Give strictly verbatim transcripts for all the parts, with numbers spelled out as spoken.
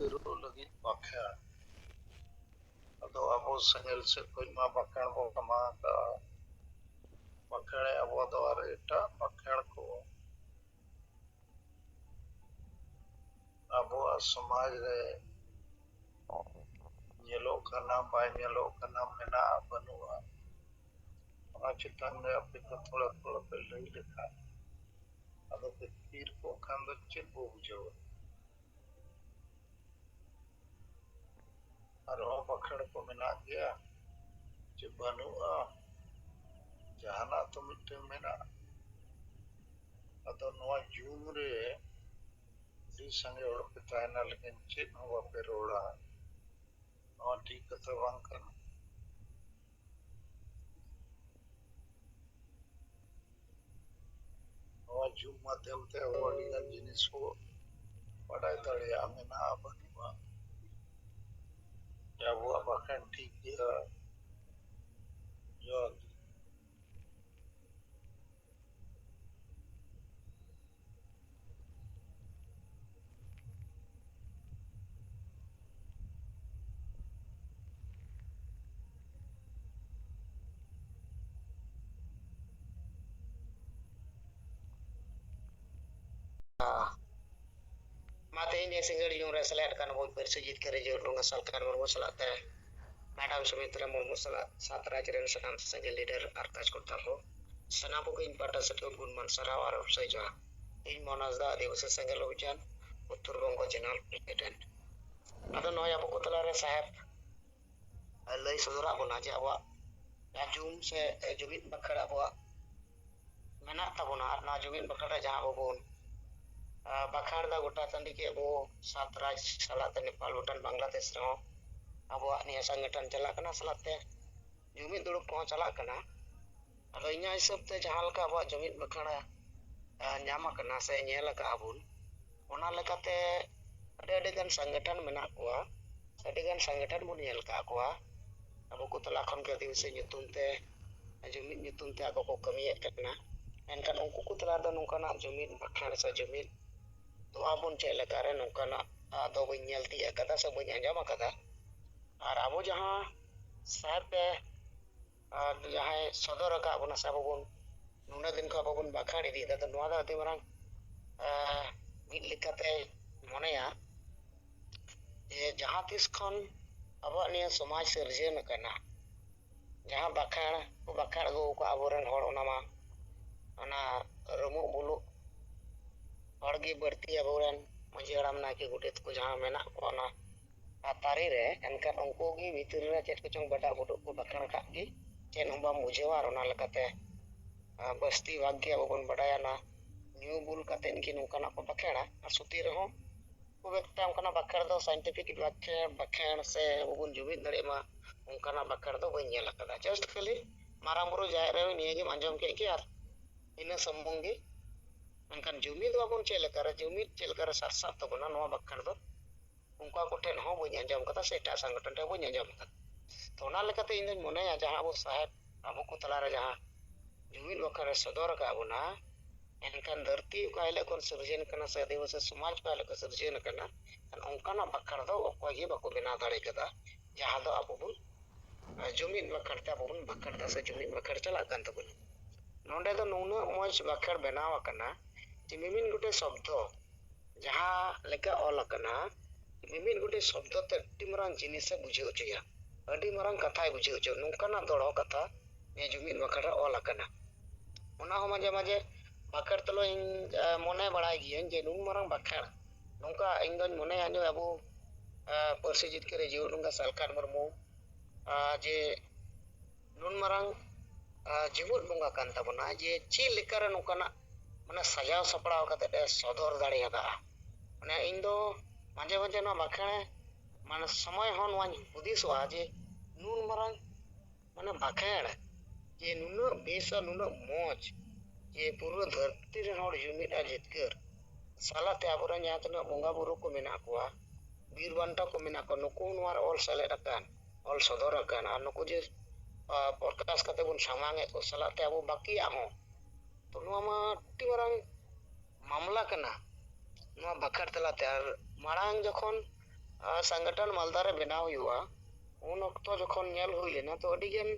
ᱟᱹᱨᱩ ᱞᱟᱹᱜᱤᱫ ᱵᱟᱠᱷᱮᱲ᱾ ᱟᱫᱚ ᱟᱵᱚ ᱥᱮᱸᱜᱮᱞ ᱥᱮᱫ ᱠᱷᱚᱱ ᱢᱟ ᱵᱟᱠᱷᱮᱲ ᱵᱚ ᱠᱟᱢᱟᱣ ᱟᱠᱟᱫᱼᱟ᱾ ᱵᱟᱠᱷᱮᱲ ᱟᱵᱚ ᱫᱚ ᱟᱨ ᱮᱴᱟᱜ ᱵᱟᱠᱷᱮᱲ ᱠᱚ ᱟᱵᱚᱣᱟᱜ ᱥᱚᱢᱟᱡᱽ ᱨᱮ ᱧᱮᱞᱚᱜ ᱠᱟᱱᱟ, ᱵᱟᱭ ᱧᱮᱞᱚᱜ ᱠᱟᱱᱟ, ᱢᱮᱱᱟᱜᱼᱟ, ᱵᱟᱹᱱᱩᱜᱼᱟ, ᱚᱱᱟ ᱪᱮᱛᱟᱱ ᱨᱮ ᱟᱯᱮ ᱠᱚ ᱛᱷᱚᱲᱟ ᱛᱷᱚᱲᱟ ᱯᱮ ᱞᱟᱹᱭ ᱞᱮᱠᱷᱟᱱ, ᱟᱫᱚ ᱯᱮ ᱛᱷᱤᱨ ᱠᱚᱜ ᱠᱷᱟᱱ ᱫᱚ ᱪᱮᱫ ᱵᱚ ᱵᱩᱡᱷᱟᱹᱣᱟ? ᱟᱨᱦᱚᱸ ᱵᱟᱠᱷᱮᱲ ᱠᱚ ᱢᱮᱱᱟᱜ ᱜᱮᱭᱟ ᱪᱮ ᱵᱟᱹᱱᱩᱜᱼᱟ? ᱡᱟᱦᱟᱱᱟᱜ ᱛᱚ ᱢᱤᱫᱴᱟᱝ ᱢᱮᱱᱟᱜᱼᱟ᱾ ᱟᱫᱚ ᱱᱚᱣᱟ ᱡᱩᱢ ᱨᱮ ᱟᱹᱰᱤ ᱥᱟᱸᱜᱮ ᱦᱚᱲ ᱯᱮ ᱛᱟᱦᱮᱱᱟ, ᱞᱮᱠᱤᱱ ᱪᱮᱫ ᱦᱚᱸ ᱵᱟᱯᱮ ᱨᱚᱲᱟ᱾ ᱱᱚᱣᱟ ᱴᱷᱤᱠ ᱠᱟᱛᱷᱟ ᱵᱟᱝ ᱠᱟᱱᱟ᱾ ᱱᱚᱣᱟ ᱡᱩᱢ ᱢᱟᱫᱽᱫᱷᱚᱢ ᱛᱮ ᱟᱵᱚ ᱟᱹᱰᱤ ᱜᱟᱱ ᱡᱤᱱᱤᱥ ᱵᱚ ᱵᱟᱰᱟᱭ ᱫᱟᱲᱮᱭᱟᱜᱼᱟ, ᱢᱮᱱᱟᱜᱼᱟ, ᱵᱟᱹᱱᱩᱜᱼᱟ᱾ ᱡᱮ ᱟᱵᱚᱣᱟᱜ ᱵᱟᱠᱷᱮᱬ ᱴᱷᱤᱠ ᱜᱮᱭᱟ, ᱡᱚᱦᱟᱨ ᱜᱮ᱾ ᱢᱟ ᱛᱮᱦᱮᱧ ᱱᱤᱭᱟᱹ ᱥᱤᱸᱜᱟᱹᱲ ᱧᱩ ᱨᱮ ᱥᱮᱞᱮᱫ ᱟᱠᱟᱱ ᱟᱵᱚ ᱯᱟᱹᱨᱥᱤ ᱡᱤᱛᱠᱟᱹᱨᱤ ᱡᱳᱨ ᱰᱚᱸᱜᱟ ᱥᱟᱞᱠᱷᱟᱱ ᱢᱩᱨᱢᱩ ᱥᱟᱞᱟᱜ ᱛᱮ ᱢᱮᱰᱟᱢ ᱥᱩᱢᱤᱛᱨᱟ ᱢᱩᱨᱢᱩ ᱥᱟᱞᱟᱜ ᱥᱟᱛ ᱨᱟᱡᱽ ᱨᱮᱱ ᱥᱟᱱᱟᱢ ᱥᱟᱸᱜᱮ ᱞᱤᱰᱟᱨ ᱟᱨ ᱠᱟᱡᱽᱠᱚᱨᱛᱟ ᱠᱚ ᱥᱟᱱᱟᱢ ᱠᱚᱜᱮ ᱤᱧ ᱯᱟᱦᱴᱟ ᱥᱮᱫ ᱠᱷᱚᱱ ᱜᱩᱱᱢᱟᱱ ᱥᱟᱨᱦᱟᱣ ᱟᱨ ᱦᱩᱥᱟᱹᱭ ᱡᱚᱦᱟᱨ᱾ ᱤᱧ ᱢᱚᱱᱟᱡᱽ ᱫᱟ, ᱟᱹᱫᱤᱵᱟᱹᱥᱤ ᱥᱮᱸᱜᱮᱞ ᱚᱵᱷᱤᱡᱟᱱ, ᱩᱛᱛᱚᱨ ᱵᱚᱝᱜᱚ ᱡᱮᱱᱟᱨᱟᱞ ᱯᱨᱮᱥᱤᱰᱮᱱᱴ᱾ ᱟᱫᱚ ᱱᱚᱜᱼᱚᱭ ᱟᱵᱚ ᱠᱚ ᱛᱟᱞᱟᱨᱮ ᱥᱟᱦᱮᱵᱽ ᱞᱟᱹᱭ ᱥᱚᱫᱚᱨᱟᱜ ᱵᱚᱱᱟ ᱡᱮ ᱟᱵᱚᱣᱟᱜ ᱡᱟᱦᱟᱸ ᱡᱩᱢ ᱥᱮ ᱡᱩᱢᱤᱫ ᱵᱟᱠᱷᱮᱲ ᱟᱵᱚᱣᱟᱜ ᱢᱮᱱᱟᱜ ᱛᱟᱵᱚᱱᱟ, ᱟᱨ ᱱᱚᱣᱟ ᱡᱩᱢᱤᱫ ᱵᱟᱠᱷᱮᱲ ᱨᱮ ᱡᱟᱦᱟᱸ ᱟᱵᱚ ᱵᱚᱱ, ᱟ, ᱵᱟᱠᱷᱮᱲ ᱫᱟ ᱜᱚᱴᱟ ᱴᱟᱺᱰᱤ ᱜᱮ ᱟᱵᱚ ᱥᱟᱛ ᱨᱟᱡᱽ ᱥᱟᱞᱟᱜ ᱛᱮ ᱱᱮᱯᱟᱞ, ᱵᱷᱩᱴᱟᱱ, ᱵᱟᱝᱞᱟᱫᱮᱥ ᱨᱮᱦᱚᱸ ᱟᱵᱚᱣᱟᱜ ᱱᱤᱭᱟᱹ ᱥᱚᱝᱜᱚᱴᱷᱚᱱ ᱪᱟᱞᱟᱜ ᱠᱟᱱᱟ, ᱥᱟᱞᱟᱜ ᱛᱮ ᱡᱩᱢᱤᱫ ᱫᱩᱲᱩᱵ ᱠᱚᱦᱚᱸ ᱪᱟᱞᱟᱜ ᱠᱟᱱᱟ᱾ ᱟᱫᱚ ᱤᱧᱟᱹᱜ ᱦᱤᱥᱟᱹᱵ ᱛᱮ ᱡᱟᱦᱟᱸ ᱞᱮᱠᱟ ᱟᱵᱚᱣᱟᱜ ᱡᱩᱢᱤᱫ ᱵᱟᱠᱷᱮᱲ, ᱟ, ᱧᱟᱢ ᱟᱠᱟᱱᱟ ᱥᱮ ᱧᱮᱞ ᱟᱠᱟᱫᱼᱟ ᱵᱚᱱ, ᱚᱱᱟ ᱞᱮᱠᱟᱛᱮ ᱟᱹᱰᱤ ᱟᱹᱰᱤ ᱜᱟᱱ ᱥᱚᱝᱜᱚᱴᱷᱚᱱ ᱢᱮᱱᱟᱜ ᱠᱚᱣᱟ, ᱟᱹᱰᱤ ᱜᱟᱱ ᱥᱚᱝᱜᱚᱴᱷᱚᱱ ᱵᱚᱱ ᱧᱮᱞ ᱟᱠᱟᱫ ᱠᱚᱣᱟ᱾ ᱟᱵᱚ ᱠᱚ ᱛᱟᱞᱟ ᱠᱷᱚᱱ ᱜᱮ ᱟᱹᱫᱤᱵᱟᱹᱥᱤ ᱧᱩᱛᱩᱢ ᱛᱮ, ᱡᱩᱢᱤᱫ ᱧᱩᱛᱩᱢ ᱛᱮ ᱟᱠᱚ ᱠᱚ ᱠᱟᱹᱢᱤᱭᱮᱫ ᱠᱟᱱᱟ᱾ ᱢᱮᱱᱠᱷᱟᱱ ᱩᱱᱠᱩ ᱠᱚ ᱛᱟᱞᱟ ᱨᱮᱫᱚ ᱱᱚᱝᱠᱟᱱᱟᱜ ᱡᱩᱢᱤᱫ ᱵᱟᱠᱷᱮᱬ ᱥᱮ ᱡᱩᱢᱤᱫ ᱫᱚ ᱟᱵᱚᱱ ᱪᱮᱫ ᱞᱮᱠᱟᱨᱮ ᱱᱚᱝᱠᱟᱱᱟᱜ ᱟᱜ ᱫᱚ ᱵᱟᱹᱧ ᱧᱮᱞ ᱛᱤᱭᱳᱜ ᱟᱠᱟᱫᱟ ᱥᱮ ᱵᱟᱹᱧ ᱟᱸᱡᱚᱢ ᱟᱠᱟᱫᱟ᱾ ᱟᱨ ᱟᱵᱚ ᱡᱟᱦᱟᱸ ᱥᱟᱦᱮᱵ ᱮ, ᱟᱨ ᱡᱟᱦᱟᱸᱭ ᱥᱚᱫᱚᱨ ᱟᱠᱟᱫ ᱵᱚᱱᱟ ᱥᱮ ᱟᱵᱚ ᱵᱚᱱ ᱱᱩᱱᱟᱹᱜ ᱫᱤᱱ ᱠᱷᱚᱱ ᱟᱵᱚ ᱵᱚᱱ ᱵᱟᱠᱷᱟᱲ ᱤᱫᱤᱭᱮᱫᱟ, ᱛᱚ ᱱᱚᱣᱟ ᱫᱚ ᱟᱹᱰᱤ ᱢᱟᱨᱟᱝ, ᱟᱸ, ᱢᱤᱫ ᱞᱮᱠᱟᱛᱮ ᱢᱚᱱᱮᱭᱟ ᱡᱮ ᱡᱟᱦᱟᱸ ᱛᱤᱥ ᱠᱷᱚᱱ ᱟᱵᱚᱣᱟᱜ ᱱᱤᱭᱟᱹ ᱥᱚᱢᱟᱡᱽ ᱥᱤᱨᱡᱟᱹᱣ ᱟᱠᱟᱱᱟ, ᱡᱟᱦᱟᱸ ᱵᱟᱠᱷᱮᱲ ᱠᱚ ᱵᱟᱠᱷᱮᱲ ᱟᱹᱜᱩ ᱟᱠᱟᱫ ᱟᱵᱚᱨᱮᱱ ᱦᱚᱲ, ᱚᱱᱟ ᱢᱟ, ᱚᱱᱟ ᱨᱩᱢᱩᱜ ᱵᱩᱞᱩᱜ ᱦᱚᱲ ᱜᱮ ᱵᱟᱹᱲᱛᱤ ᱟᱵᱚᱨᱮᱱ ᱢᱟᱹᱡᱷᱤ ᱦᱟᱲᱟᱢ, ᱱᱟᱭᱠᱮ, ᱜᱚᱰᱮᱛ ᱠᱚ ᱡᱟᱦᱟᱸ ᱢᱮᱱᱟᱜ ᱠᱚᱣᱟ ᱚᱱᱟ ᱛᱟᱹᱨᱤ ᱨᱮ, ᱮᱱᱠᱷᱟᱱ ᱩᱱᱠᱩ ᱜᱮ ᱵᱷᱤᱛᱤᱨ ᱨᱮ ᱪᱮᱫ ᱠᱚᱪᱚᱝ ᱵᱟᱰᱟᱜ ᱵᱩᱰᱩᱜ ᱠᱚ ᱵᱟᱠᱷᱮᱲ ᱠᱟᱜ ᱜᱮ, ᱪᱮᱫ ᱦᱚᱸ ᱵᱟᱢ ᱵᱩᱡᱷᱟᱹᱣᱟ᱾ ᱟᱨ ᱚᱱᱟ ᱞᱮᱠᱟᱛᱮ, ᱟᱸ, ᱵᱟᱹᱥᱛᱤ ᱵᱷᱟᱜᱽ ᱜᱮ ᱟᱵᱚ ᱵᱚᱱ ᱵᱟᱰᱟᱭᱟ, ᱚᱱᱟ ᱧᱩ ᱵᱩᱞ ᱠᱟᱛᱮᱫ ᱜᱮ ᱱᱚᱝᱠᱟᱱᱟᱜ ᱠᱚ ᱵᱟᱠᱷᱮᱲᱟ᱾ ᱟᱨ ᱥᱩᱛᱤ ᱨᱮᱦᱚᱸ ᱠᱷᱩᱵ ᱮᱠᱴᱟ ᱚᱱᱠᱟᱱᱟᱜ ᱵᱟᱠᱷᱮᱲ ᱫᱚ, scientific ᱵᱟᱠᱷᱮᱲ, ᱵᱟᱠᱷᱮᱲ ᱥᱮ ᱟᱵᱚ ᱵᱚᱱ ᱡᱩᱢᱤᱫ ᱫᱟᱲᱮᱭᱟᱜ ᱢᱟ, ᱚᱱᱠᱟᱱᱟᱜ ᱵᱟᱠᱷᱮᱲ ᱫᱚ ᱵᱟᱹᱧ ᱧᱮᱞ ᱟᱠᱟᱫᱟ᱾ Just ᱠᱷᱟᱹᱞᱤ ᱢᱟᱨᱟᱝ ᱵᱩᱨᱩ ᱡᱟᱦᱮᱨ ᱨᱮ ᱱᱤᱭᱟᱹ ᱜᱮᱢ ᱟᱸᱡᱚᱢ ᱠᱮᱫ ᱜᱮ, ᱟᱨ ᱤᱱᱟᱹ ᱥᱩᱢᱩᱝ ᱜᱮ᱾ ᱢᱮᱱᱠᱷᱟᱱ ᱡᱩᱢᱤᱫ ᱵᱟᱵᱚᱱ ᱪᱮᱫ ᱞᱮᱠᱟᱨᱮ, ᱡᱩᱢᱤᱫ ᱪᱮᱫ ᱞᱮᱠᱟᱨᱮ ᱥᱟᱨᱥᱟᱜ ᱛᱟᱵᱚᱱᱟ, ᱱᱚᱣᱟ ᱵᱟᱠᱷᱮᱲ ᱫᱚ ᱚᱱᱠᱟ ᱠᱚᱴᱷᱮᱱ ᱦᱚᱸ ᱵᱟᱹᱧ ᱟᱸᱡᱚᱢ ᱠᱟᱫᱟ ᱥᱮ ᱮᱴᱟᱜ ᱥᱚᱝᱜᱚᱴᱷᱚᱱ ᱴᱷᱮᱱ ᱵᱟᱹᱧ ᱟᱸᱡᱚᱢ ᱠᱟᱫᱟ᱾ ᱛᱚ, ᱚᱱᱟ ᱞᱮᱠᱟᱛᱮ ᱤᱧ ᱫᱚᱧ ᱢᱚᱱᱮᱭᱟ, ᱡᱟᱦᱟᱸ ᱟᱵᱚ ᱥᱟᱦᱮᱵ ᱟᱵᱚ ᱠᱚ ᱛᱟᱞᱟᱨᱮ ᱡᱟᱦᱟᱸ ᱡᱩᱢᱤᱫ ᱵᱟᱠᱷᱮᱲ ᱮ ᱥᱚᱫᱚᱨ ᱟᱠᱟᱫ ᱵᱚᱱᱟ, ᱮᱱᱠᱷᱟᱱ ᱫᱷᱟᱹᱨᱛᱤ ᱚᱠᱟ ᱦᱤᱞᱳᱜ ᱠᱷᱚᱱ ᱥᱤᱨᱡᱟᱹᱱ ᱠᱟᱱᱟ ᱥᱮ ᱟᱹᱫᱤᱵᱟᱹᱥᱤ ᱥᱚᱢᱟᱡᱽ ᱚᱠᱟ ᱦᱤᱞᱳᱜ ᱠᱷᱚᱱ ᱥᱤᱨᱡᱟᱹᱱ ᱠᱟᱱᱟ, ᱮᱱᱠᱷᱟᱱ ᱚᱱᱠᱟᱱᱟᱜ ᱵᱟᱠᱷᱮᱲ ᱫᱚ ᱚᱠᱚᱭ ᱜᱮ ᱵᱟᱠᱚ ᱵᱮᱱᱟᱣ ᱫᱟᱲᱮ ᱠᱟᱫᱟ, ᱡᱟᱦᱟᱸ ᱫᱚ ᱟᱵᱚ ᱵᱚᱱ, ᱟᱸ, ᱡᱩᱢᱤᱫ ᱵᱟᱠᱷᱮᱲ ᱛᱮ ᱟᱵᱚ ᱵᱚᱱ ᱵᱟᱠᱷᱮᱲ ᱫᱟ ᱥᱮ ᱡᱩᱢᱤᱫ ᱵᱟᱠᱷᱮᱲ ᱪᱟᱞᱟᱜ ᱠᱟᱱ ᱛᱟᱵᱚᱱᱟ᱾ ᱱᱚᱰᱮ ᱫᱚ ᱱᱩᱱᱟᱹᱜ ᱢᱚᱡᱽ ᱵᱟᱠᱷᱮᱲ ᱵᱮᱱᱟᱣ ᱟᱠᱟᱱᱟ ᱡᱮ ᱢᱤᱢᱤᱫ ᱜᱚᱴᱮᱡ ᱥᱚᱵᱫᱚ ᱡᱟᱦᱟᱸ ᱞᱮᱠᱟ ᱚᱞ ᱟᱠᱟᱱᱟ, ᱢᱤᱢᱤᱫ ᱜᱚᱴᱮᱡ ᱥᱚᱵᱫᱚ ᱛᱮ ᱟᱹᱰᱤ ᱢᱟᱨᱟᱝ ᱡᱤᱱᱤᱥᱮ ᱵᱩᱡᱷᱟᱹᱣ ᱦᱚᱪᱚᱭᱟ, ᱟᱹᱰᱤ ᱢᱟᱨᱟᱝ ᱠᱟᱛᱷᱟᱭ ᱵᱩᱡᱷᱟᱹᱣ ᱦᱚᱪᱚᱭᱟ᱾ ᱱᱚᱝᱠᱟᱱᱟᱜ ᱫᱚᱲᱦᱚ ᱠᱟᱛᱷᱟ ᱱᱤᱭᱟᱹ ᱡᱩᱢᱤᱫ ᱵᱟᱠᱷᱮᱲ ᱨᱮ ᱚᱞ ᱟᱠᱟᱱᱟ᱾ ᱚᱱᱟ ᱦᱚᱸ ᱢᱟᱡᱷᱮ ᱢᱟᱡᱷᱮ ᱵᱟᱠᱷᱮᱲ ᱛᱩᱞᱩᱡ ᱤᱧ, ᱮ, ᱢᱚᱱᱮ ᱵᱟᱲᱟᱭ ᱜᱤᱭᱟᱹᱧ ᱡᱮ ᱱᱩᱱ ᱢᱟᱨᱟᱝ ᱵᱟᱠᱷᱮᱲ, ᱱᱚᱝᱠᱟ ᱤᱧ ᱫᱚᱧ ᱢᱚᱱᱮᱭᱟ ᱡᱮ ᱟᱵᱚ, ᱮ, ᱯᱟᱹᱨᱥᱤ ᱡᱤᱛᱠᱟᱹᱨᱤ ᱡᱤᱣᱤ ᱱᱚᱝᱠᱟ ᱥᱟᱞᱠᱷᱟᱱ ᱢᱩᱨᱢᱩ, ᱮ, ᱡᱮ ᱱᱩᱱ ᱢᱟᱨᱟᱝ, ᱟ, ᱡᱤᱢᱩᱫ ᱵᱚᱸᱜᱟ ᱠᱟᱱ ᱛᱟᱵᱚᱱᱟ, ᱡᱮ ᱪᱮᱫ ᱞᱮᱠᱟᱨᱮ ᱱᱚᱝᱠᱟᱱᱟᱜ, ᱢᱟᱱᱮ, ᱥᱟᱡᱟᱣ ᱥᱟᱯᱲᱟᱣ ᱠᱟᱛᱮᱫ ᱮ ᱥᱚᱫᱚᱨ ᱫᱟᱲᱮ ᱟᱠᱟᱫᱼᱟ᱾ ᱢᱟᱱᱮ, ᱤᱧ ᱫᱚ ᱢᱟᱡᱷᱮ ᱢᱟᱡᱷᱮ ᱱᱚᱣᱟ ᱵᱟᱠᱷᱮᱲ, ᱢᱟᱱᱮ, ᱥᱚᱢᱚᱭ ᱦᱚᱸ ᱱᱚᱣᱟᱧ ᱦᱩᱫᱤᱥᱚᱜᱼᱟ ᱡᱮ ᱱᱩᱱ ᱢᱟᱨᱟᱝ, ᱢᱟᱱᱮ, ᱵᱟᱠᱷᱮᱲ ᱡᱮ ᱱᱩᱱᱟᱹᱜ ᱵᱮᱥ ᱟᱨ ᱱᱩᱱᱟᱹᱜ ᱢᱚᱡᱽ, ᱡᱮ ᱯᱩᱨᱟᱹ ᱫᱷᱟᱹᱨᱛᱤ ᱨᱮᱱ ᱦᱚᱲ ᱡᱩᱢᱤᱫ ᱟᱨ ᱡᱤᱛᱠᱟᱹᱨ ᱥᱟᱞᱟᱜ ᱛᱮ ᱟᱵᱚᱨᱮᱱ ᱡᱟᱦᱟᱸ ᱛᱤᱱᱟᱹᱜ ᱵᱚᱸᱜᱟ ᱵᱩᱨᱩ ᱠᱚ ᱢᱮᱱᱟᱜ ᱠᱚᱣᱟ, ᱵᱤᱨ ᱵᱟᱱᱴᱟ ᱠᱚ ᱢᱮᱱᱟᱜ ᱠᱚᱣᱟ, ᱱᱩᱠᱩ ᱱᱚᱣᱟ ᱨᱮ ᱚᱞ ᱥᱮᱞᱮᱫ ᱟᱠᱟᱱ, ᱚᱞ ᱥᱚᱫᱚᱨ ᱟᱠᱟᱱ, ᱟᱨ ᱱᱩᱠᱩ ᱡᱮ, ᱟ, ᱯᱨᱚᱠᱟᱥ ᱠᱟᱛᱮ ᱵᱚᱱ ᱥᱟᱢᱟᱝ ᱮᱫ ᱠᱚ ᱥᱟᱞᱟᱜ ᱛᱮ ᱟᱵᱚ ᱵᱟᱹᱠᱤᱭᱟᱜ ᱦᱚᱸ, ᱛᱚ ᱱᱚᱣᱟ ᱢᱟ ᱟᱹᱰᱤ ᱢᱟᱨᱟᱝ ᱢᱟᱢᱞᱟ ᱠᱟᱱᱟ᱾ ᱱᱚᱣᱟ ᱵᱟᱠᱷᱮᱲ ᱛᱟᱞᱟᱛᱮ ᱟᱨ ᱢᱟᱲᱟᱝ ᱡᱚᱠᱷᱚᱱ ᱥᱚᱝᱜᱚᱴᱷᱚᱱ ᱢᱟᱞᱫᱟ ᱨᱮ ᱵᱮᱱᱟᱣ ᱦᱩᱭᱩᱜᱼᱟ, ᱩᱱ ᱚᱠᱛᱚ ᱡᱚᱠᱷᱚᱱ ᱧᱮᱞ ᱦᱩᱭ ᱞᱮᱱᱟ, ᱛᱚ ᱟᱹᱰᱤ ᱜᱟᱱ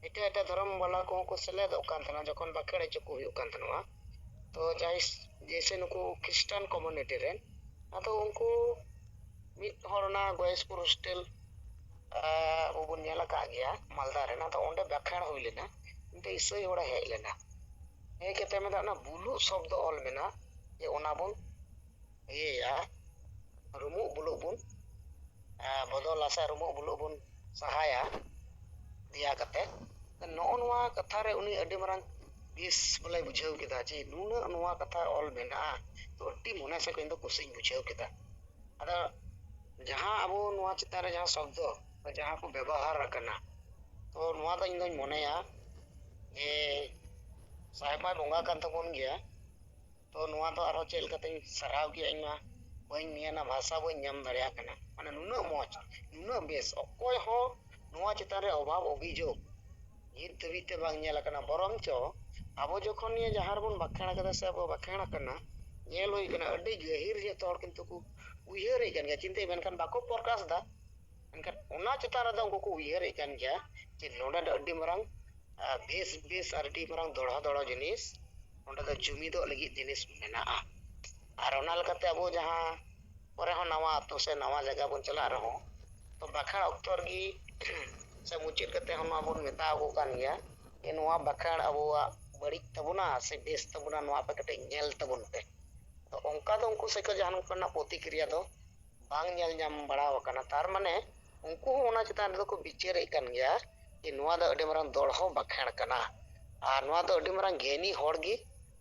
ᱮᱴᱟᱜ ᱮᱴᱟᱜ ᱫᱷᱚᱨᱚᱢ ᱵᱟᱞᱟ ᱠᱚᱦᱚᱸ ᱠᱚ ᱥᱮᱞᱮᱫᱚᱜ ᱠᱟᱱ ᱛᱟᱦᱮᱱᱟ ᱡᱚᱠᱷᱚᱱ ᱵᱟᱠᱷᱮᱲ ᱦᱚᱪᱚ ᱠᱚ ᱦᱩᱭᱩᱜ ᱠᱟᱱ ᱛᱟᱦᱮᱱᱟ᱾ ᱛᱚ ᱡᱟᱭ ᱡᱮᱭᱥᱮ ᱱᱩᱠᱩ ᱠᱷᱨᱤᱥᱴᱟᱱ ᱠᱚᱢᱤᱭᱩᱱᱤᱴᱤ ᱨᱮᱱ, ᱟᱫᱚ ᱩᱱᱠᱩ ᱢᱤᱫ ᱦᱚᱲ ᱚᱱᱟ ᱜᱚᱭᱮᱥᱯᱩᱨ ᱦᱳᱥᱴᱮᱞ ᱟᱵᱚ ᱵᱚᱱ ᱧᱮᱞ ᱟᱠᱟᱫ ᱜᱮᱭᱟ ᱢᱟᱞᱫᱟ ᱨᱮᱱᱟᱜ, ᱛᱚ ᱚᱸᱰᱮ ᱵᱟᱠᱷᱮᱲ ᱦᱩᱭ ᱞᱮᱱᱟ᱾ ᱢᱤᱫᱴᱮᱱ ᱤᱥᱟᱹᱭ ᱦᱚᱲᱮ ᱦᱮᱡ ᱞᱮᱱᱟ, ᱦᱮᱡ ᱠᱟᱛᱮ ᱢᱮᱱᱫᱟ ᱚᱱᱟ ᱵᱩᱞᱩᱜ ᱥᱚᱵᱫᱚ ᱚᱞ ᱢᱮᱱᱟᱜ ᱡᱮ ᱚᱱᱟ ᱵᱚᱱ ᱤᱭᱟᱹᱭᱟ, ᱨᱩᱢᱩᱜ ᱵᱩᱞᱩᱜ ᱵᱚᱱ ᱵᱚᱫᱚᱞᱟ ᱥᱮ ᱨᱩᱢᱩᱜ ᱵᱩᱞᱩᱜ ᱵᱚᱱ ᱥᱟᱦᱟᱭᱟ ᱫᱮᱭᱟ ᱠᱟᱛᱮ᱾ ᱱᱚᱜᱼᱚ ᱱᱚᱣᱟ ᱠᱟᱛᱷᱟ ᱨᱮ ᱩᱱᱤ ᱟᱹᱰᱤ ᱢᱟᱨᱟᱝ ᱵᱮᱥ ᱵᱚᱞᱮ ᱵᱩᱡᱷᱟᱹᱣ ᱠᱮᱫᱟ ᱡᱮ ᱱᱩᱱᱟᱹᱜ ᱱᱚᱣᱟ ᱠᱟᱛᱷᱟ ᱚᱞ ᱢᱮᱱᱟᱜᱼᱟ, ᱛᱚ ᱟᱹᱰᱤ ᱢᱚᱱᱮ ᱥᱮᱫ ᱠᱷᱚᱱ ᱤᱧ ᱫᱚ ᱠᱩᱥᱤᱧ ᱵᱩᱡᱷᱟᱹᱣ ᱠᱮᱫᱟ᱾ ᱟᱫᱚ ᱡᱟᱦᱟᱸ ᱟᱵᱚ ᱱᱚᱣᱟ ᱪᱮᱛᱟᱱ ᱨᱮ ᱡᱟᱦᱟᱸ ᱥᱚᱵᱫᱚ ᱡᱟᱦᱟᱸ ᱠᱚ ᱵᱮᱵᱚᱦᱟᱨ ᱟᱠᱟᱱᱟ, ᱛᱚ ᱱᱚᱣᱟ ᱫᱚ ᱤᱧ ᱫᱚᱧ ᱢᱚᱱᱮᱭᱟ ᱡᱮ ᱥᱟᱦᱮᱵ ᱢᱟᱭ ᱵᱚᱸᱜᱟ ᱠᱟᱱ ᱛᱟᱵᱚᱱ ᱜᱮᱭᱟ, ᱛᱚ ᱱᱚᱣᱟ ᱫᱚ ᱟᱨᱦᱚᱸ ᱪᱮᱫ ᱞᱮᱠᱟᱛᱮᱧ ᱥᱟᱨᱦᱟᱣ ᱠᱮᱭᱟ? ᱤᱧ ᱢᱟ ᱵᱟᱹᱧ ᱢᱮᱱᱟ, ᱵᱷᱟᱥᱟ ᱵᱟᱹᱧ ᱧᱟᱢ ᱫᱟᱲᱮᱭᱟᱜ ᱠᱟᱱᱟ᱾ ᱢᱟᱱᱮ ᱱᱩᱱᱟᱹᱜ ᱢᱚᱡᱽ, ᱱᱩᱱᱟᱹᱜ ᱵᱮᱥ, ᱚᱠᱚᱭ ᱦᱚᱸ ᱱᱚᱣᱟ ᱪᱮᱛᱟᱱ ᱨᱮ ᱚᱵᱷᱟᱵᱽ ᱚᱵᱷᱤᱡᱳᱜᱽ ᱱᱤᱛ ᱫᱷᱟᱹᱵᱤᱡ ᱛᱮ ᱵᱟᱝ ᱧᱮᱞ ᱟᱠᱟᱱᱟ᱾ ᱵᱚᱨᱚᱝ ᱪᱚ ᱟᱵᱚ ᱡᱚᱠᱷᱚᱱ ᱱᱤᱭᱟᱹ ᱡᱟᱦᱟᱸ ᱨᱮᱵᱚᱱ ᱵᱟᱠᱷᱮᱲ ᱟᱠᱟᱫᱟ ᱥᱮ ᱟᱵᱚ ᱵᱟᱠᱷᱮᱲ ᱟᱠᱟᱱᱟ, ᱧᱮᱞ ᱦᱩᱭ ᱟᱠᱟᱱᱟ ᱟᱹᱰᱤ ᱜᱟᱹᱦᱤᱨ ᱡᱚᱛᱚ ᱦᱚᱲ ᱠᱤᱱᱛᱩ ᱠᱚ ᱩᱭᱦᱟᱹᱨᱮᱫ ᱠᱟᱱ ᱜᱮᱭᱟ, ᱪᱤᱱᱛᱟᱹᱭ, ᱢᱮᱱᱠᱷᱟᱱ ᱵᱟᱠᱚ ᱯᱨᱚᱠᱟᱥ ᱮᱫᱟ᱾ ᱢᱮᱱᱠᱷᱟᱱ ᱚᱱᱟ ᱪᱮᱛᱟᱱ ᱨᱮᱫᱚ ᱩᱱᱠᱩ ᱠᱚ ᱩᱭᱦᱟᱹᱨᱮᱫ ᱠᱟᱱ ᱜᱮᱭᱟ ᱡᱮ ᱱᱚᱰᱮ ᱫᱚ ᱟᱹᱰᱤ ᱢᱟᱨᱟᱝ ᱟᱨ ᱵᱮᱥ ᱵᱮᱥ ᱟᱨ ᱟᱹᱰᱤ ᱢᱟᱨᱟᱝ ᱫᱚᱲᱦᱚ ᱫᱚᱲᱦᱚ ᱡᱤᱱᱤᱥ ᱚᱸᱰᱮ ᱫᱚ ᱡᱩᱢᱤᱫᱚᱜ ᱞᱟᱹᱜᱤᱫ ᱡᱤᱱᱤᱥ ᱢᱮᱱᱟᱜᱼᱟ᱾ ᱟᱨ ᱚᱱᱟ ᱞᱮᱠᱟᱛᱮ ᱟᱵᱚ ᱡᱟᱦᱟᱸ ᱠᱚᱨᱮ ᱦᱚᱸ ᱱᱟᱣᱟ ᱟᱹᱛᱩ ᱥᱮ ᱱᱟᱣᱟ ᱡᱟᱭᱜᱟ ᱵᱚᱱ ᱪᱟᱞᱟᱜ ᱨᱮᱦᱚᱸ, ᱛᱚ ᱵᱟᱠᱷᱮᱲ ᱚᱠᱛᱚ ᱨᱮᱜᱮ ᱥᱮ ᱢᱩᱪᱟᱹᱫ ᱠᱟᱛᱮ ᱦᱚᱸ ᱱᱚᱣᱟ ᱵᱚᱱ ᱢᱮᱛᱟ ᱟᱠᱚ ᱠᱟᱱ ᱜᱮᱭᱟ ᱡᱮ ᱱᱚᱣᱟ ᱵᱟᱠᱷᱮᱲ ᱟᱵᱚᱣᱟᱜ ᱵᱟᱹᱲᱤᱡ ᱛᱟᱵᱚᱱᱟ ᱥᱮ ᱵᱮᱥ ᱛᱟᱵᱚᱱᱟ, ᱱᱚᱣᱟ ᱯᱮ ᱠᱟᱹᱴᱤᱡ ᱧᱮᱞ ᱛᱟᱵᱚᱱ ᱯᱮ᱾ ᱛᱚ ᱚᱱᱠᱟ ᱫᱚ ᱩᱱᱠᱩ ᱥᱮᱫ ᱠᱷᱚᱱ ᱡᱟᱦᱟᱱ ᱠᱚᱨᱮᱱᱟᱜ ᱯᱨᱚᱛᱤᱠᱨᱤᱭᱟ ᱫᱚ ᱵᱟᱝ ᱧᱮᱞ ᱧᱟᱢ ᱵᱟᱲᱟ ᱟᱠᱟᱱᱟ᱾ ᱛᱟᱨ ᱢᱟᱱᱮ ᱩᱱᱠᱩ ᱦᱚᱸ ᱚᱱᱟ ᱪᱮᱛᱟᱱ ᱨᱮᱫᱚ ᱠᱚ ᱵᱤᱪᱟᱹᱨᱮᱫ ᱠᱟᱱ ᱜᱮᱭᱟ ᱡᱮ ᱱᱚᱣᱟ ᱫᱚ ᱟᱹᱰᱤ ᱢᱟᱨᱟᱝ ᱫᱚᱲᱦᱚ ᱵᱟᱠᱷᱮᱲ ᱠᱟᱱᱟ ᱟᱨ ᱱᱚᱣᱟ ᱫᱚ ᱟᱹᱰᱤ ᱢᱟᱨᱟᱝ ᱜᱮᱭᱟᱱᱤ ᱦᱚᱲ ᱜᱮ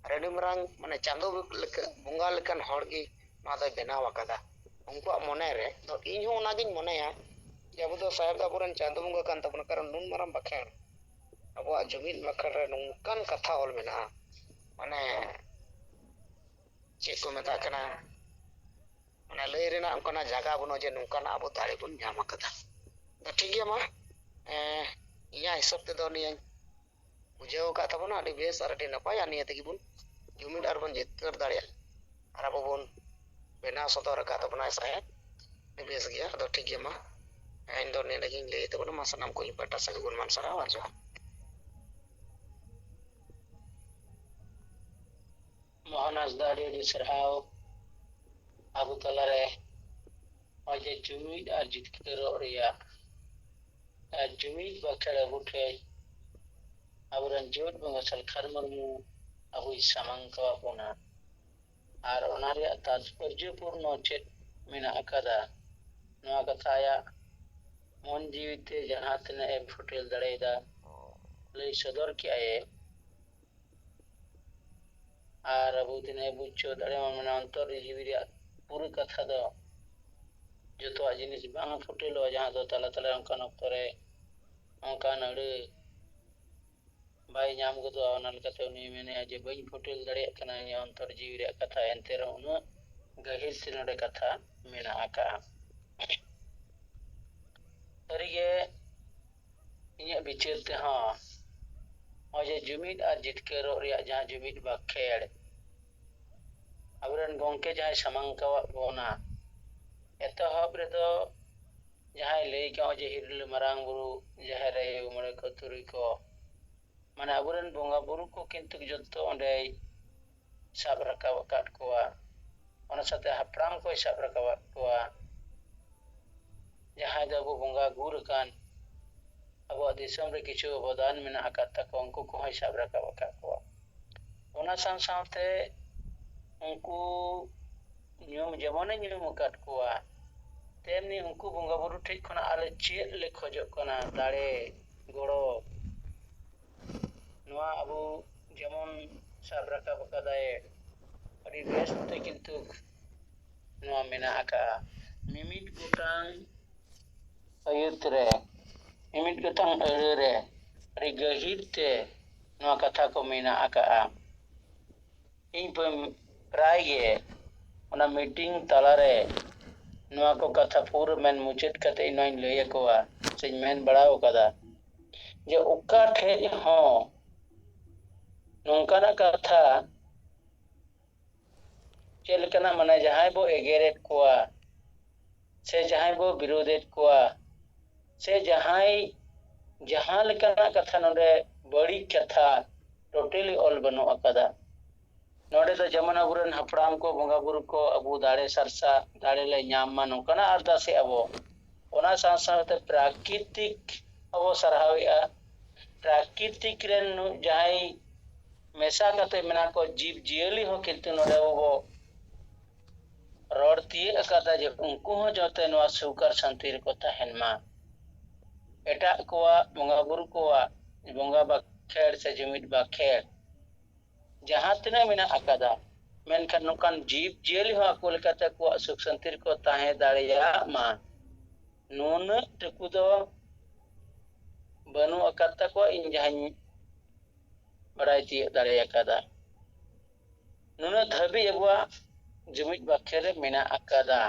ᱟᱨ ᱟᱹᱰᱤ ᱢᱟᱨᱟᱝ, ᱢᱟᱱᱮ, ᱪᱟᱸᱫᱚ ᱞᱮᱠᱟ, ᱵᱚᱸᱜᱟ ᱞᱮᱠᱟᱱ ᱦᱚᱲ ᱜᱮ ᱱᱚᱣᱟ ᱫᱚᱭ ᱵᱮᱱᱟᱣ ᱟᱠᱟᱫᱟ ᱩᱱᱠᱩᱣᱟᱜ ᱢᱚᱱᱮ ᱨᱮ᱾ ᱛᱚ ᱤᱧ ᱦᱚᱸ ᱚᱱᱟᱜᱤᱧ ᱢᱚᱱᱮᱭᱟ ᱡᱮ ᱟᱵᱚ ᱫᱚ ᱥᱟᱦᱮᱵᱽ ᱫᱚ ᱟᱵᱚᱨᱮᱱ ᱪᱟᱸᱫᱚ ᱵᱚᱸᱜᱟ ᱠᱟᱱ ᱛᱟᱵᱚᱱᱟ, ᱠᱟᱨᱚᱱ ᱱᱩᱱ ᱢᱟᱨᱟᱝ ᱵᱟᱠᱷᱮᱲ, ᱟᱵᱚᱣᱟᱜ ᱡᱩᱢᱤᱫ ᱵᱟᱠᱷᱮᱲ ᱨᱮ ᱱᱚᱝᱠᱟᱱ ᱠᱟᱛᱷᱟ ᱚᱞ ᱢᱮᱱᱟᱜᱼᱟ, ᱢᱟᱱᱮ, ᱪᱮᱫ ᱠᱚ ᱢᱮᱛᱟᱜ ᱠᱟᱱᱟ, ᱚᱱᱟ ᱞᱟᱹᱭ ᱨᱮᱱᱟᱜ ᱚᱱᱠᱟᱱᱟᱜ ᱡᱟᱭᱜᱟ ᱵᱟᱹᱱᱩᱜᱼᱟ ᱡᱮ ᱱᱚᱝᱠᱟᱱᱟᱜ ᱟᱵᱚ ᱫᱟᱲᱮ ᱵᱚᱱ ᱧᱟᱢ ᱟᱠᱟᱫᱟ᱾ ᱟᱫᱚ ᱴᱷᱤᱠ ᱜᱮᱭᱟ, ᱢᱟ, ᱮᱸ, ᱤᱧᱟᱹᱜ ᱦᱤᱥᱟᱹᱵ ᱛᱮᱫᱚ ᱱᱤᱭᱟᱹᱧ ᱵᱩᱡᱷᱟᱹᱣ ᱟᱠᱟᱫ ᱛᱟᱵᱚᱱᱟ᱾ ᱟᱹᱰᱤ ᱵᱮᱥ ᱟᱨ ᱟᱹᱰᱤ ᱱᱟᱯᱟᱭ, ᱟᱨ ᱱᱤᱭᱟᱹ ᱛᱮᱜᱮ ᱵᱚᱱ ᱡᱩᱢᱤᱫ ᱟᱨ ᱵᱚᱱ ᱡᱤᱛᱠᱟᱹᱨ ᱫᱟᱲᱮᱭᱟᱜᱼᱟ᱾ ᱟᱨ ᱟᱵᱚ ᱵᱚᱱ ᱵᱮᱱᱟᱣ ᱥᱚᱫᱚᱨ ᱟᱠᱟᱫ ᱛᱟᱵᱚᱱᱟᱭ ᱥᱟᱦᱮᱵᱽ᱾ ᱟᱹᱰᱤ ᱵᱮᱥ ᱜᱮᱭᱟ᱾ ᱟᱫᱚ ᱴᱷᱤᱠ ᱜᱮᱭᱟ, ᱢᱟ ᱤᱧ ᱫᱚ ᱱᱤᱭᱟᱹ ᱜᱤᱧ ᱞᱟᱹᱭ ᱛᱟᱵᱚᱱᱟ᱾ ᱢᱟ ᱥᱟᱱᱟᱢ ᱠᱚ ᱤᱧ ᱯᱟᱦᱴᱟ ᱥᱮᱫ ᱜᱩᱱ ᱢᱟᱱ ᱥᱟᱨᱦᱟᱣ ᱟᱨ ᱡᱚᱦᱟᱨ᱾ ᱢᱚᱦᱚᱱ ᱦᱟᱸᱥᱫᱟ, ᱟᱹᱰᱤ ᱟᱹᱰᱤ ᱥᱟᱨᱦᱟᱣ᱾ ᱟᱵᱚ ᱛᱟᱞᱟᱨᱮ ᱱᱚᱜᱼᱚᱭ ᱡᱮ ᱡᱩᱢᱤᱫ ᱟᱨ ᱡᱤᱛᱠᱟᱹᱨᱚᱜ ᱨᱮᱭᱟᱜ ᱟᱨ ᱡᱩᱢᱤᱫ ᱵᱟᱠᱷᱮᱲ ᱟᱵᱚ ᱴᱷᱮᱱ ᱟᱵᱚᱨᱮᱱ ᱡᱤᱭᱚᱱ ᱵᱚᱸᱜᱟ ᱥᱟᱞᱠᱷᱟᱱ ᱢᱩᱨᱢᱩ ᱟᱵᱚᱭ ᱥᱟᱢᱟᱝ ᱠᱟᱣᱟᱫ ᱵᱚᱱᱟ᱾ ᱟᱨ ᱚᱱᱟ ᱨᱮᱭᱟᱜ ᱛᱟᱛᱯᱚᱨᱡᱚᱯᱩᱨᱱᱚ ᱪᱮᱫ ᱢᱮᱱᱟᱜ ᱟᱠᱟᱫᱟ, ᱱᱚᱣᱟ ᱠᱟᱛᱷᱟ ᱟᱭᱟᱜ ᱢᱚᱱ ᱡᱤᱣᱤ ᱛᱮ ᱡᱟᱦᱟᱸ ᱛᱤᱱᱟᱹᱜ ᱮ ᱯᱷᱩᱴᱮᱞ ᱫᱟᱲᱮᱭᱟᱫᱟ, ᱞᱟᱹᱭ ᱥᱚᱫᱚᱨ ᱠᱮᱜᱼᱟᱭ᱾ ᱟᱨ ᱟᱵᱚ ᱛᱤᱱᱟᱹᱜ ᱵᱩᱡᱽ ᱪᱚ ᱫᱟᱲᱮᱭᱟᱜ ᱢᱟᱱᱮ ᱚᱱᱛᱚᱨ ᱡᱤᱣᱤ ᱨᱮᱭᱟᱜ ᱯᱩᱨᱟᱹ ᱠᱟᱛᱷᱟ ᱫᱚ ᱡᱚᱛᱚᱣᱟᱜ ᱡᱤᱱᱤᱥ ᱵᱟᱝ ᱯᱷᱩᱴᱮᱞᱚᱜᱼᱟ, ᱡᱟᱦᱟᱸ ᱫᱚ ᱛᱟᱞᱟ ᱛᱟᱞᱟ ᱚᱱᱠᱟᱱ ᱚᱠᱛᱚ ᱨᱮ ᱚᱱᱠᱟᱱ ᱟᱹᱲᱟᱹ ᱵᱟᱭ ᱧᱟᱢ ᱜᱚᱫᱚᱜᱼᱟ᱾ ᱚᱱᱟ ᱞᱮᱠᱟᱛᱮ ᱩᱱᱤ ᱢᱮᱱᱮᱫᱼᱟ ᱡᱮ, "ᱵᱟᱹᱧ ᱯᱷᱩᱴᱮᱞ ᱫᱟᱲᱮᱭᱟᱜ ᱠᱟᱱᱟ ᱤᱧᱟᱹᱜ ᱚᱱᱛᱚᱨ ᱡᱤᱣᱤ ᱨᱮᱭᱟᱜ ᱠᱟᱛᱷᱟ, ᱮᱱᱛᱮ ᱨᱮᱦᱚᱸ ᱩᱱᱟᱹᱜ ᱜᱟᱹᱦᱤᱨ ᱛᱮ ᱱᱚᱰᱮ ᱠᱟᱛᱷᱟ ᱢᱮᱱᱟᱜ ᱟᱠᱟᱫᱼᱟ᱾" ᱥᱟᱹᱨᱤᱜᱮ ᱤᱧᱟᱹᱜ ᱵᱤᱪᱟᱹᱨ ᱛᱮᱦᱚᱸ ᱱᱚᱜᱼᱚᱭ ᱡᱮ ᱡᱩᱢᱤᱫ ᱟᱨ ᱡᱤᱛᱠᱟᱹᱨᱚᱜ ᱨᱮᱭᱟᱜ ᱡᱟᱦᱟᱸ ᱡᱩᱢᱤᱫ ᱵᱟᱠᱷᱮᱲ ᱟᱵᱚᱨᱮᱱ ᱜᱚᱢᱠᱮ ᱡᱟᱦᱟᱸᱭ ᱥᱟᱢᱟᱝ ᱠᱟᱣᱟᱫ ᱵᱚᱱᱟ, ᱮᱛᱚᱦᱚᱵ ᱨᱮᱫᱚ ᱡᱟᱦᱟᱸᱭ ᱞᱟᱹᱭ ᱠᱟᱜ ᱡᱮ ᱦᱤᱨᱞᱟᱹ ᱢᱟᱨᱟᱝ ᱵᱩᱨᱩ, ᱡᱟᱦᱮᱨ ᱟᱭᱳ, ᱢᱚᱬᱮ ᱠᱚ ᱛᱩᱨᱩᱭ ᱠᱚ, ᱢᱟᱱᱮ ᱟᱵᱚᱨᱮᱱ ᱵᱚᱸᱜᱟ ᱵᱩᱨᱩ ᱠᱚ ᱠᱤᱱᱛᱩ ᱡᱚᱛᱚ ᱚᱸᱰᱮᱭ ᱥᱟᱵ ᱨᱟᱠᱟᱵ ᱟᱠᱟᱫ ᱠᱚᱣᱟ᱾ ᱚᱱᱟ ᱥᱟᱶᱛᱮ ᱦᱟᱯᱲᱟᱢ ᱠᱚᱭ ᱥᱟᱵ ᱨᱟᱠᱟᱵ ᱟᱠᱟᱫ ᱠᱚᱣᱟ, ᱡᱟᱦᱟᱸᱭ ᱫᱚ ᱟᱵᱚ ᱵᱚᱸᱜᱟ ᱜᱩᱨ ᱟᱠᱟᱱ ᱟᱵᱚᱣᱟᱜ ᱫᱤᱥᱚᱢ ᱨᱮ ᱠᱤᱪᱷᱩ ᱚᱵᱚᱫᱟᱱ ᱢᱮᱱᱟᱜ ᱟᱠᱟᱫ ᱛᱟᱠᱚᱣᱟ, ᱩᱱᱠᱩ ᱠᱚᱦᱚᱸᱭ ᱥᱟᱵ ᱨᱟᱠᱟᱵ ᱟᱠᱟᱫ ᱠᱚᱣᱟ᱾ ᱚᱱᱟ ᱥᱟᱶ ᱥᱟᱶᱛᱮ ᱩᱱᱠᱩ ᱧᱩᱢ, ᱡᱮᱢᱚᱱᱮ ᱧᱩᱢ ᱟᱠᱟᱫ ᱠᱚᱣᱟ, ᱛᱮᱢᱱᱤ ᱩᱱᱠᱩ ᱵᱚᱸᱜᱟ ᱵᱩᱨᱩ ᱴᱷᱮᱡ ᱠᱷᱚᱱᱟᱜ ᱟᱞᱮ ᱪᱮᱫ ᱞᱮ ᱠᱷᱚᱡᱚᱜ ᱠᱟᱱᱟ, ᱫᱟᱲᱮ, ᱜᱚᱲᱚ, ᱱᱚᱣᱟ ᱟᱵᱚ ᱡᱮᱢᱚᱱ ᱥᱟᱵ ᱨᱟᱠᱟᱵ ᱟᱠᱟᱫᱟᱭ, ᱟᱹᱰᱤ ᱵᱮᱥ ᱛᱮ ᱠᱤᱱᱛᱩ ᱱᱚᱣᱟ ᱢᱮᱱᱟᱜ ᱟᱠᱟᱫᱼᱟ᱾ ᱢᱤᱢᱤᱫ ᱜᱚᱴᱟᱝ ᱟᱹᱭᱟᱹᱛ ᱨᱮ, ᱢᱤᱢᱤᱫ ᱜᱚᱴᱟᱝ ᱟᱹᱲᱟᱹ ᱨᱮ ᱟᱹᱰᱤ ᱜᱟᱹᱦᱤᱨ ᱛᱮ ᱱᱚᱣᱟ ᱠᱟᱛᱷᱟ ᱠᱚ ᱢᱮᱱᱟᱜ ᱟᱠᱟᱫᱼᱟ᱾ ᱤᱧ ᱯᱨᱟᱭ ᱜᱮ ᱚᱱᱟ ᱢᱤᱴᱤᱝ ᱛᱟᱞᱟᱨᱮ ᱱᱚᱣᱟ ᱠᱚ ᱠᱟᱛᱷᱟ ᱯᱩᱨᱟᱹ ᱢᱮᱱ ᱢᱩᱪᱟᱹᱫ ᱠᱟᱛᱮ ᱤᱧ ᱱᱚᱣᱟᱧ ᱞᱟᱹᱭ ᱟᱠᱚᱣᱟ ᱥᱮᱧ ᱢᱮᱱ ᱵᱟᱲᱟ ᱟᱠᱟᱫᱟ ᱡᱮ ᱚᱠᱟ ᱴᱷᱮᱡ ᱦᱚᱸ ᱱᱚᱝᱠᱟᱱᱟᱜ ᱠᱟᱛᱷᱟ ᱪᱮᱫ ᱞᱮᱠᱟᱱᱟᱜ, ᱢᱟᱱᱮ ᱡᱟᱦᱟᱸᱭ ᱵᱚ ᱮᱜᱮᱨᱮᱫ ᱠᱚᱣᱟ, ᱥᱮ ᱡᱟᱦᱟᱸᱭ ᱵᱚ ᱵᱤᱨᱳᱫᱮᱫ ᱠᱚᱣᱟ, ᱥᱮ ᱡᱟᱦᱟᱸᱭ ᱡᱟᱦᱟᱸ ᱞᱮᱠᱟᱱᱟᱜ ᱠᱟᱛᱷᱟ ᱱᱚᱰᱮ ᱵᱟᱹᱲᱤᱡ ᱠᱟᱛᱷᱟ totally ᱚᱞ ᱵᱟᱹᱱᱩᱜ ᱟᱠᱟᱫᱟ᱾ ᱱᱚᱰᱮ ᱫᱚ ᱡᱮᱢᱚᱱ ᱟᱵᱚᱨᱮᱱ ᱦᱟᱯᱲᱟᱢ ᱠᱚ, ᱵᱚᱸᱜᱟ ᱵᱩᱨᱩ ᱠᱚ, ᱟᱵᱚ ᱫᱟᱲᱮ ᱥᱟᱨᱥᱟ, ᱫᱟᱲᱮ ᱞᱮ ᱧᱟᱢ ᱢᱟ, ᱱᱚᱝᱠᱟᱱᱟᱜ ᱟᱨᱫᱟᱥᱮᱜᱼᱟ ᱵᱚ᱾ ᱚᱱᱟ ᱥᱟᱶ ᱥᱟᱶᱛᱮ ᱯᱨᱟᱠᱨᱤᱛᱤᱠ ᱟᱵᱚ ᱥᱟᱨᱦᱟᱣᱮᱜᱼᱟ᱾ ᱯᱨᱟᱠᱨᱤᱛᱤᱠ ᱨᱮᱱ ᱱᱩ-, ᱡᱟᱦᱟᱸᱭ ᱢᱮᱥᱟ ᱠᱟᱛᱮ ᱢᱮᱱᱟᱜ ᱠᱚ ᱡᱤᱵᱽ ᱡᱤᱭᱟᱹᱞᱤ ᱦᱚᱸ ᱠᱤᱱᱛᱩ ᱱᱚᱰᱮ ᱟᱵᱚ ᱵᱚ ᱨᱚᱲ ᱛᱤᱭᱟᱹᱜ ᱟᱠᱟᱫᱟ ᱡᱮ ᱩᱱᱠᱩ ᱦᱚᱸ ᱡᱟᱛᱮ ᱱᱚᱣᱟ ᱥᱩᱠ ᱟᱨ ᱥᱟᱱᱛᱤ ᱨᱮᱠᱚ ᱛᱟᱦᱮᱱ ᱢᱟ᱾ ᱮᱴᱟᱜ ᱠᱚᱣᱟᱜ, ᱵᱚᱸᱜᱟ ᱵᱩᱨᱩ ᱠᱚᱣᱟᱜ ᱵᱚᱸᱜᱟ ᱵᱟᱠᱷᱮᱲ ᱥᱮ ᱡᱩᱢᱤᱫ ᱵᱟᱠᱷᱮᱲ ᱡᱟᱦᱟᱸ ᱛᱤᱱᱟᱹᱜ ᱢᱮᱱᱟᱜ ᱟᱠᱟᱫᱟ, ᱢᱮᱱᱠᱷᱟᱱ ᱱᱚᱝᱠᱟᱱ ᱡᱤᱵᱽ ᱡᱤᱭᱟᱹᱞᱤ ᱦᱚᱸ ᱟᱠᱚ ᱞᱮᱠᱟᱛᱮ ᱟᱠᱚᱣᱟᱜ ᱥᱩᱠ ᱥᱟᱱᱛᱤ ᱨᱮᱠᱚ ᱛᱟᱦᱮᱸ ᱫᱟᱲᱮᱭᱟᱜ ᱢᱟ, ᱱᱩᱱᱟᱹᱜ ᱴᱩᱠᱩ ᱫᱚ ᱵᱟᱹᱱᱩᱜ ᱟᱠᱟᱫ ᱛᱟᱠᱚᱣᱟ, ᱤᱧ ᱡᱟᱦᱟᱸᱧ ᱵᱟᱲᱟᱭ ᱛᱤᱭᱳᱜ ᱫᱟᱲᱮ ᱟᱠᱟᱫᱟ᱾ ᱱᱩᱱᱟᱹᱜ ᱫᱷᱟᱹᱵᱤᱡ ᱟᱵᱚᱣᱟᱜ ᱡᱩᱢᱤᱫ ᱵᱟᱠᱷᱮᱲ ᱨᱮ ᱢᱮᱱᱟᱜ ᱟᱠᱟᱫᱟ᱾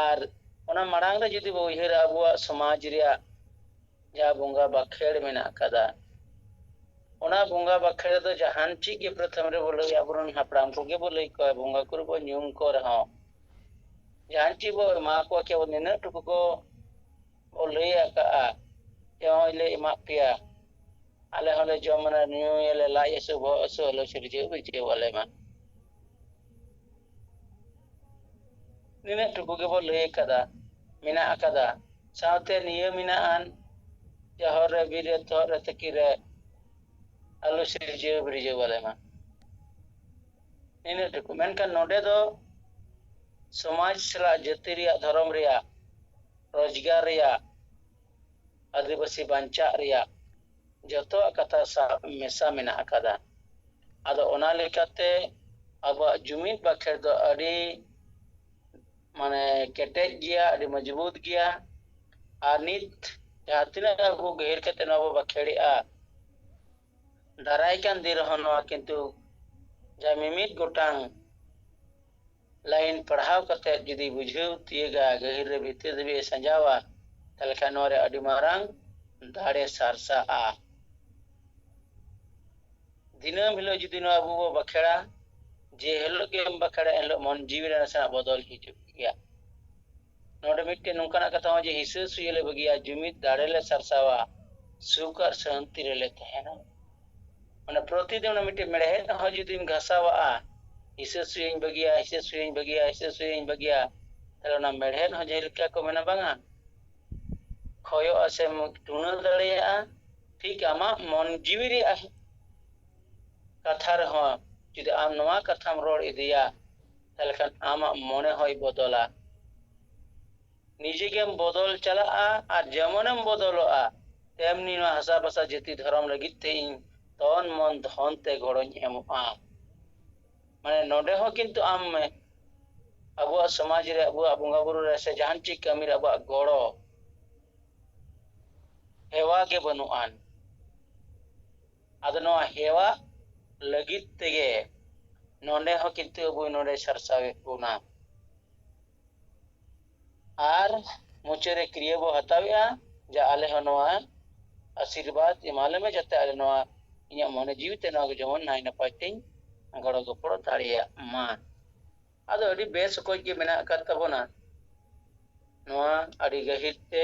ᱟᱨ ᱚᱱᱟ ᱢᱟᱲᱟᱝ ᱨᱮ ᱡᱩᱫᱤ ᱵᱚ ᱩᱭᱦᱟᱹᱨᱟ, ᱟᱵᱚᱣᱟᱜ ᱥᱚᱢᱟᱡᱽ ᱨᱮᱭᱟᱜ ᱡᱟᱦᱟᱸ ᱵᱚᱸᱜᱟ ᱵᱟᱠᱷᱮᱲ ᱢᱮᱱᱟᱜ ᱟᱠᱟᱫᱟ, ᱚᱱᱟ ᱵᱚᱸᱜᱟ ᱵᱟᱠᱷᱮᱲ ᱫᱚ ᱡᱟᱦᱟᱱ ᱪᱮᱫ ᱜᱮ ᱯᱨᱚᱛᱷᱚᱢ ᱨᱮᱵᱚ ᱞᱟᱹᱭᱟ, ᱟᱵᱚᱨᱮᱱ ᱦᱟᱯᱲᱟᱢ ᱠᱚᱜᱮ ᱵᱚ ᱞᱟᱹᱭ ᱠᱚᱣᱟ, ᱵᱚᱸᱜᱟ ᱠᱚᱨᱮ ᱵᱚ ᱧᱩᱢ ᱠᱚ ᱨᱮᱦᱚᱸ, ᱡᱟᱦᱟᱱ ᱪᱮᱫ ᱵᱚ ᱮᱢᱟ ᱠᱚᱣᱟ, ᱠᱤ ᱟᱵᱚ ᱱᱤᱱᱟᱹᱜ ᱴᱩᱠᱩ ᱠᱚ ᱵᱚ ᱞᱟᱹᱭ ᱟᱠᱟᱫᱼᱟ ᱡᱮ ᱱᱚᱜᱼᱚᱭ ᱞᱮ ᱮᱢᱟᱫ ᱯᱮᱭᱟ, ᱟᱞᱮ ᱦᱚᱸᱞᱮ ᱡᱚᱢ ᱟᱞᱮ, ᱧᱩᱭᱟᱞᱮ, ᱞᱟᱡ ᱦᱟᱹᱥᱩ, ᱵᱚᱦᱚᱜ ᱦᱟᱹᱥᱩ ᱟᱞᱚ ᱥᱤᱨᱡᱟᱹᱣ ᱵᱤᱨᱡᱟᱹᱣ ᱟᱞᱮ ᱢᱟ᱾ ᱱᱤᱱᱟᱹᱜ ᱴᱩᱠᱩ ᱜᱮᱵᱚ ᱞᱟᱹᱭ ᱟᱠᱟᱫᱟ, ᱢᱮᱱᱟᱜ ᱟᱠᱟᱫᱟ᱾ ᱥᱟᱶᱛᱮ ᱱᱤᱭᱟᱹ ᱢᱮᱱᱟᱜᱼᱟᱱ, ᱡᱟᱦᱚᱨ ᱨᱮ, ᱵᱤᱨ ᱨᱮ, ᱛᱚᱦᱚᱫ ᱨᱮ, ᱛᱟᱹᱠᱤ ᱨᱮ ᱟᱞᱚ ᱥᱤᱨᱡᱟᱹᱣ ᱵᱤᱨᱡᱟᱹᱣ ᱟᱞᱮ ᱢᱟ᱾ ᱱᱤᱱᱟᱹᱜ ᱴᱩᱠᱩ᱾ ᱢᱮᱱᱠᱷᱟᱱ ᱱᱚᱰᱮ ᱫᱚ ᱥᱚᱢᱟᱡᱽ ᱥᱟᱞᱟᱜ, ᱡᱟᱹᱛᱤ ᱨᱮᱭᱟᱜ, ᱫᱷᱚᱨᱚᱢ ᱨᱮᱭᱟᱜ, ᱨᱳᱡᱽᱜᱟᱨ ᱨᱮᱭᱟᱜ, ᱟᱹᱫᱤᱵᱟᱹᱥᱤ ᱵᱟᱧᱪᱟᱜ ᱨᱮᱭᱟᱜ ᱡᱚᱛᱚᱣᱟᱜ ᱠᱟᱛᱷᱟ ᱥᱟᱵ ᱢᱮᱥᱟ ᱢᱮᱱᱟᱜ ᱟᱠᱟᱫᱟ᱾ ᱟᱫᱚ ᱚᱱᱟ ᱞᱮᱠᱟᱛᱮ ᱟᱵᱚᱣᱟᱜ ᱡᱩᱢᱤᱫ ᱵᱟᱠᱷᱮᱲ ᱫᱚ ᱟᱹᱰᱤ, ᱢᱟᱱᱮ, ᱠᱮᱴᱮᱡ ᱜᱮᱭᱟ, ᱟᱹᱰᱤ ᱢᱚᱡᱽᱵᱩᱛ ᱜᱮᱭᱟ᱾ ᱟᱨ ᱱᱤᱛ ᱡᱟᱦᱟᱸ ᱛᱤᱱᱟᱹᱜ ᱟᱵᱚ ᱜᱟᱹᱦᱤᱨ ᱠᱟᱛᱮ ᱱᱚᱣᱟ ᱵᱚ ᱵᱟᱠᱷᱮᱲᱮᱜᱼᱟ, ᱫᱟᱨᱟᱭ ᱠᱟᱱ ᱫᱤᱱ ᱨᱮᱦᱚᱸ ᱱᱚᱣᱟ ᱠᱤᱱᱛᱩ ᱡᱟᱦᱟᱸ ᱢᱤᱢᱤᱫ ᱜᱚᱴᱟᱝ line ᱯᱟᱲᱦᱟᱣ ᱠᱟᱛᱮ ᱡᱩᱫᱤ ᱵᱩᱡᱷᱟᱹᱣ ᱛᱤᱭᱟᱹᱜᱟ, ᱜᱟᱹᱦᱤᱨ ᱨᱮ ᱵᱷᱤᱛᱤᱨ ᱫᱷᱟᱹᱵᱤᱡ ᱮ ᱥᱟᱡᱟᱣᱟ, ᱛᱟᱦᱚᱞᱮ ᱠᱷᱟᱱ ᱱᱚᱣᱟ ᱨᱮ ᱟᱹᱰᱤ ᱢᱟᱨᱟᱝ ᱫᱟᱲᱮ ᱥᱟᱨᱥᱟᱜᱼᱟ᱾ ᱫᱤᱱᱟᱹᱢ ᱦᱤᱞᱳᱜ ᱡᱩᱫᱤ ᱱᱚᱣᱟ ᱟᱵᱚ ᱵᱚ ᱵᱟᱠᱷᱮᱲᱟ, ᱡᱮ ᱦᱤᱞᱳᱜ ᱜᱮᱢ ᱵᱟᱠᱷᱮᱲᱟ, ᱮᱱ ᱦᱤᱞᱳᱜ ᱢᱚᱱ ᱡᱤᱣᱤ ᱨᱮ ᱱᱟᱥᱮᱱᱟᱜ ᱵᱚᱫᱚᱞ ᱦᱤᱡᱩᱜ ᱜᱮᱭᱟ᱾ ᱱᱚᱰᱮ ᱢᱤᱫᱴᱮᱱ ᱱᱚᱝᱠᱟᱱᱟᱜ ᱠᱟᱛᱷᱟ ᱦᱚᱸ ᱡᱮ, ᱦᱤᱥᱟᱹ ᱥᱩᱭᱟᱹ ᱞᱮ ᱵᱟᱹᱜᱤᱭᱟ, ᱡᱩᱢᱤᱫ ᱫᱟᱲᱮ ᱞᱮ ᱥᱟᱨᱥᱟᱣᱟ, ᱥᱩᱠ ᱟᱨ ᱥᱟᱹᱱᱛᱤ ᱨᱮᱞᱮ ᱛᱟᱦᱮᱱᱟ᱾ ᱢᱟᱱᱮ ᱯᱨᱚᱛᱤᱫᱤᱱ ᱚᱱᱟ ᱢᱤᱫᱴᱮᱱ ᱢᱮᱲᱦᱮᱫ ᱦᱚᱸ ᱡᱩᱫᱤᱢ ᱜᱷᱟᱥᱟᱣᱟᱜᱼᱟ, ᱦᱤᱥᱟᱹ ᱥᱩᱭᱟᱹᱧ ᱵᱟᱹᱜᱤᱭᱟ, ᱦᱤᱥᱟᱹ ᱥᱩᱭᱟᱹᱧ ᱵᱟᱹᱜᱤᱭᱟ, ᱦᱤᱥᱟᱹ ᱥᱩᱭᱟᱹᱧ ᱵᱟᱹᱜᱤᱭᱟ, ᱛᱟᱦᱞᱮ ᱚᱱᱟ ᱢᱮᱲᱦᱮᱫ ᱦᱚᱸ ᱡᱮᱞᱮᱠᱟ ᱠᱚ ᱢᱮᱱᱟ ᱵᱟᱝᱟ, ᱠᱷᱚᱭᱚᱜᱼᱟ ᱥᱮᱢ ᱴᱩᱱᱟᱹ ᱫᱟᱲᱮᱭᱟᱜᱼᱟ, ᱴᱷᱤᱠ ᱟᱢᱟᱜ ᱢᱚᱱ ᱡᱤᱣᱤ ᱨᱮᱭᱟᱜ ᱠᱟᱛᱷᱟ ᱨᱮᱦᱚᱸ ᱡᱩᱫᱤ ᱟᱢ ᱱᱚᱣᱟ ᱠᱟᱛᱷᱟᱢ ᱨᱚᱲ ᱤᱫᱤᱭᱟ, ᱛᱟᱦᱞᱮ ᱠᱷᱟᱱ ᱟᱢᱟᱜ ᱢᱚᱱᱮ ᱦᱚᱸᱭ ᱵᱚᱫᱚᱞᱟ᱾ ᱱᱤᱡᱮ ᱜᱮᱢ ᱵᱚᱫᱚᱞ ᱪᱟᱞᱟᱜᱼᱟ ᱟᱨ ᱡᱮᱢᱚᱱᱮᱢ ᱵᱚᱫᱚᱞᱚᱜᱼᱟ, ᱛᱮᱢᱱᱤ ᱱᱚᱣᱟ ᱦᱟᱥᱟ ᱵᱷᱟᱥᱟ ᱡᱟᱹᱛᱤ ᱫᱷᱚᱨᱚᱢ ᱞᱟᱹᱜᱤᱫ ᱛᱮ ᱤᱧ ᱛᱚᱱ ᱢᱚᱱ ᱫᱷᱚᱱ ᱛᱮ ᱜᱚᱲᱚᱧ ᱮᱢᱚᱜᱼᱟ᱾ ᱢᱟᱱᱮ ᱱᱚᱰᱮ ᱦᱚᱸ ᱠᱤᱱᱛᱩ ᱟᱢ ᱟᱵᱚᱣᱟᱜ ᱥᱚᱢᱟᱡᱽ ᱨᱮ, ᱟᱵᱚᱣᱟᱜ ᱵᱚᱸᱜᱟ ᱵᱩᱨᱩ ᱨᱮ ᱥᱮ ᱡᱟᱦᱟᱱ ᱪᱤᱡ ᱠᱟᱹᱢᱤ ᱨᱮ ᱟᱵᱚᱣᱟᱜ ᱜᱚᱲᱚ ᱦᱮᱣᱟ ᱜᱮ ᱵᱟᱹᱱᱩᱜ ᱟᱱ᱾ ᱟᱫᱚ ᱱᱚᱣᱟ ᱦᱮᱣᱟ ᱞᱟᱹᱜᱤᱫ ᱛᱮᱜᱮ ᱱᱚᱰᱮ ᱦᱚᱸ ᱠᱤᱱᱛᱩ ᱟᱵᱚ ᱱᱚᱰᱮ ᱥᱟᱨᱥᱟᱣᱮᱫ ᱵᱚᱱᱟ᱾ ᱟᱨ ᱢᱩᱪᱟᱹᱫ ᱨᱮ ᱠᱨᱤᱭᱟᱹ ᱵᱚ ᱦᱟᱛᱟᱣᱮᱫᱼᱟ ᱡᱮ ᱟᱞᱮ ᱦᱚᱸ ᱱᱚᱣᱟ ᱟᱥᱤᱨᱵᱟᱫᱽ ᱮᱢᱟᱞᱮ ᱢᱮ, ᱡᱟᱛᱮ ᱟᱞᱮ ᱱᱚᱣᱟ ᱤᱧᱟᱹᱜ ᱢᱚᱱᱮ ᱡᱤᱣᱤ ᱛᱮ ᱱᱚᱣᱟ ᱜᱮ ᱡᱮᱢᱚᱱ ᱱᱟᱭ ᱱᱟᱯᱟᱭ ᱛᱤᱧ ᱜᱚᱲᱚ ᱜᱚᱯᱚᱲᱚ ᱫᱟᱲᱮᱭᱟᱜ ᱢᱟ᱾ ᱟᱫᱚ ᱟᱹᱰᱤ ᱵᱮᱥ ᱚᱠᱚᱡ ᱜᱮ ᱢᱮᱱᱟᱜ ᱟᱠᱟᱫ ᱛᱟᱵᱚᱱᱟ ᱱᱚᱣᱟ ᱟᱹᱰᱤ ᱜᱟᱹᱦᱤᱨ ᱛᱮ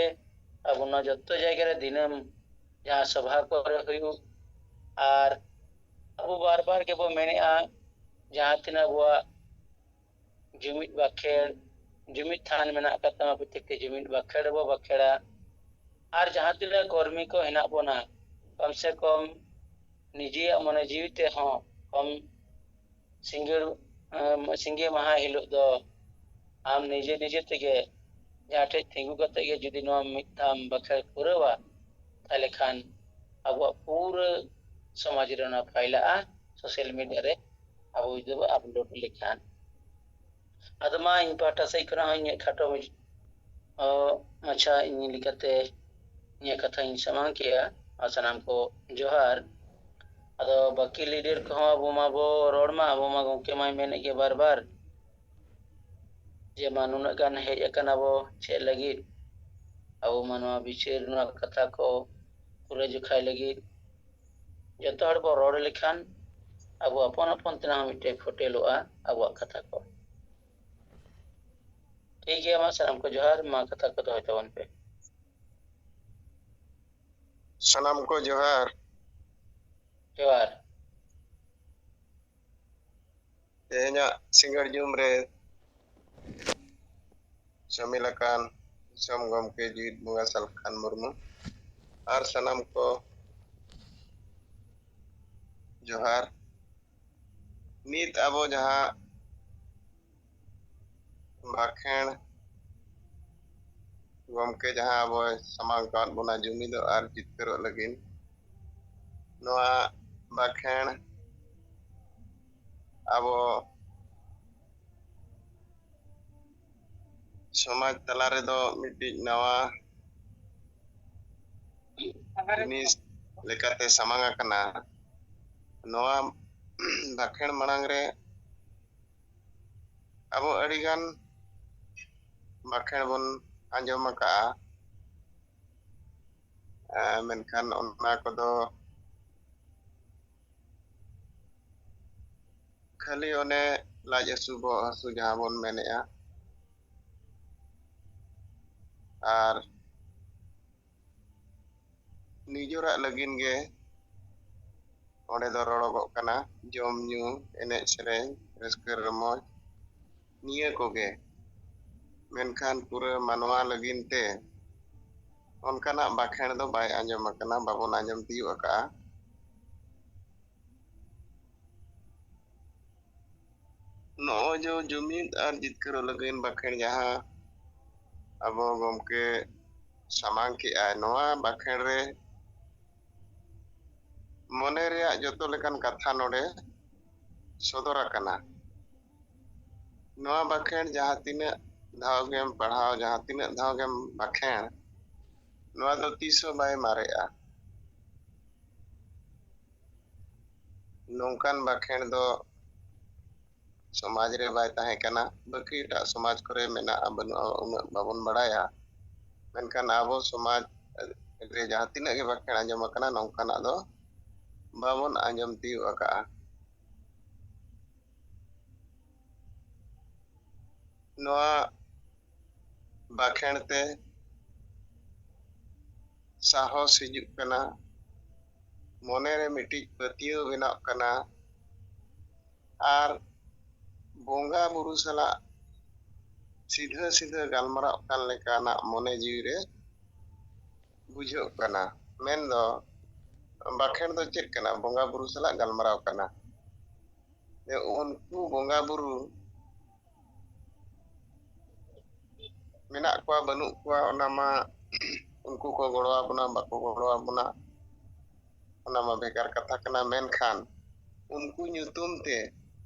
ᱟᱵᱚ ᱱᱚᱣᱟ ᱡᱚᱛᱚ ᱡᱟᱭᱜᱟ ᱨᱮ ᱫᱤᱱᱟᱹᱢ ᱡᱟᱦᱟᱸ ᱥᱚᱵᱷᱟ ᱠᱚᱨᱮ ᱦᱩᱭᱩᱜ, ᱟᱨ ᱟᱵᱚ ᱵᱟᱨ ᱵᱟᱨ ᱜᱮᱵᱚ ᱢᱮᱱᱮᱫᱼᱟ, ᱡᱟᱦᱟᱸ ᱛᱤᱱᱟᱹᱜ ᱟᱵᱚᱣᱟᱜ ᱡᱩᱢᱤᱫ ᱵᱟᱠᱷᱮᱲ, ᱡᱩᱢᱤᱫ ᱛᱷᱟᱱ ᱢᱮᱱᱟᱜ ᱟᱠᱟᱫ ᱛᱟᱢᱟ, ᱯᱨᱚᱛᱮᱠᱴᱤ ᱡᱩᱢᱤᱫ ᱵᱟᱠᱷᱮᱲ ᱵᱚ ᱵᱟᱠᱷᱮᱲᱟ᱾ ᱟᱨ ᱡᱟᱦᱟᱸ ᱛᱤᱱᱟᱹᱜ ᱠᱚᱨᱢᱤ ᱠᱚ ᱦᱮᱱᱟᱜ ᱵᱚᱱᱟ, ᱠᱚᱢ ᱥᱮ ᱠᱚᱢ ᱱᱤᱡᱮᱭᱟᱜ ᱢᱚᱱᱮ ᱡᱤᱣᱤ ᱛᱮᱦᱚᱸ ᱠᱚᱢ ᱥᱤᱸᱜᱟᱹᱲ, ᱮᱸ, ᱥᱤᱸᱜᱮ ᱢᱟᱦᱟ ᱦᱤᱞᱳᱜ ᱫᱚ ᱟᱢ ᱱᱤᱡᱮ ᱱᱤᱡᱮ ᱛᱮᱜᱮ ᱡᱟᱦᱟᱸ ᱴᱷᱮᱡ ᱛᱤᱸᱜᱩ ᱠᱟᱛᱮ ᱜᱮ ᱡᱩᱫᱤ ᱱᱚᱣᱟ ᱢᱤᱫ ᱫᱷᱟᱣ ᱵᱟᱠᱷᱮᱲ ᱯᱩᱨᱟᱹᱣᱟ, ᱛᱟᱦᱞᱮ ᱠᱷᱟᱱ ᱟᱵᱚᱣᱟᱜ ᱯᱩᱨᱟᱹ ᱥᱚᱢᱟᱡᱽ ᱨᱮ ᱚᱱᱟ ᱯᱷᱟᱭᱞᱟᱜᱼᱟ, ᱥᱳᱥᱟᱞ ᱢᱤᱰᱤᱭᱟ ᱨᱮ ᱟᱵᱚ ᱡᱩᱫᱤ ᱵᱚ ᱟᱯᱞᱳᱰ ᱞᱮᱠᱷᱟᱱ᱾ ᱟᱫᱚ ᱢᱟ ᱤᱧ ᱯᱟᱦᱴᱟ ᱥᱮᱫ ᱠᱷᱚᱱᱟᱜ ᱦᱚᱸ ᱤᱧᱟᱹᱜ ᱠᱷᱟᱴᱚ ᱢᱟᱪ-, ᱚ, ᱢᱟᱪᱷᱟ ᱤᱧ ᱞᱮᱠᱟᱛᱮ ᱤᱧᱟᱹᱜ ᱠᱟᱛᱷᱟᱧ ᱥᱟᱢᱟᱝ ᱠᱮᱜᱼᱟ᱾ ᱟᱨ ᱥᱟᱱᱟᱢ ᱠᱚ ᱡᱚᱦᱟᱨ᱾ ᱟᱫᱚ ᱵᱟᱹᱠᱤ ᱞᱤᱰᱟᱨ ᱠᱚᱦᱚᱸ ᱟᱵᱚ ᱢᱟᱵᱚ ᱨᱚᱲ ᱢᱟ, ᱟᱵᱚ ᱢᱟ ᱜᱚᱢᱠᱮ ᱢᱟᱭ ᱢᱮᱱᱮᱫ ᱜᱮ ᱵᱟᱨ ᱵᱟᱨ ᱡᱮ ᱢᱟ ᱱᱩᱱᱟᱹᱜ ᱜᱟᱱ ᱦᱮᱡ ᱟᱠᱟᱱᱟ ᱵᱚ ᱪᱮᱫ ᱞᱟᱹᱜᱤᱫ, ᱟᱵᱚ ᱢᱟ ᱱᱚᱣᱟ ᱵᱤᱪᱟᱹᱨ ᱱᱚᱣᱟ ᱠᱟᱛᱷᱟ ᱠᱚ ᱯᱩᱨᱟᱹ ᱡᱚᱠᱷᱟᱭ ᱞᱟᱹᱜᱤᱫ ᱡᱚᱛᱚ ᱦᱚᱲ ᱵᱚ ᱨᱚᱲ ᱞᱮᱠᱷᱟᱱ ᱟᱵᱚ ᱟᱯᱚᱱ ᱟᱯᱚᱱ ᱛᱮᱱᱟᱜ ᱦᱚᱸ ᱢᱤᱫᱴᱮᱱ ᱯᱷᱩᱴᱮᱞᱚᱜᱼᱟ ᱟᱵᱚᱣᱟᱜ ᱠᱟᱛᱷᱟ ᱠᱚ᱾ ᱴᱷᱤᱠ ᱜᱮᱭᱟ, ᱢᱟ ᱥᱟᱱᱟᱢ ᱠᱚ ᱡᱚᱦᱟᱨ, ᱢᱟ ᱠᱟᱛᱷᱟ ᱠᱚ ᱫᱚᱦᱚᱭ ᱛᱟᱵᱚᱱ ᱯᱮ᱾ ᱥᱟᱱᱟᱢ ᱠᱚ ᱡᱚᱦᱟᱨ᱾ ᱡᱚᱦᱟᱨ᱾ ᱛᱮᱦᱮᱧᱟᱜ ᱥᱤᱸᱜᱟᱹᱲ ᱧᱩᱢ ᱨᱮ ᱥᱟᱹᱢᱤᱞ ᱟᱠᱟᱱ ᱫᱤᱥᱚᱢ ᱜᱚᱢᱠᱮ ᱡᱤᱣᱤᱫ ᱵᱚᱸᱜᱟ ᱥᱟᱞᱠᱷᱟᱱ ᱢᱩᱨᱢᱩ ᱟᱨ ᱥᱟᱱᱟᱢ ᱠᱚ ᱡᱚᱦᱟᱨ᱾ ᱱᱤᱛ ᱟᱵᱚ ᱡᱟᱦᱟᱸ ᱵᱟᱠᱷᱮᱬ ᱜᱚᱢᱠᱮ ᱡᱟᱦᱟᱸ ᱟᱵᱚᱭ ᱥᱟᱢᱟᱝ ᱟᱠᱟᱫ ᱵᱚᱱᱟ ᱡᱩᱢᱤᱫᱚᱜ ᱟᱨ ᱡᱤᱛᱠᱟᱹᱨᱚᱜ ᱞᱟᱹᱜᱤᱫ, ᱱᱚᱣᱟ ᱵᱟᱠᱷᱮᱬ ᱟᱵᱚ ᱥᱚᱢᱟᱡᱽ ᱛᱟᱞᱟ ᱨᱮᱫᱚ ᱢᱤᱫᱴᱤᱡ ᱱᱟᱣᱟ ᱡᱤᱱᱤᱥ ᱞᱮᱠᱟᱛᱮ ᱥᱟᱢᱟᱝ ᱟᱠᱟᱱᱟ᱾ ᱱᱚᱣᱟ ᱵᱟᱠᱷᱮᱬ ᱢᱟᱲᱟᱝ ᱨᱮ ᱟᱵᱚ ᱟᱹᱰᱤᱜᱟᱱ ᱵᱟᱠᱷᱮᱬ ᱵᱚᱱ ᱟᱸᱡᱚᱢ ᱟᱠᱟᱫᱼᱟ, ᱮᱸ, ᱢᱮᱱᱠᱷᱟᱱ ᱚᱱᱟ ᱠᱚᱫᱚ ᱠᱷᱟᱹᱞᱤ ᱚᱱᱮ ᱞᱟᱡ ᱦᱟᱹᱥᱩ, ᱵᱚᱦᱚᱜ ᱦᱟᱹᱥᱩ ᱡᱟᱦᱟᱸ ᱵᱚᱱ ᱢᱮᱱᱮᱫᱼᱟ, ᱟᱨ ᱱᱤᱡᱮᱨᱟᱜ ᱞᱟᱹᱜᱤᱫ ᱜᱮ ᱚᱸᱰᱮ ᱫᱚ ᱨᱚᱲᱚᱜᱚᱜ ᱠᱟᱱᱟ, ᱡᱚᱢ ᱧᱩ, ᱮᱱᱮᱡ ᱥᱮᱨᱮᱧ, ᱨᱟᱹᱥᱠᱟᱹ ᱨᱚᱢᱚᱡᱽ, ᱱᱤᱭᱟᱹ ᱠᱚᱜᱮ᱾ ᱢᱮᱱᱠᱷᱟᱱ ᱯᱩᱨᱟᱹ ᱢᱟᱱᱣᱟ ᱞᱟᱹᱜᱤᱫ ᱛᱮ ᱚᱱᱠᱟᱱᱟᱜ ᱵᱟᱠᱷᱮᱬ ᱫᱚ ᱵᱟᱭ ᱟᱸᱡᱚᱢ ᱟᱠᱟᱱᱟ, ᱵᱟᱵᱚᱱ ᱟᱸᱡᱚᱢ ᱛᱤᱭᱳᱜ ᱟᱠᱟᱫᱼᱟ᱾ ᱱᱚᱜᱼᱚᱭ ᱡᱮ ᱡᱩᱢᱤᱫ ᱟᱨ ᱡᱤᱛᱠᱟᱹᱨᱚᱜ ᱞᱟᱹᱜᱤᱫ ᱵᱟᱠᱷᱮᱬ ᱡᱟᱦᱟᱸ ᱟᱵᱚ ᱜᱚᱢᱠᱮ ᱥᱟᱢᱟᱝ ᱠᱮᱜᱼᱟᱭ, ᱱᱚᱣᱟ ᱵᱟᱠᱷᱮᱬ ᱨᱮ ᱢᱚᱱᱮ ᱨᱮᱭᱟᱜ ᱡᱚᱛᱚ ᱞᱮᱠᱟᱱ ᱠᱟᱛᱷᱟ ᱱᱚᱰᱮ ᱥᱚᱫᱚᱨ ᱟᱠᱟᱱᱟ᱾ ᱱᱚᱣᱟ ᱵᱟᱠᱷᱮᱬ ᱡᱟᱦᱟᱸ ᱛᱤᱱᱟᱹᱜ ᱫᱷᱟᱣ ᱜᱮᱢ ᱯᱟᱲᱦᱟᱣ, ᱡᱟᱦᱟᱸ ᱛᱤᱱᱟᱹᱜ ᱫᱷᱟᱣ ᱜᱮᱢ ᱵᱟᱠᱷᱮᱬ, ᱱᱚᱣᱟ ᱫᱚ ᱛᱤᱥ ᱦᱚᱸ ᱵᱟᱭ ᱢᱟᱨᱮᱜᱼᱟ᱾ ᱱᱚᱝᱠᱟᱱ ᱵᱟᱠᱷᱮᱬ ᱫᱚ ᱥᱚᱢᱟᱡᱽ ᱨᱮ ᱵᱟᱭ ᱛᱟᱦᱮᱸ ᱠᱟᱱᱟ᱾ ᱵᱟᱹᱠᱤ ᱮᱴᱟᱜ ᱥᱚᱢᱟᱡᱽ ᱠᱚᱨᱮ ᱢᱮᱱᱟᱜᱼᱟ ᱵᱟᱹᱱᱩᱜᱼᱟ, ᱩᱱᱟᱹᱜ ᱵᱟᱵᱚᱱ ᱵᱟᱲᱟᱭᱟ᱾ ᱢᱮᱱᱠᱷᱟᱱ ᱟᱵᱚ ᱥᱚᱢᱟᱡᱽ ᱨᱮ ᱡᱟᱦᱟᱸ ᱛᱤᱱᱟᱹᱜ ᱜᱮ ᱵᱟᱠᱷᱮᱬ ᱟᱸᱡᱚᱢ ᱟᱠᱟᱱᱟ, ᱱᱚᱝᱠᱟᱱᱟᱜ ᱫᱚ ᱵᱟᱵᱚᱱ ᱟᱸᱡᱚᱢ ᱛᱤᱭᱳᱜ ᱟᱠᱟᱫᱼᱟ᱾ ᱱᱚᱣᱟ ᱵᱟᱠᱷᱮᱬ ᱛᱮ ᱥᱟᱦᱚᱥ ᱦᱤᱡᱩᱜ ᱠᱟᱱᱟ, ᱢᱚᱱᱮᱨᱮ ᱢᱤᱫᱴᱤᱡ ᱯᱟᱹᱛᱭᱟᱹᱣ ᱵᱮᱱᱟᱜ ᱠᱟᱱᱟ, ᱟᱨ ᱵᱚᱸᱜᱟ ᱵᱩᱨᱩ ᱥᱟᱞᱟᱜ ᱥᱤᱫᱷᱟᱹ ᱥᱤᱫᱷᱟᱹ ᱜᱟᱞᱢᱟᱨᱟᱣ ᱠᱟᱱ ᱞᱮᱠᱟᱱᱟᱜ ᱢᱚᱱᱮ ᱡᱤᱣᱤ ᱨᱮ ᱵᱩᱡᱷᱟᱹᱜ ᱠᱟᱱᱟ᱾ ᱢᱮᱱᱫᱚ ᱵᱟᱠᱷᱮᱬ ᱫᱚ ᱪᱮᱫ ᱠᱟᱱᱟ? ᱵᱚᱸᱜᱟ ᱵᱩᱨᱩ ᱥᱟᱞᱟᱜ ᱜᱟᱞᱢᱟᱨᱟᱣ ᱠᱟᱱᱟ᱾ ᱡᱮ ᱩᱱᱠᱩ ᱵᱚᱸᱜᱟ ᱵᱩᱨᱩ ᱢᱮᱱᱟᱜ ᱠᱚᱣᱟ ᱵᱟᱹᱱᱩᱜ ᱠᱚᱣᱟ, ᱚᱱᱟ ᱢᱟ ᱩᱱᱠᱩ ᱠᱚ ᱜᱚᱲᱚ ᱟᱵᱚᱱᱟ ᱵᱟᱠᱚ ᱜᱚᱲᱚ ᱟᱵᱚᱱᱟ, ᱚᱱᱟ ᱢᱟ ᱵᱷᱮᱜᱟᱨ ᱠᱟᱛᱷᱟ ᱠᱟᱱᱟ᱾ ᱢᱮᱱᱠᱷᱟᱱ ᱩᱱᱠᱩ ᱧᱩᱛᱩᱢ ᱛᱮ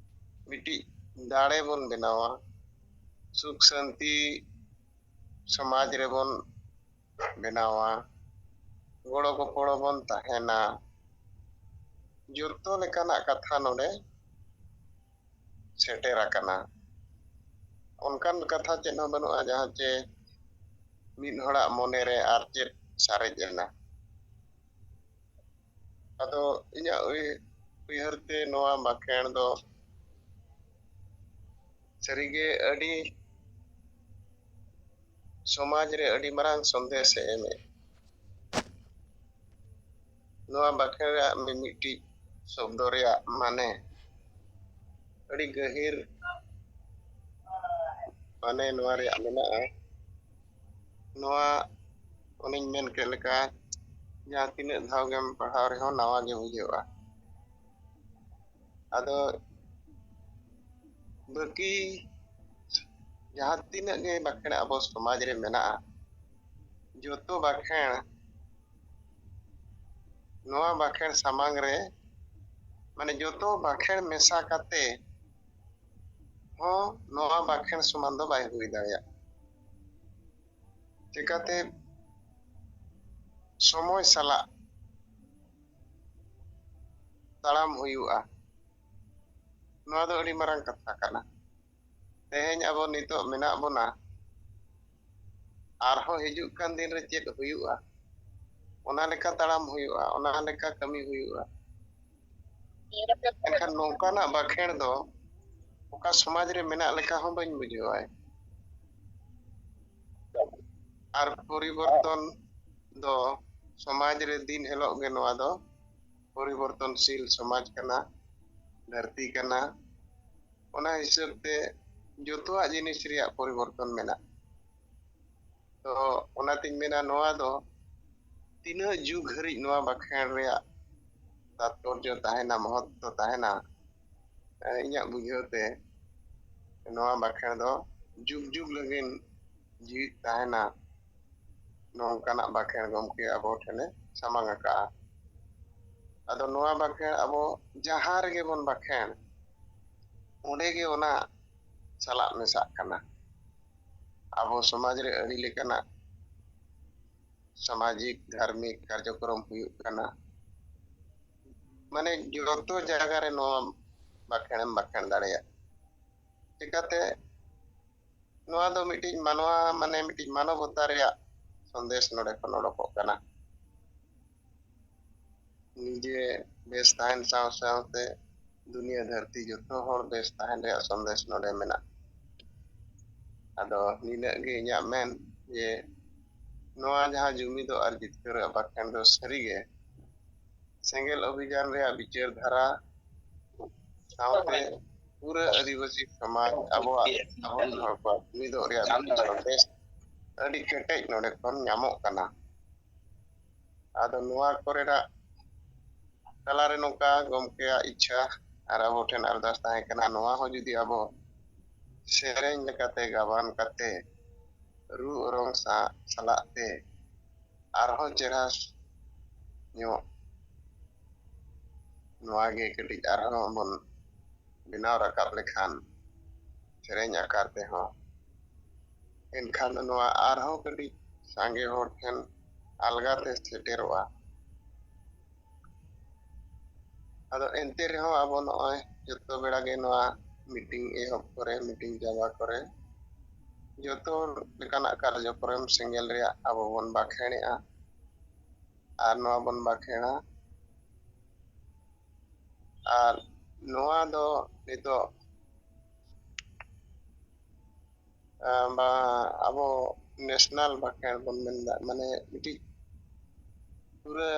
ᱢᱤᱫᱴᱤᱡ ᱫᱟᱲᱮ ᱵᱚᱱ ᱵᱮᱱᱟᱣᱟ, ᱥᱩᱠ ᱥᱟᱱᱛᱤ ᱥᱚᱢᱟᱡᱽ ᱨᱮᱵᱚᱱ ᱵᱮᱱᱟᱣᱟ, ᱜᱚᱲᱚ ᱜᱚᱯᱚᱲᱚ ᱵᱚᱱ ᱛᱟᱦᱮᱱᱟ᱾ ᱡᱚᱛᱚ ᱞᱮᱠᱟᱱᱟᱜ ᱠᱟᱛᱷᱟ ᱱᱚᱰᱮ ᱥᱮᱴᱮᱨ ᱟᱠᱟᱱᱟ᱾ ᱚᱱᱠᱟᱱ ᱠᱟᱛᱷᱟ ᱪᱮᱫ ᱦᱚᱸ ᱵᱟᱹᱱᱩᱜᱼᱟ ᱡᱟᱦᱟᱸ ᱪᱮ ᱢᱤᱫ ᱦᱚᱲᱟᱜ ᱢᱚᱱᱮᱨᱮ ᱟᱨ ᱪᱮᱫ ᱥᱟᱨᱮᱡ ᱮᱱᱟ᱾ ᱟᱫᱚ ᱤᱧᱟᱹᱜ ᱩᱭ-, ᱩᱭᱦᱟᱹᱨ ᱛᱮ ᱱᱚᱣᱟ ᱵᱟᱠᱷᱮᱬ ᱫᱚ ᱥᱟᱹᱨᱤᱜᱮ ᱟᱹᱰᱤ ᱥᱚᱢᱟᱡᱽ ᱨᱮ ᱟᱹᱰᱤ ᱢᱟᱨᱟᱝ ᱥᱚᱱᱫᱮᱥ ᱮ ᱮᱢᱮᱫ᱾ ᱱᱚᱣᱟ ᱵᱟᱠᱷᱮᱬ ᱨᱮᱭᱟᱜ ᱢᱤᱢᱤᱫᱴᱤᱡ ᱥᱚᱵᱫᱚ ᱨᱮᱭᱟᱜ ᱢᱟᱱᱮ ᱟᱹᱰᱤ ᱜᱟᱹᱦᱤᱨ ᱢᱟᱱᱮ ᱱᱚᱣᱟ ᱨᱮᱭᱟᱜ ᱢᱮᱱᱟᱜᱼᱟ᱾ ᱱᱚᱣᱟ ᱚᱱᱮᱧ ᱢᱮᱱ ᱠᱮᱫ ᱞᱮᱠᱟ, ᱡᱟᱦᱟᱸ ᱛᱤᱱᱟᱹᱜ ᱫᱷᱟᱣ ᱜᱮᱢ ᱯᱟᱲᱦᱟᱣ ᱨᱮᱦᱚᱸ ᱱᱟᱣᱟ ᱜᱮ ᱵᱩᱡᱷᱟᱹᱜᱼᱟ᱾ ᱟᱫᱚ ᱵᱟᱹᱠᱤ ᱡᱟᱦᱟᱸ ᱛᱤᱱᱟᱹᱜ ᱜᱮ ᱵᱟᱠᱷᱮᱬ ᱟᱵᱚ ᱥᱚᱢᱟᱡᱽ ᱨᱮ ᱢᱮᱱᱟᱜᱼᱟ, ᱡᱚᱛᱚ ᱵᱟᱠᱷᱮᱬ ᱱᱚᱣᱟ ᱵᱟᱠᱷᱮᱬ ᱥᱟᱢᱟᱝ ᱨᱮ, ᱢᱟᱱᱮ ᱡᱚᱛᱚ ᱵᱟᱠᱷᱮᱬ ᱢᱮᱥᱟ ᱠᱟᱛᱮ ᱦᱚᱸ ᱱᱚᱣᱟ ᱵᱟᱠᱷᱮᱬ ᱥᱚᱢᱟᱱ ᱫᱚ ᱵᱟᱭ ᱦᱩᱭ ᱫᱟᱲᱮᱭᱟᱜᱼᱟ᱾ ᱪᱤᱠᱟᱹᱛᱮ ᱥᱚᱢᱚᱭ ᱥᱟᱞᱟᱜ ᱛᱟᱲᱟᱢ ᱦᱩᱭᱩᱜᱼᱟ᱾ ᱱᱚᱣᱟ ᱫᱚ ᱟᱹᱰᱤ ᱢᱟᱨᱟᱝ ᱠᱟᱛᱷᱟ ᱠᱟᱱᱟ᱾ ᱛᱮᱦᱮᱧ ᱟᱵᱚ ᱱᱤᱛᱚᱜ ᱢᱮᱱᱟᱜ ᱵᱚᱱᱟ, ᱟᱨᱦᱚᱸ ᱦᱤᱡᱩᱜ ᱠᱟᱱ ᱫᱤᱱ ᱨᱮ ᱪᱮᱫ ᱦᱩᱭᱩᱜᱼᱟ, ᱚᱱᱟ ᱞᱮᱠᱟ ᱛᱟᱲᱟᱢ ᱦᱩᱭᱩᱜᱼᱟ, ᱚᱱᱟ ᱞᱮᱠᱟ ᱠᱟᱹᱢᱤ ᱦᱩᱭᱩᱜᱼᱟ᱾ ᱮᱱᱠᱷᱟᱱ ᱱᱚᱝᱠᱟᱱᱟᱜ ᱵᱟᱠᱷᱮᱬ ᱫᱚ ᱚᱠᱟ ᱥᱚᱢᱟᱡᱽ ᱨᱮ ᱢᱮᱱᱟᱜ ᱞᱮᱠᱟ ᱦᱚᱸ ᱵᱟᱹᱧ ᱵᱩᱡᱷᱟᱹᱣᱟ᱾ ᱟᱨ ᱯᱚᱨᱤᱵᱚᱨᱛᱚᱱ ᱫᱚ ᱥᱚᱢᱟᱡᱽ ᱨᱮ ᱫᱤᱱ ᱦᱤᱞᱳᱜ ᱜᱮ ᱱᱚᱣᱟ ᱫᱚ ᱯᱚᱨᱤᱵᱚᱨᱛᱚᱱᱥᱤᱞ ᱥᱚᱢᱟᱡᱽ ᱠᱟᱱᱟ, ᱫᱷᱟᱹᱨᱛᱤ ᱠᱟᱱᱟ᱾ ᱚᱱᱟ ᱦᱤᱥᱟᱹᱵ ᱛᱮ ᱡᱚᱛᱚᱣᱟᱜ ᱡᱤᱱᱤᱥ ᱨᱮᱭᱟᱜ ᱯᱚᱨᱤᱵᱚᱨᱛᱚᱱ ᱢᱮᱱᱟᱜᱼᱟ᱾ ᱛᱚ ᱚᱱᱟᱛᱤᱧ ᱢᱮᱱᱟ, ᱱᱚᱣᱟ ᱫᱚ ᱛᱤᱱᱟᱹᱜ ᱡᱩᱜᱽ ᱦᱟᱹᱨᱤᱡ ᱱᱚᱣᱟ ᱵᱟᱠᱷᱮᱬ ᱨᱮᱭᱟᱜ ᱛᱟᱛᱯᱚᱨᱡᱚ ᱛᱟᱦᱮᱱᱟ, ᱢᱚᱦᱚᱛᱛᱚ ᱛᱟᱦᱮᱱᱟ, ᱮ, ᱤᱧᱟᱹᱜ ᱵᱩᱡᱷᱟᱹᱣ ᱛᱮ ᱱᱚᱣᱟ ᱵᱟᱠᱷᱮᱬ ᱫᱚ ᱡᱩᱜᱽ ᱡᱩᱜᱽ ᱞᱟᱹᱜᱤᱫ ᱡᱤᱣᱤᱫ ᱛᱟᱦᱮᱱᱟ, ᱱᱚᱝᱠᱟᱱᱟᱜ ᱵᱟᱠᱷᱮᱬ ᱜᱚᱢᱠᱮ ᱟᱵᱚ ᱴᱷᱮᱱᱮ ᱥᱟᱢᱟᱝ ᱟᱠᱟᱫᱼᱟ᱾ ᱟᱫᱚ ᱱᱚᱣᱟ ᱵᱟᱠᱷᱮᱬ ᱟᱵᱚ ᱡᱟᱦᱟᱸ ᱨᱮᱜᱮ ᱵᱚᱱ ᱵᱟᱠᱷᱮᱬ, ᱚᱸᱰᱮ ᱜᱮ ᱚᱱᱟ ᱥᱟᱞᱟᱜ ᱢᱮᱥᱟᱜ ᱠᱟᱱᱟ᱾ ᱟᱵᱚ ᱥᱚᱢᱟᱡᱽ ᱨᱮ ᱟᱹᱰᱤ ᱞᱮᱠᱟᱱᱟᱜ ᱥᱟᱢᱟᱡᱤᱠ ᱫᱷᱟᱨᱢᱤᱠ ᱠᱟᱨᱡᱚᱠᱨᱚᱢ ᱦᱩᱭᱩᱜ ᱠᱟᱱᱟ᱾ ᱢᱟᱱᱮ ᱡᱚᱛᱚ ᱡᱟᱭᱜᱟ ᱨᱮ ᱱᱚᱣᱟ ᱵᱟᱠᱷᱮᱬᱮᱢ ᱵᱟᱠᱷᱮᱬ ᱫᱟᱲᱮᱭᱟᱜᱼᱟ᱾ ᱪᱤᱠᱟᱛᱮ? ᱱᱚᱣᱟ ᱫᱚ ᱢᱤᱫᱴᱤᱡ ᱢᱟᱱᱣᱟ, ᱢᱟᱱᱮ ᱢᱤᱫᱴᱤᱡ ᱢᱟᱱᱚᱵᱚᱛᱟ ᱨᱮᱭᱟᱜ ᱥᱚᱱᱫᱮᱥ ᱱᱚᱰᱮ ᱠᱷᱚᱱ ᱚᱰᱚᱠᱚᱜ ᱠᱟᱱᱟ᱾ ᱱᱤᱡᱮ ᱵᱮᱥ ᱛᱟᱦᱮᱱ ᱥᱟᱶ ᱥᱟᱶᱛᱮ ᱫᱩᱱᱤᱭᱟᱹ ᱫᱷᱟᱹᱨᱛᱤ ᱡᱚᱛᱚ ᱦᱚᱲ ᱵᱮᱥ ᱛᱟᱦᱮᱱ ᱨᱮᱭᱟᱜ ᱥᱚᱱᱫᱮᱥ ᱱᱚᱰᱮ ᱢᱮᱱᱟᱜᱼᱟ᱾ ᱟᱫᱚ ᱱᱤᱱᱟᱹᱜ ᱜᱮ ᱤᱧᱟᱹᱜ ᱢᱮᱱ ᱡᱮ ᱱᱚᱣᱟ ᱡᱟᱦᱟᱸ ᱡᱩᱢᱤᱫᱚᱜ ᱟᱨ ᱡᱤᱛᱠᱟᱹᱨᱚᱜ ᱵᱟᱠᱷᱮᱬ ᱫᱚ ᱥᱟᱹᱨᱤᱜᱮ ᱥᱮᱸᱜᱮᱞ ᱚᱵᱷᱤᱡᱟᱱ ᱨᱮᱭᱟᱜ ᱵᱤᱪᱟᱹᱨ ᱫᱷᱟᱨᱟ ᱥᱟᱶᱛᱮ ᱯᱩᱨᱟᱹ ᱟᱹᱫᱤᱵᱟᱹᱥᱤ ᱥᱚᱢᱟᱡᱽ ᱟᱵᱚᱣᱟᱜ, ᱟᱵᱚᱨᱮᱱ ᱦᱚᱲ ᱠᱚᱣᱟᱜ ᱡᱩᱢᱤᱫᱚᱜ ᱨᱮᱭᱟᱜ ᱢᱤᱫᱴᱟᱝ ᱥᱚᱱᱫᱮᱥ ᱟᱹᱰᱤ ᱠᱮᱴᱮᱡ ᱱᱚᱰᱮ ᱠᱷᱚᱱ ᱧᱟᱢᱚᱜ ᱠᱟᱱᱟ᱾ ᱟᱫᱚ ᱱᱚᱣᱟ ᱠᱚᱨᱮᱱᱟᱜ ᱛᱟᱞᱟᱨᱮ ᱱᱚᱝᱠᱟ ᱜᱚᱢᱠᱮᱭᱟᱜ ᱤᱪᱪᱷᱟ ᱟᱨ ᱟᱵᱚ ᱴᱷᱮᱱ ᱟᱨᱫᱟᱥ ᱛᱟᱦᱮᱸ ᱠᱟᱱᱟ, ᱱᱚᱣᱟ ᱦᱚᱸ ᱡᱩᱫᱤ ᱟᱵᱚ ᱥᱮᱨᱮᱧ ᱞᱮᱠᱟᱛᱮ ᱜᱟᱵᱟᱱ ᱠᱟᱛᱮ ᱨᱩ ᱚᱨᱚᱝ ᱥᱟ-, ᱥᱟᱞᱟᱜ ᱛᱮ ᱟᱨᱦᱚᱸ ᱪᱮᱦᱨᱟ ᱧᱚᱜ ᱱᱚᱣᱟ ᱜᱮ ᱠᱟᱹᱴᱤᱡ ᱟᱨᱦᱚᱸ ᱵᱚᱱ ᱵᱮᱱᱟᱣ ᱨᱟᱠᱟᱵ ᱞᱮᱠᱷᱟᱱ ᱥᱮᱨᱮᱧ ᱟᱠᱟᱨ ᱛᱮᱦᱚᱸ, ᱮᱱᱠᱷᱟᱱ ᱫᱚ ᱱᱚᱣᱟ ᱟᱨᱦᱚᱸ ᱠᱟᱹᱴᱤᱡ ᱥᱟᱸᱜᱮ ᱦᱚᱲ ᱴᱷᱮᱱ ᱟᱞᱜᱟᱛᱮ ᱥᱮᱴᱮᱨᱚᱜᱼᱟ᱾ ᱟᱫᱚ ᱮᱱᱛᱮ ᱨᱮᱦᱚᱸ ᱟᱵᱚ ᱱᱚᱜᱼᱚᱭ ᱡᱚᱛᱚ ᱵᱮᱲᱟ ᱜᱮ ᱱᱚᱣᱟ ᱢᱤᱴᱤᱝ ᱮᱦᱚᱵ ᱠᱚᱨᱮ, ᱢᱤᱴᱤᱝ ᱪᱟᱵᱟ ᱠᱚᱨᱮ, ᱡᱚᱛᱚ ᱞᱮᱠᱟᱱᱟᱜ ᱠᱟᱨᱡᱚᱠᱨᱚᱢ ᱥᱮᱸᱜᱮᱞ ᱨᱮᱭᱟᱜ ᱟᱵᱚ ᱵᱚᱱ ᱵᱟᱠᱷᱮᱬᱮᱜᱼᱟ ᱟᱨ ᱱᱚᱣᱟ ᱵᱚᱱ ᱵᱟᱠᱷᱮᱬᱟ᱾ ᱟᱨ ᱱᱚᱣᱟ ᱫᱚ ᱱᱤᱛᱚᱜ, ᱟᱸ, ᱵᱟ-, ᱟᱵᱚ ᱱᱮᱥᱱᱟᱞ ᱵᱟᱠᱷᱮᱬ ᱵᱚᱱ ᱢᱮᱱᱫᱟ, ᱢᱟᱱᱮ ᱢᱤᱫᱴᱤᱡ ᱯᱩᱨᱟᱹ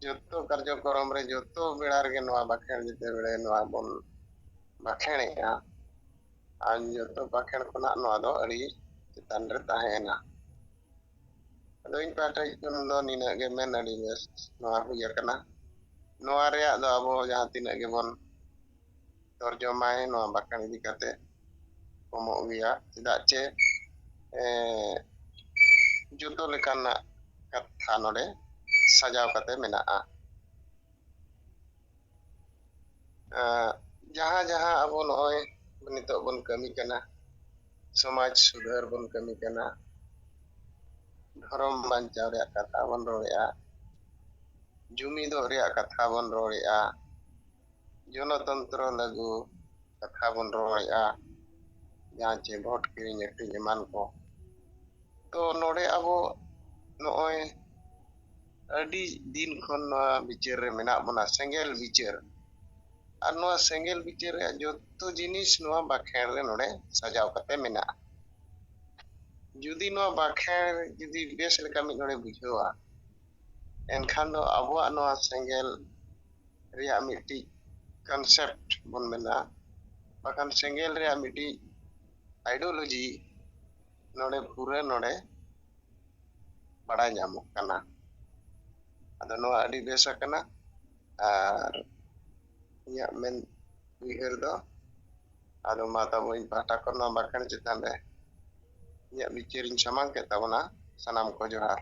ᱡᱚᱛᱚ ᱠᱟᱨᱡᱚᱠᱨᱚᱢ ᱨᱮ, ᱡᱚᱛᱚ ᱵᱮᱲᱟ ᱨᱮᱜᱮ ᱱᱚᱣᱟ ᱵᱟᱠᱷᱮᱬ ᱡᱮᱛᱮ ᱵᱮᱲᱮ ᱱᱚᱣᱟ ᱵᱚᱱ ᱵᱟᱠᱷᱮᱬᱮᱜᱼᱟ, ᱟᱨ ᱡᱚᱛᱚ ᱵᱟᱠᱷᱮᱬ ᱠᱷᱚᱱᱟᱜ ᱱᱚᱣᱟ ᱫᱚ ᱟᱹᱰᱤ ᱪᱮᱛᱟᱱ ᱨᱮ ᱛᱟᱦᱮᱸᱭᱮᱱᱟ᱾ ᱟᱫᱚ ᱤᱧ ᱯᱟᱦᱴᱟ ᱠᱷᱚᱱ ᱫᱚ ᱱᱤᱱᱟᱹᱜ ᱜᱮ ᱢᱮᱱ ᱟᱹᱰᱤ ᱵᱮᱥ ᱱᱚᱣᱟ ᱦᱩᱭ ᱟᱠᱟᱱᱟ᱾ ᱱᱚᱣᱟ ᱨᱮᱭᱟᱜ ᱫᱚ ᱟᱵᱚ ᱡᱟᱦᱟᱸ ᱛᱤᱱᱟᱹᱜ ᱜᱮᱵᱚᱱ ᱛᱚᱨᱡᱚᱢᱟᱭ ᱱᱚᱣᱟ ᱵᱟᱠᱷᱮᱬ ᱤᱫᱤ ᱠᱟᱛᱮ ᱠᱚᱢᱚᱜ ᱜᱮᱭᱟ, ᱪᱮᱫᱟᱜ ᱪᱮ, ᱮ, ᱡᱚᱛᱚ ᱞᱮᱠᱟᱱᱟᱜ ᱠᱟᱛᱷᱟ ᱱᱚᱰᱮ ᱥᱟᱡᱟᱣ ᱠᱟᱛᱮ ᱢᱮᱱᱟᱜᱼᱟ᱾ ᱮ, ᱡᱟᱦᱟᱸ ᱡᱟᱦᱟᱸ ᱟᱵᱚ ᱱᱚᱜᱼᱚᱭ ᱱᱤᱛᱚᱜ ᱵᱚᱱ ᱠᱟᱹᱢᱤ ᱠᱟᱱᱟ, ᱥᱚᱢᱟᱡᱽ ᱥᱩᱫᱷᱟᱹᱨ ᱵᱚᱱ ᱠᱟᱹᱢᱤ ᱠᱟᱱᱟ, ᱫᱷᱚᱨᱚᱢ ᱵᱟᱧᱪᱟᱣ ᱨᱮᱭᱟᱜ ᱠᱟᱛᱷᱟ ᱵᱚᱱ ᱨᱚᱲᱮᱫᱼᱟ, ᱡᱩᱢᱤᱫᱚᱜ ᱨᱮᱭᱟᱜ ᱠᱟᱛᱷᱟ ᱵᱚᱱ ᱨᱚᱲᱮᱫᱼᱟ, ᱜᱚᱱᱚᱛᱚᱱᱛᱨᱚ ᱞᱟᱹᱜᱩ ᱠᱟᱛᱷᱟ ᱵᱚᱱ ᱨᱚᱲᱮᱫᱼᱟ, ᱡᱟᱦᱟᱸ ᱪᱮ ᱵᱷᱳᱴ ᱠᱤᱨᱤᱧ ᱟᱹᱠᱷᱨᱤᱧ ᱮᱢᱟᱱ ᱠᱚ᱾ ᱛᱚ ᱱᱚᱰᱮ ᱟᱵᱚ ᱱᱚᱜᱼᱚᱭ ᱟᱹᱰᱤ ᱫᱤᱱ ᱠᱷᱚᱱ ᱱᱚᱣᱟ ᱵᱤᱪᱟᱹᱨ ᱨᱮ ᱢᱮᱱᱟᱜ ᱵᱚᱱᱟ, ᱥᱮᱸᱜᱮᱞ ᱵᱤᱪᱟᱹᱨ᱾ ᱟᱨ ᱱᱚᱣᱟ ᱥᱮᱸᱜᱮᱞ ᱵᱤᱪᱟᱹᱨ ᱨᱮᱭᱟᱜ ᱡᱚᱛᱚ ᱡᱤᱱᱤᱥ ᱱᱚᱣᱟ ᱵᱟᱠᱷᱮᱬ ᱨᱮ ᱱᱚᱰᱮ ᱥᱟᱡᱟᱣ ᱠᱟᱛᱮ ᱢᱮᱱᱟᱜᱼᱟ᱾ ᱡᱩᱫᱤ ᱱᱚᱣᱟ ᱵᱟᱠᱷᱮᱬ ᱡᱩᱫᱤ ᱵᱮᱥ ᱞᱮᱠᱟ ᱢᱤᱫ ᱦᱚᱲᱮ ᱵᱩᱡᱷᱟᱹᱣᱟ, ᱮᱱᱠᱷᱟᱱ ᱫᱚ ᱟᱵᱚᱣᱟᱜ ᱱᱚᱣᱟ ᱥᱮᱸᱜᱮᱞ ᱨᱮᱭᱟᱜ ᱢᱤᱫᱴᱤᱡ ᱠᱚᱱᱥᱮᱯᱴ ᱵᱚᱱ ᱢᱮᱱᱟ, ᱵᱟᱠᱷᱟᱱ ᱥᱮᱸᱜᱮᱞ ᱨᱮᱭᱟᱜ ᱢᱤᱫᱴᱤᱡ ᱟᱭᱰᱤᱭᱳᱞᱚᱡᱤ ᱱᱚᱰᱮ ᱯᱩᱨᱟᱹ ᱱᱚᱰᱮ ᱵᱟᱲᱟᱭ ᱧᱟᱢᱚᱜ ᱠᱟᱱᱟ᱾ ᱟᱫᱚ ᱱᱚᱣᱟ ᱟᱹᱰᱤ ᱵᱮᱥ ᱟᱠᱟᱱᱟ᱾ ᱟᱨ ᱤᱧᱟᱹᱜ ᱢᱮᱱ ᱩᱭᱦᱟᱹᱨ ᱫᱚ, ᱟᱫᱚ ᱢᱟ ᱛᱟᱵᱚ ᱤᱧ ᱯᱟᱦᱴᱟ ᱠᱷᱚᱱ ᱱᱚᱣᱟ ᱵᱟᱠᱷᱮᱬ ᱪᱮᱛᱟᱱ ᱨᱮ ᱤᱧᱟᱹᱜ ᱵᱤᱪᱟᱹᱨᱤᱧ ᱥᱟᱢᱟᱝ ᱠᱮᱫ ᱛᱟᱵᱚᱱᱟ᱾ ᱥᱟᱱᱟᱢ ᱠᱚ ᱡᱚᱦᱟᱨ᱾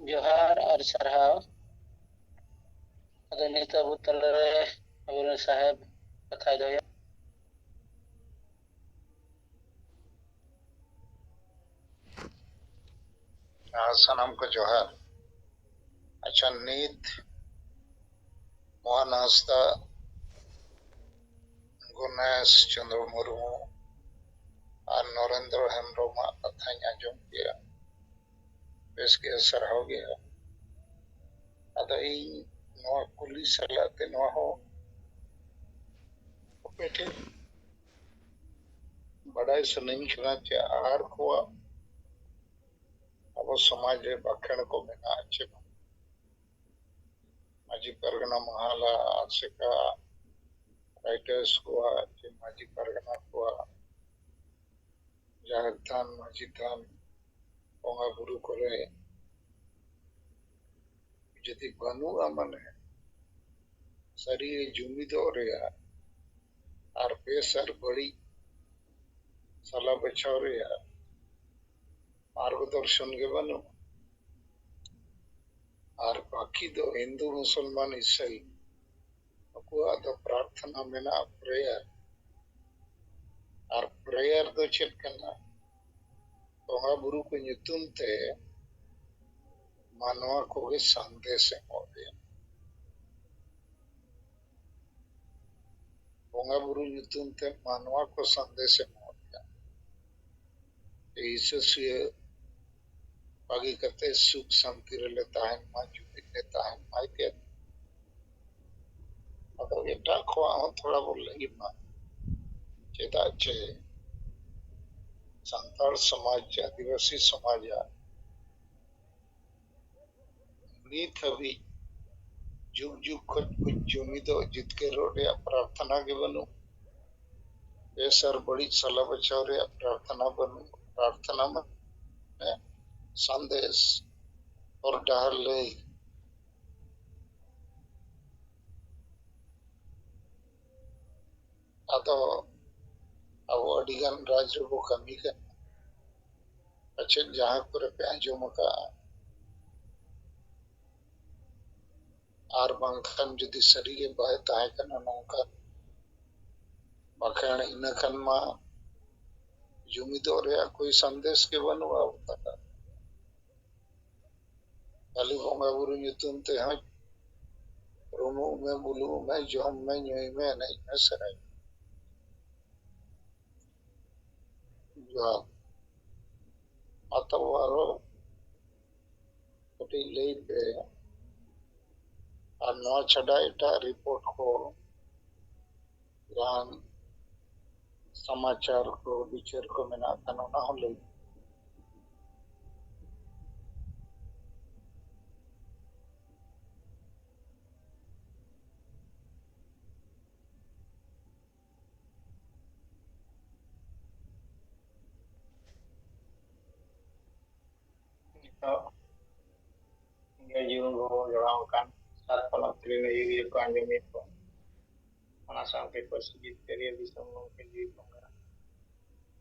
ᱡᱚᱦᱟᱨ ᱟᱨ ᱥᱟᱨᱦᱟᱣ᱾ ᱟᱫᱚ ᱱᱤᱛ ᱟᱵᱚ ᱛᱟᱞᱟᱨᱮ ᱟᱵᱚᱨᱮᱱ ᱥᱟᱦᱮᱵᱽ ᱠᱟᱛᱷᱟᱭ ᱫᱚᱦᱚᱭᱟ᱾ ᱟᱨ ᱥᱟᱱᱟᱢ ᱠᱚ ᱡᱚᱦᱟᱨ᱾ ᱟᱪᱪᱷᱟ, ᱱᱤᱛ ᱢᱳᱦᱚᱱ ᱦᱟᱸᱥᱫᱟ, ᱜᱚᱱᱮᱥ ᱪᱚᱸᱫᱽᱨᱚ ᱢᱩᱨᱢᱩ ᱟᱨ ᱱᱚᱨᱮᱱᱫᱨᱚ ᱦᱮᱢᱵᱨᱚᱢᱟᱜ ᱠᱟᱛᱷᱟᱧ ᱟᱸᱡᱚᱢ ᱠᱮᱜᱼᱟ, ᱵᱮᱥ ᱜᱮ, ᱥᱟᱨᱦᱟᱣ ᱜᱮ᱾ ᱟᱫᱚ ᱤᱧ ᱱᱚᱣᱟ ᱠᱩᱞᱤ ᱥᱟᱞᱟᱜ ᱛᱮ ᱱᱚᱣᱟ ᱦᱚᱸ ᱟᱯᱮ ᱴᱷᱮᱱ ᱵᱟᱲᱟᱭ ᱥᱟᱱᱟᱧ ᱠᱟᱱᱟ ᱡᱮ ᱟᱨ ᱠᱚᱣᱟᱜ ᱟᱵᱚ ᱥᱚᱢᱟᱡᱽ ᱨᱮ ᱵᱟᱠᱷᱮᱬ ᱠᱚ ᱢᱮᱱᱟᱜᱼᱟ ᱪᱮ ᱵᱟᱝ? ᱢᱟᱹᱡᱷᱤ ᱯᱟᱨᱜᱟᱱᱟ ᱢᱟᱦᱟᱞᱟ, ᱟᱥᱮᱠᱟ, ᱨᱟᱭᱴᱟᱨᱥ ᱠᱚᱣᱟᱜ ᱪᱮ ᱢᱟᱹᱡᱷᱤ ᱯᱟᱨᱜᱟᱱᱟ ᱠᱚᱣᱟᱜ ᱡᱟᱦᱮᱨ ᱛᱷᱟᱱ, ᱢᱟᱹᱡᱷᱤ ᱛᱷᱟᱱ, ᱵᱚᱸᱜᱟ ᱵᱩᱨᱩ ᱠᱚᱨᱮ ᱡᱩᱫᱤ ᱵᱟᱹᱱᱩᱜᱼᱟ, ᱢᱟᱱᱮ ᱥᱟᱹᱨᱤ ᱡᱩᱢᱤᱫᱚᱜ ᱨᱮᱭᱟᱜ ᱟᱨ ᱵᱮᱥ ᱟᱨ ᱵᱟᱹᱲᱤᱡ ᱥᱟᱞᱟ ᱵᱟᱪᱷᱟᱣ ᱨᱮᱭᱟᱜ ᱢᱟᱨᱜᱚᱫᱚᱨᱥᱚᱱ ᱜᱮ ᱵᱟᱹᱱᱩᱜᱼᱟ᱾ ᱟᱨ ᱵᱟᱹᱠᱤ ᱫᱚ ᱦᱤᱱᱫᱩ, ᱢᱩᱥᱚᱞᱢᱟᱱ, ᱤᱥᱟᱹᱭ, ᱱᱩᱠᱩᱣᱟᱜ ᱫᱚ ᱯᱨᱟᱨᱛᱷᱚᱱᱟ ᱢᱮᱱᱟᱜᱼᱟ, ᱯᱨᱮᱭᱟᱨ᱾ ᱟᱨ ᱯᱨᱮᱭᱟᱨ ᱫᱚ ᱪᱮᱫ ᱠᱟᱱᱟ? ᱵᱚᱸᱜᱟ ᱵᱩᱨᱩ ᱠᱚ ᱧᱩᱛᱩᱢ ᱛᱮ ᱢᱟᱱᱣᱟ ᱠᱚᱜᱮ ᱥᱟᱸᱫᱮᱥ ᱮᱢᱚᱜ ᱨᱮᱭᱟᱜ᱾ ᱵᱚᱸᱜᱟ ᱵᱩᱨᱩ ᱧᱩᱛᱩᱢ ᱛᱮ ᱢᱟᱱᱣᱟ ᱠᱚ ᱥᱟᱸᱫᱮᱥ ᱮᱢᱚᱜ ᱨᱮᱭᱟᱜ᱾ ᱦᱤᱥᱟᱹ ᱥᱩᱭᱟᱹ ᱵᱟᱹᱜᱤ ᱠᱟᱛᱮ ᱥᱩᱠ ᱥᱟᱱᱛᱤ ᱨᱮᱞᱮ ᱛᱟᱦᱮᱱ ᱢᱟ, ᱡᱩᱢᱤᱫ ᱞᱮ ᱛᱟᱦᱮᱱ ᱢᱟ ᱤᱛᱭᱟᱫᱤ᱾ ᱟᱫᱚ ᱮᱴᱟᱜ ᱠᱚᱣᱟᱜ ᱦᱚᱸ ᱛᱷᱚᱲᱟ ᱵᱚᱱ ᱞᱟᱹᱜᱤᱫ ᱢᱟ, ᱪᱮᱫᱟᱜ ᱪᱮ ᱥᱟᱱᱛᱟᱲ ᱥᱚᱢᱟᱡᱽ, ᱟᱹᱫᱤᱵᱟᱹᱥᱤ ᱥᱚᱢᱟᱡᱽ ᱟᱜ ᱱᱤᱛ ᱦᱟᱹᱵᱤᱡ ᱡᱩᱜᱽ ᱡᱩᱜᱽ ᱠᱷᱚᱱ ᱠᱚ ᱡᱩᱢᱤᱫᱚᱜ ᱡᱤᱛᱠᱟᱹᱨᱚᱜ ᱨᱮᱭᱟᱜ ᱯᱨᱟᱨᱛᱷᱚᱱᱟ ᱜᱮ ᱵᱟᱹᱱᱩᱜ᱾ ᱵᱮᱥ ᱟᱨ ᱵᱟᱹᱲᱤᱡ ᱥᱟᱞᱟ ᱵᱟᱪᱷᱟᱣ ᱨᱮᱭᱟᱜ ᱯᱨᱟᱨᱛᱷᱚᱱᱟ ᱵᱟᱹᱱᱩᱜ᱾ ᱯᱨᱟᱨᱛᱷᱚᱱᱟ ᱢᱟᱱᱮ ᱥᱟᱸᱫᱮᱥ, ᱦᱚᱨ ᱰᱟᱦᱟᱨ ᱞᱟᱹᱭ᱾ ᱟᱫᱚ ᱟᱵᱚ ᱟᱹᱰᱤᱜᱟᱱ ᱨᱟᱡᱽ ᱨᱮᱵᱚ ᱠᱟᱹᱢᱤ ᱠᱟᱱᱟ, ᱯᱟᱪᱮᱫ ᱡᱟᱦᱟᱸ ᱠᱚᱨᱮ ᱯᱮ ᱟᱸᱡᱚᱢ ᱟᱠᱟᱫᱼᱟ᱾ ᱟᱨ ᱵᱟᱝᱠᱷᱟᱱ ᱡᱩᱫᱤ ᱥᱟᱹᱨᱤᱜᱮ ᱵᱟᱭ ᱛᱟᱦᱮᱸ ᱠᱟᱱᱟ ᱱᱚᱝᱠᱟ ᱵᱟᱠᱷᱟᱱ, ᱤᱱᱟᱹ ᱠᱷᱟᱱ ᱢᱟ ᱡᱩᱢᱤᱫᱚᱜ ᱨᱮᱭᱟᱜ ᱠᱳᱭ ᱥᱟᱸᱫᱮᱥ ᱜᱮ ᱵᱟᱹᱱᱩᱜᱼᱟ ᱚᱠᱟᱴᱟᱜ᱾ ᱠᱷᱟᱹᱞᱤ ᱵᱚᱸᱜᱟ ᱵᱩᱨᱩ ᱧᱩᱛᱩᱢ ᱛᱮᱦᱚᱸ ᱨᱩᱢᱩᱜ ᱢᱮ, ᱵᱩᱞᱩᱜ ᱢᱮ, ᱡᱚᱢ ᱢᱮ, ᱧᱩᱭ ᱢᱮ, ᱮᱱᱮᱡ ᱢᱮ, ᱥᱮᱨᱮᱧ ᱢᱮ᱾ ᱡᱚᱦᱟᱨ᱾ ᱟᱫᱚ ᱟᱨᱚ ᱠᱟᱹᱴᱤᱡ ᱞᱟᱹᱭ ᱯᱮ᱾ ᱟᱨ ᱱᱚᱣᱟ ᱪᱷᱟᱰᱟ ᱮᱴᱟᱜ ᱨᱤᱯᱳᱨᱴ ᱠᱚ ᱡᱟᱦᱟᱱ ᱥᱚᱢᱟᱪᱟᱨ ᱠᱚ, ᱵᱤᱪᱟᱹᱨ ᱠᱚ ᱢᱮᱱᱟᱜ ᱠᱷᱟᱱ, ᱚᱱᱟ ᱦᱚᱸ ᱞᱟᱹᱭ᱾ ᱱᱤᱛᱚᱜ ᱥᱤᱸᱜᱟᱹᱲ ᱡᱤᱭᱚᱱ ᱜᱚᱲᱚ ᱡᱚᱲᱟᱣ ᱟᱠᱟᱱ ᱥᱟᱛ ᱯᱚᱱᱚᱛ ᱨᱮᱱ ᱟᱹᱭᱩᱨᱤᱭᱟᱹ ᱠᱚ ᱟᱸᱡᱚᱢᱮᱫ ᱠᱚ, ᱚᱱᱟ ᱥᱟᱶᱛᱮ ᱯᱟᱹᱨᱥᱤ ᱡᱤᱛᱠᱟᱹᱨᱤᱭᱟᱹ ᱫᱤᱥᱚᱢ ᱜᱚᱢᱠᱮ ᱡᱤᱣᱤ ᱵᱚᱸᱜᱟ,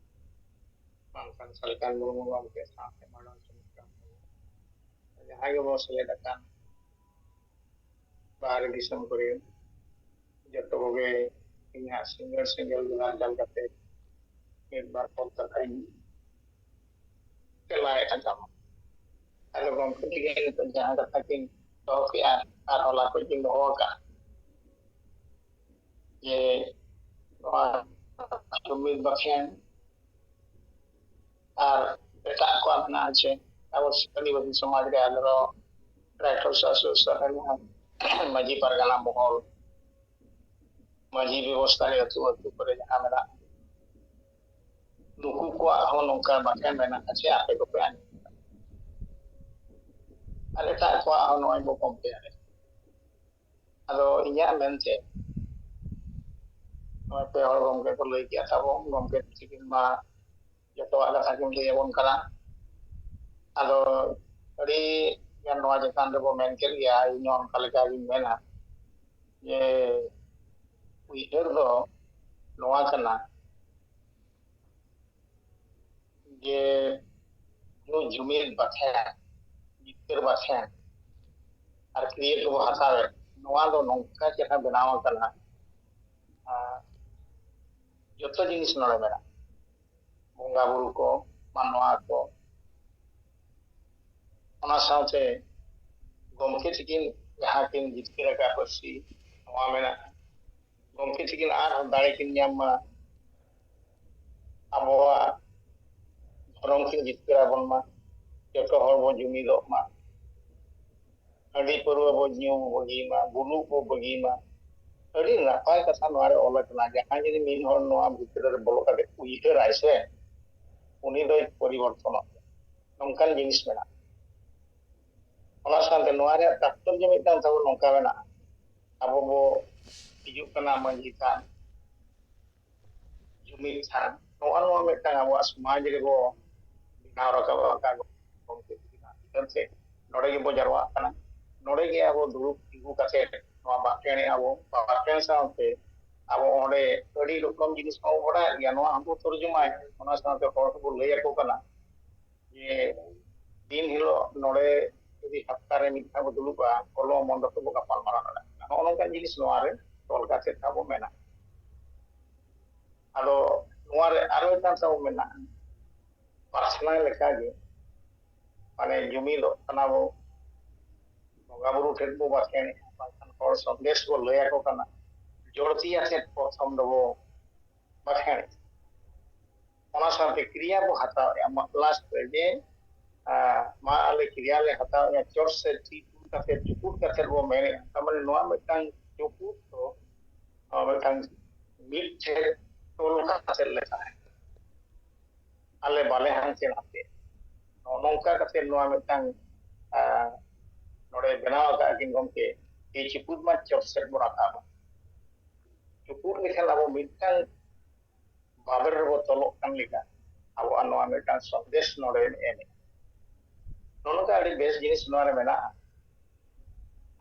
ᱢᱟᱱᱠᱷᱟᱱ ᱥᱟᱞᱠᱷᱟᱱ ᱢᱩᱨᱢᱩ ᱜᱚᱢᱠᱮ ᱥᱟᱶᱛᱮ ᱢᱟᱰᱟᱝ ᱥᱩᱢᱤᱛᱨᱟ ᱢᱩᱨᱢᱩ, ᱡᱟᱦᱟᱸᱭ ᱜᱮᱵᱚᱱ ᱥᱮᱞᱮᱫ ᱟᱠᱟᱱ ᱵᱟᱦᱨᱮ ᱫᱤᱥᱚᱢ ᱠᱚᱨᱮ, ᱡᱚᱛᱚ ᱠᱚᱜᱮ ᱤᱧᱟᱹᱜ ᱥᱤᱸᱜᱟᱹᱲ ᱥᱤᱸᱜᱟᱹᱲ ᱡᱚᱦᱟᱨ ᱪᱟᱞ ᱠᱟᱛᱮ ᱢᱤᱫ ᱵᱟᱨ ᱯᱚᱫ ᱠᱟᱛᱷᱟᱧ ᱛᱮᱞᱟᱭᱮᱫᱼᱟ ᱛᱟᱢᱟ᱾ ᱟᱫᱚ ᱜᱚᱢᱠᱮ ᱛᱤᱠᱤᱱ ᱱᱤᱛᱚᱜ ᱡᱟᱦᱟᱸ ᱠᱟᱛᱷᱟ ᱠᱤᱱ ᱫᱚᱦᱚ ᱠᱮᱜᱼᱟ ᱟᱨ ᱦᱚᱞᱟ ᱠᱷᱚᱱ ᱠᱤᱱ ᱫᱚᱦᱚ ᱟᱠᱟᱫᱼᱟ, ᱡᱮ ᱱᱚᱣᱟ ᱡᱩᱢᱤᱫ ᱵᱟᱠᱷᱮᱬ ᱟᱨ ᱮᱴᱟᱜ ᱠᱚᱣᱟᱜ ᱢᱮᱱᱟᱜᱼᱟ ᱪᱮ, ᱟᱵᱚ ᱟᱹᱫᱤᱵᱟᱹᱥᱤ ᱥᱚᱢᱟᱡᱽ ᱨᱮ ᱟᱨᱦᱚᱸ ᱯᱨᱟᱭ ᱟᱴᱷᱨᱚᱥᱚ ᱟᱥᱤ ᱥᱟᱞ ᱨᱮ ᱡᱟᱦᱟᱸ ᱢᱟᱹᱡᱷᱤ ᱯᱟᱨᱜᱟᱱᱟ ᱢᱚᱦᱚᱞ, ᱢᱟᱹᱡᱷᱤ ᱵᱮᱵᱚᱥᱛᱷᱟ ᱨᱮ ᱟᱹᱛᱩ ᱟᱹᱛᱩ ᱠᱚᱨᱮ ᱡᱟᱦᱟᱸ ᱢᱮᱱᱟᱜᱼᱟ, ᱱᱩᱠᱩ ᱠᱚᱣᱟᱜ ᱦᱚᱸ ᱱᱚᱝᱠᱟ ᱵᱟᱠᱷᱮᱬ ᱢᱮᱱᱟᱜᱼᱟ ᱪᱮ ᱟᱯᱮ ᱠᱚᱯᱮ ᱟᱸᱡᱚᱢ ᱟᱠᱟᱫᱟ? ᱟᱨ ᱮᱴᱟᱜ ᱠᱚᱣᱟᱜ ᱦᱚᱸ ᱱᱚᱜᱼᱚᱭ ᱵᱚ ᱠᱚᱢᱯᱮᱭᱟᱨ ᱮᱫᱟ᱾ ᱟᱫᱚ ᱤᱧᱟᱹᱜ ᱢᱮᱱᱛᱮ ᱱᱚᱜᱼᱚᱭ ᱯᱮ ᱦᱚᱲ ᱜᱚᱢᱠᱮ ᱠᱚ ᱞᱟᱹᱭ ᱠᱮᱜᱼᱟ ᱛᱟᱵᱚᱱ, ᱜᱚᱢᱠᱮ ᱛᱤᱠᱤᱱ ᱢᱟ ᱡᱚᱛᱚᱣᱟᱜ ᱠᱟᱛᱷᱟ ᱠᱤᱱ ᱞᱟᱹᱭ ᱟᱵᱚᱱ ᱠᱟᱱᱟ᱾ ᱟᱫᱚ ᱟᱹᱰᱤ ᱜᱟᱱ ᱱᱚᱣᱟ ᱪᱮᱛᱟᱱ ᱨᱮᱵᱚ ᱢᱮᱱ ᱠᱮᱫ ᱜᱮᱭᱟ, ᱤᱧ ᱦᱚᱸ ᱚᱱᱠᱟ ᱞᱮᱠᱟ ᱜᱤᱧ ᱢᱮᱱᱟ ᱡᱮ ᱩᱭᱦᱟᱹᱨ ᱫᱚ ᱱᱚᱣᱟ ᱠᱟᱱᱟ ᱡᱮ ᱱᱩᱭ ᱡᱩᱢᱤᱫ ᱵᱟᱠᱷᱮᱬ, ᱡᱤᱛᱠᱟᱹᱨ ᱵᱟᱠᱷᱮᱬ ᱟᱨ ᱠᱨᱤᱭᱮᱴ ᱵᱚ ᱦᱟᱛᱟᱣᱮᱫ, ᱱᱚᱣᱟ ᱫᱚ ᱱᱚᱝᱠᱟ ᱪᱮᱦᱨᱟ ᱵᱮᱱᱟᱣ ᱟᱠᱟᱱᱟ, ᱟᱨ ᱡᱚᱛᱚ ᱡᱤᱱᱤᱥ ᱱᱚᱰᱮ ᱢᱮᱱᱟᱜᱼᱟ, ᱵᱚᱸᱜᱟ ᱵᱩᱨᱩ ᱠᱚ, ᱢᱟᱱᱣᱟ ᱠᱚ, ᱚᱱᱟ ᱥᱟᱶᱛᱮ ᱜᱚᱢᱠᱮ ᱛᱤᱠᱤᱱ ᱡᱟᱦᱟᱸ ᱠᱤᱱ ᱡᱤᱛᱠᱟᱹᱨ ᱟᱠᱟᱫ ᱯᱟᱹᱨᱥᱤ, ᱱᱚᱣᱟ ᱢᱮᱱᱟᱜᱼᱟ᱾ ᱜᱚᱢᱠᱮ ᱛᱤᱠᱤᱱ ᱟᱨᱦᱚᱸ ᱫᱟᱲᱮ ᱠᱤᱱ ᱧᱟᱢ ᱢᱟ, ᱟᱵᱚᱣᱟᱜ ᱫᱷᱚᱨᱚᱢ ᱠᱤᱱ ᱡᱤᱛᱠᱟᱹᱨ ᱟᱵᱚᱱ ᱢᱟ, ᱡᱚᱛᱚ ᱦᱚᱲ ᱵᱚᱱ ᱡᱩᱢᱤᱫᱚᱜ ᱢᱟ, ᱦᱟᱺᱰᱤ ᱯᱟᱹᱨᱣᱟᱹ ᱵᱚ ᱧᱩ ᱵᱟᱹᱜᱤ ᱢᱟ, ᱵᱩᱞᱩᱜ ᱵᱚ ᱵᱟᱹᱜᱤ ᱢᱟ, ᱟᱹᱰᱤ ᱱᱟᱯᱟᱭ ᱠᱟᱛᱷᱟ ᱱᱚᱣᱟ ᱨᱮ ᱚᱞ ᱟᱠᱟᱱᱟ, ᱡᱟᱦᱟᱸᱭ ᱡᱩᱫᱤ ᱢᱤᱫ ᱦᱚᱲ ᱱᱚᱣᱟ ᱵᱷᱤᱛᱨᱤ ᱨᱮ ᱵᱚᱞᱚ ᱠᱟᱛᱮ ᱩᱭᱦᱟᱹᱨᱟᱭ ᱥᱮ, ᱩᱱᱤ ᱫᱚᱭ ᱯᱚᱨᱤᱵᱚᱨᱛᱚᱱᱚᱜ ᱜᱮᱭᱟ᱾ ᱱᱚᱝᱠᱟᱱ ᱡᱤᱱᱤᱥ ᱢᱮᱱᱟᱜᱼᱟ᱾ ᱚᱱᱟ ᱥᱟᱶᱛᱮ ᱱᱚᱣᱟ ᱨᱮᱭᱟᱜ ᱛᱟᱛᱯᱚᱨᱡᱚ ᱢᱤᱫᱴᱟᱝ ᱛᱟᱵᱚ ᱱᱚᱝᱠᱟ ᱢᱮᱱᱟᱜᱼᱟ, ᱟᱵᱚ ᱵᱚ ᱦᱤᱡᱩᱜ ᱠᱟᱱᱟ ᱢᱟᱹᱡᱷᱤ ᱛᱷᱟᱱ, ᱡᱩᱢᱤᱫ ᱛᱷᱟᱱ, ᱱᱚᱜᱼᱚ ᱱᱚᱣᱟ ᱢᱤᱫᱴᱟᱝ ᱟᱵᱚᱣᱟᱜ ᱥᱚᱢᱟᱡᱽ ᱨᱮᱵᱚ ᱵᱮᱱᱟᱣ ᱨᱟᱠᱟᱵ ᱟᱠᱟᱫ ᱜᱚᱢᱠᱮ ᱛᱟᱹᱠᱤᱱᱟᱜ ᱩᱭᱦᱟᱹᱨ ᱛᱮ ᱱᱚᱰᱮ ᱜᱮᱵᱚ ᱡᱟᱨᱣᱟᱜ ᱠᱟᱱᱟ᱾ ᱱᱚᱰᱮ ᱜᱮ ᱟᱵᱚ ᱫᱩᱲᱩᱵ ᱛᱤᱸᱜᱩ ᱠᱟᱛᱮ ᱱᱚᱣᱟ ᱵᱟᱠᱷᱮᱬ ᱮᱜᱼᱟ ᱵᱚ, ᱵᱟᱠᱷᱮᱬ ᱥᱟᱶᱛᱮ ᱟᱵᱚ ᱚᱸᱰᱮ ᱟᱹᱰᱤ ᱨᱚᱠᱚᱢ ᱡᱤᱱᱤᱥ ᱢᱟᱵᱚ ᱵᱟᱰᱟᱭᱮᱫ ᱜᱮᱭᱟ, ᱱᱚᱣᱟ ᱦᱚᱸᱵᱚ ᱛᱚᱨᱡᱚᱢᱟᱭᱟ, ᱚᱱᱟ ᱥᱟᱶᱛᱮ ᱦᱚᱲ ᱦᱚᱸᱵᱚ ᱞᱟᱹᱭ ᱟᱠᱚ ᱠᱟᱱᱟ ᱡᱮ ᱫᱤᱱ ᱦᱤᱞᱳᱜ ᱱᱚᱰᱮ ᱡᱩᱫᱤ ᱦᱟᱯᱛᱟ ᱨᱮ ᱢᱤᱫ ᱫᱷᱟᱣ ᱵᱚ ᱫᱩᱲᱩᱵᱼᱟ, ᱠᱚᱞᱚᱢ ᱢᱚᱱᱫᱚ ᱛᱮᱵᱚ ᱜᱟᱯᱟᱞ ᱢᱟᱨᱟᱣ ᱫᱟᱲᱮᱭᱟᱜ ᱠᱟᱱᱟ᱾ ᱱᱚᱜᱼᱚ ᱱᱚᱝᱠᱟᱱ ᱡᱤᱱᱤᱥ ᱱᱚᱣᱟ ᱨᱮ ᱛᱚᱞ ᱠᱟᱛᱮ ᱟᱵᱚ ᱢᱮᱱᱟᱜᱼᱟ᱾ ᱟᱫᱚ ᱱᱚᱣᱟ ᱨᱮ ᱟᱨᱚ ᱢᱤᱫᱴᱟᱝ ᱛᱟᱵᱚ ᱢᱮᱱᱟᱜᱼᱟ, ᱯᱟᱨᱥᱚᱱᱟᱞ ᱞᱮᱠᱟᱜᱮ, ᱢᱟᱱᱮ ᱡᱩᱢᱤᱫᱚᱜ ᱠᱟᱱᱟ ᱵᱚ, ᱵᱚᱸᱜᱟ ᱵᱩᱨᱩ ᱴᱷᱮᱱ ᱵᱚ ᱵᱟᱠᱷᱮᱬᱮᱜᱼᱟ, ᱵᱟᱝᱠᱷᱟᱱ ᱦᱚᱲ ᱥᱚᱱᱫᱮᱥ ᱵᱚ ᱞᱟᱹᱭ ᱟᱠᱚ ᱠᱟᱱᱟ, ᱡᱚᱲᱛᱤ ᱟᱛᱮᱫ ᱯᱨᱚᱛᱷᱚᱢ ᱫᱚᱵᱚ ᱵᱟᱠᱷᱮᱬᱮᱜᱼᱟ᱾ ᱚᱱᱟ ᱥᱟᱶᱛᱮ ᱠᱨᱤᱭᱟ ᱵᱚ ᱦᱟᱛᱟᱣᱮᱜᱼᱟ, ᱢᱟ-, ᱞᱟᱥᱴ ᱨᱮ ᱡᱮ, ᱟᱸ, ᱢᱟ ᱟᱞᱮ ᱠᱨᱤᱭᱟ ᱞᱮ ᱦᱟᱛᱟᱣᱮᱜᱼᱟ, ᱪᱚᱴ ᱥᱮ ᱛᱤ ᱠᱩᱞ ᱠᱟᱛᱮ, ᱪᱩᱯᱩᱫ ᱠᱟᱛᱮ ᱵᱚ ᱢᱮᱱᱮᱜᱼᱟ᱾ ᱛᱟᱨ ᱢᱟᱱᱮ ᱱᱚᱣᱟ ᱢᱤᱫᱴᱟᱝ ᱪᱩᱯᱩᱫ ᱫᱚ, ᱱᱚᱣᱟ ᱢᱤᱫᱴᱟᱝ ᱢᱤᱫ ᱴᱷᱮᱱ ᱛᱚᱞ ᱠᱟᱛᱮ ᱞᱮ ᱛᱟᱦᱮᱸ᱾ ᱟᱞᱮ ᱵᱟᱞᱮ ᱦᱟᱱᱛᱮ ᱱᱟᱛᱮ᱾ ᱱᱚᱜᱼᱚ ᱱᱚᱝᱠᱟ ᱠᱟᱛᱮ ᱱᱚᱣᱟ ᱢᱤᱫᱴᱟᱝ, ᱟᱸ, ᱱᱚᱰᱮ ᱵᱮᱱᱟᱣ ᱟᱠᱟᱫ ᱠᱤᱱ ᱜᱚᱢᱠᱮ, ᱡᱮ ᱪᱩᱯᱩᱫ ᱢᱟ ᱪᱚᱴ ᱥᱮᱫ ᱵᱚ ᱨᱟᱠᱟᱵᱟ᱾ ᱪᱩᱯᱩᱫ ᱞᱮᱠᱷᱟᱱ ᱟᱵᱚ ᱢᱤᱫᱴᱟᱝ ᱵᱟᱵᱮᱨ ᱨᱮᱵᱚ ᱛᱚᱞᱚᱜ ᱠᱟᱱ ᱞᱮᱠᱟ ᱟᱵᱚᱣᱟᱜ ᱱᱚᱣᱟ ᱢᱤᱫᱴᱟᱝ ᱥᱚᱱᱫᱮᱥ ᱱᱚᱰᱮ ᱮᱢᱮᱫ᱾ ᱱᱚᱜᱼᱚ ᱱᱚᱝᱠᱟ ᱟᱹᱰᱤ ᱵᱮᱥ ᱡᱤᱱᱤᱥ ᱱᱚᱣᱟ ᱨᱮ ᱢᱮᱱᱟᱜᱼᱟ᱾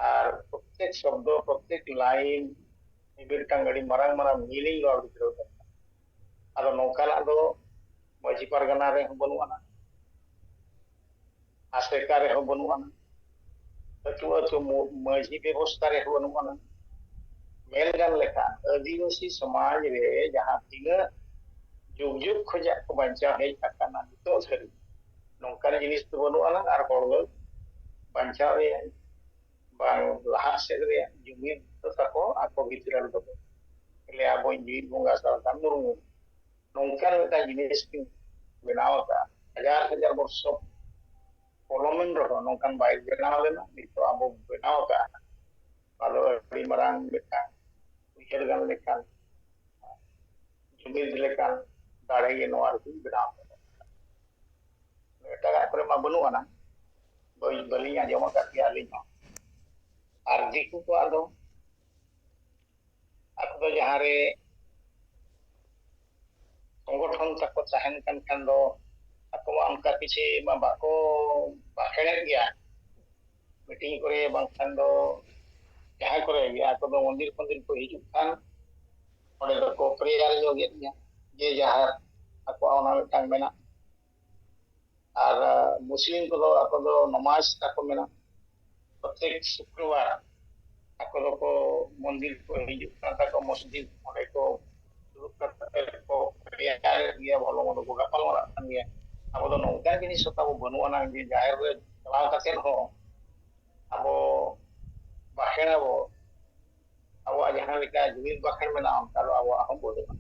ᱟᱨ ᱯᱨᱚᱛᱮᱠ ᱥᱚᱵᱫᱚ, ᱯᱨᱚᱛᱮᱠ ᱞᱟᱭᱤᱱ ᱢᱤᱫᱴᱟᱝ ᱟᱹᱰᱤ ᱢᱟᱨᱟᱝ ᱢᱟᱨᱟᱝ ᱢᱤᱱᱤᱝ ᱱᱚᱣᱟ ᱵᱷᱤᱛᱨᱤ ᱨᱮ ᱢᱮᱱᱟᱜᱼᱟ᱾ ᱟᱫᱚ ᱱᱚᱝᱠᱟᱱᱟᱜ ᱫᱚ ᱢᱟᱹᱡᱷᱤ ᱯᱟᱨᱜᱟᱱᱟ ᱨᱮᱦᱚᱸ ᱵᱟᱹᱱᱩᱜ ᱟᱱᱟ, ᱟᱥᱮᱠᱟ ᱨᱮᱦᱚᱸ ᱵᱟᱹᱱᱩᱜ ᱟᱱᱟ, ᱟᱹᱛᱩ ᱟᱹᱛᱩ ᱢᱩ-, ᱢᱟᱹᱡᱷᱤ ᱵᱮᱵᱚᱥᱛᱷᱟ ᱨᱮᱦᱚᱸ ᱵᱟᱹᱱᱩᱜ ᱟᱱᱟ᱾ ᱢᱮᱱ ᱜᱟᱱ ᱞᱮᱠᱷᱟᱱ ᱟᱹᱫᱤᱵᱟᱹᱥᱤ ᱥᱚᱢᱟᱡᱽ ᱨᱮ ᱡᱟᱦᱟᱸ ᱛᱤᱱᱟᱹᱜ ᱡᱩᱜᱽ ᱡᱩᱜᱽ ᱠᱷᱚᱱᱟᱜ ᱠᱚ ᱵᱟᱧᱪᱟᱣ ᱦᱮᱡ ᱟᱠᱟᱱᱟ, ᱱᱤᱛᱚᱜ ᱫᱷᱟᱹᱨᱤᱡ ᱱᱚᱝᱠᱟᱱ ᱡᱤᱱᱤᱥ ᱫᱚ ᱵᱟᱹᱱᱩᱜ ᱟᱱᱟ᱾ ᱟᱨ ᱦᱚᱲ ᱫᱚ ᱵᱟᱧᱪᱟᱣ ᱨᱮᱭᱟᱜ ᱵᱟᱝ ᱞᱟᱦᱟ ᱥᱮᱫ ᱨᱮᱭᱟᱜ ᱡᱩᱢᱤᱫ ᱫᱚ ᱛᱟᱠᱚ ᱟᱠᱚ ᱵᱷᱤᱛᱨᱤ ᱨᱮᱫᱚ ᱵᱟᱹᱱᱩᱜ᱾ ᱞᱟᱹᱭᱟ ᱟᱵᱚᱧ ᱡᱩᱢᱤᱫ ᱵᱚᱸᱜᱟ ᱥᱟᱨ ᱫᱷᱚᱨᱢᱚ ᱨᱩᱢ ᱱᱚᱝᱠᱟᱱ ᱢᱤᱫᱴᱟᱝ ᱡᱤᱱᱤᱥ ᱠᱤᱱ ᱵᱮᱱᱟᱣ ᱟᱠᱟᱫᱼᱟ᱾ ᱦᱟᱡᱟᱨ ᱦᱟᱡᱟᱨ ᱵᱚᱨᱥᱚ ᱯᱚᱞᱚᱢᱮᱱ ᱨᱮᱦᱚᱸ ᱱᱚᱝᱠᱟᱱ ᱵᱟᱭ ᱵᱮᱱᱟᱣ ᱞᱮᱱᱟ, ᱱᱤᱛᱚᱜ ᱟᱵᱚ ᱵᱮᱱᱟᱣ ᱟᱠᱟᱫᱼᱟ᱾ ᱚᱱᱟ ᱫᱚ ᱟᱹᱰᱤ ᱢᱟᱨᱟᱝ ᱢᱤᱫᱴᱟᱝ ᱩᱭᱦᱟᱹᱨ ᱜᱟᱱ ᱞᱮᱠᱟᱱ, ᱡᱩᱢᱤᱫ ᱞᱮᱠᱟᱱ ᱫᱟᱲᱮ ᱜᱮ ᱱᱚᱣᱟ ᱨᱮᱠᱤᱱ ᱵᱮᱱᱟᱣ ᱠᱟᱫᱟ᱾ ᱮᱴᱟᱜᱟᱜ ᱠᱚᱨᱮ ᱢᱟ ᱵᱟᱹᱱᱩᱜ ᱟᱱᱟ, ᱵᱟᱹᱧ, ᱵᱟᱹᱞᱤᱧ ᱟᱸᱡᱚᱢ ᱟᱠᱟᱫ ᱜᱮᱭᱟ ᱟᱹᱞᱤᱧ ᱦᱚᱸ᱾ ᱟᱨ ᱫᱤᱠᱩ ᱠᱚᱣᱟᱜ ᱫᱚ, ᱟᱠᱚ ᱫᱚ ᱡᱟᱦᱟᱸ ᱨᱮ ᱥᱚᱝᱜᱚᱴᱷᱚᱱ ᱛᱟᱠᱚ ᱛᱟᱦᱮᱱ ᱠᱟᱱ ᱠᱷᱟᱱ ᱫᱚ, ᱟᱠᱚ ᱢᱟ ᱚᱱᱠᱟ ᱠᱤᱪᱷᱤ ᱢᱟ ᱵᱟᱠᱚ ᱵᱟᱠᱷᱮᱲᱮᱫ ᱜᱮᱭᱟ᱾ ᱢᱤᱴᱤᱝ ᱠᱚᱨᱮ ᱵᱟᱝᱠᱷᱟᱱ ᱫᱚ ᱡᱟᱦᱟᱸ ᱠᱚᱨᱮ ᱜᱮ ᱟᱠᱚ ᱫᱚ ᱢᱚᱱᱫᱤᱨ ᱯᱷᱚᱱᱫᱤᱨ ᱠᱚ ᱦᱤᱡᱩᱜ ᱠᱷᱟᱱ, ᱚᱸᱰᱮ ᱫᱚᱠᱚ ᱯᱨᱮᱭᱟᱨ ᱧᱚᱜᱮᱫ ᱜᱮᱭᱟ, ᱡᱮ ᱡᱟᱦᱟᱸ ᱟᱠᱚᱣᱟᱜ ᱚᱱᱟ ᱢᱤᱫᱴᱟᱝ ᱢᱮᱱᱟᱜ᱾ ᱟᱨ, ᱟᱸ, ᱢᱩᱥᱞᱤᱢ ᱠᱚᱫᱚ ᱟᱠᱚ ᱫᱚ ᱱᱟᱢᱟᱡᱽ ᱛᱟᱠᱚ ᱢᱮᱱᱟᱜ᱾ ᱯᱨᱚᱛᱮᱠ ᱥᱩᱠᱨᱚᱵᱟᱨ ᱟᱠᱚ ᱫᱚᱠᱚ ᱢᱚᱱᱫᱤᱨ ᱠᱚ ᱦᱤᱡᱩᱜ ᱠᱟᱱ ᱛᱟᱠᱚ, ᱢᱚᱥᱡᱤᱫ, ᱚᱸᱰᱮ ᱠᱚ ᱫᱩᱲᱩᱵ ᱠᱟᱛᱮ ᱠᱚ ᱯᱨᱮᱭᱟᱨᱮᱫ ᱜᱮᱭᱟ, ᱵᱷᱟᱞᱚ ᱢᱚᱱᱫᱚ ᱠᱚ ᱜᱟᱯᱟᱞ ᱢᱟᱨᱟᱜ ᱠᱟᱱ ᱜᱮᱭᱟ᱾ ᱟᱵᱚ ᱫᱚ ᱱᱚᱝᱠᱟ ᱡᱤᱱᱤᱥ ᱦᱚᱸ ᱛᱟᱵᱚ ᱵᱟᱹᱱᱩᱜ ᱟᱱᱟ ᱡᱮ ᱡᱟᱦᱮᱨ ᱨᱮ ᱪᱟᱞᱟᱣ ᱠᱟᱛᱮ ᱦᱚᱸ ᱟᱵᱚ ᱵᱟᱠᱷᱮᱲ ᱟᱵᱚ, ᱟᱵᱚᱣᱟᱜ ᱡᱟᱦᱟᱸ ᱞᱮᱠᱟ ᱡᱩᱢᱤᱫ ᱵᱟᱠᱷᱮᱲ ᱢᱮᱱᱟᱜᱼᱟ, ᱚᱱᱠᱟ ᱫᱚ ᱟᱵᱚᱣᱟᱜ ᱦᱚᱸ ᱵᱟᱹᱱᱩᱜᱼᱟ᱾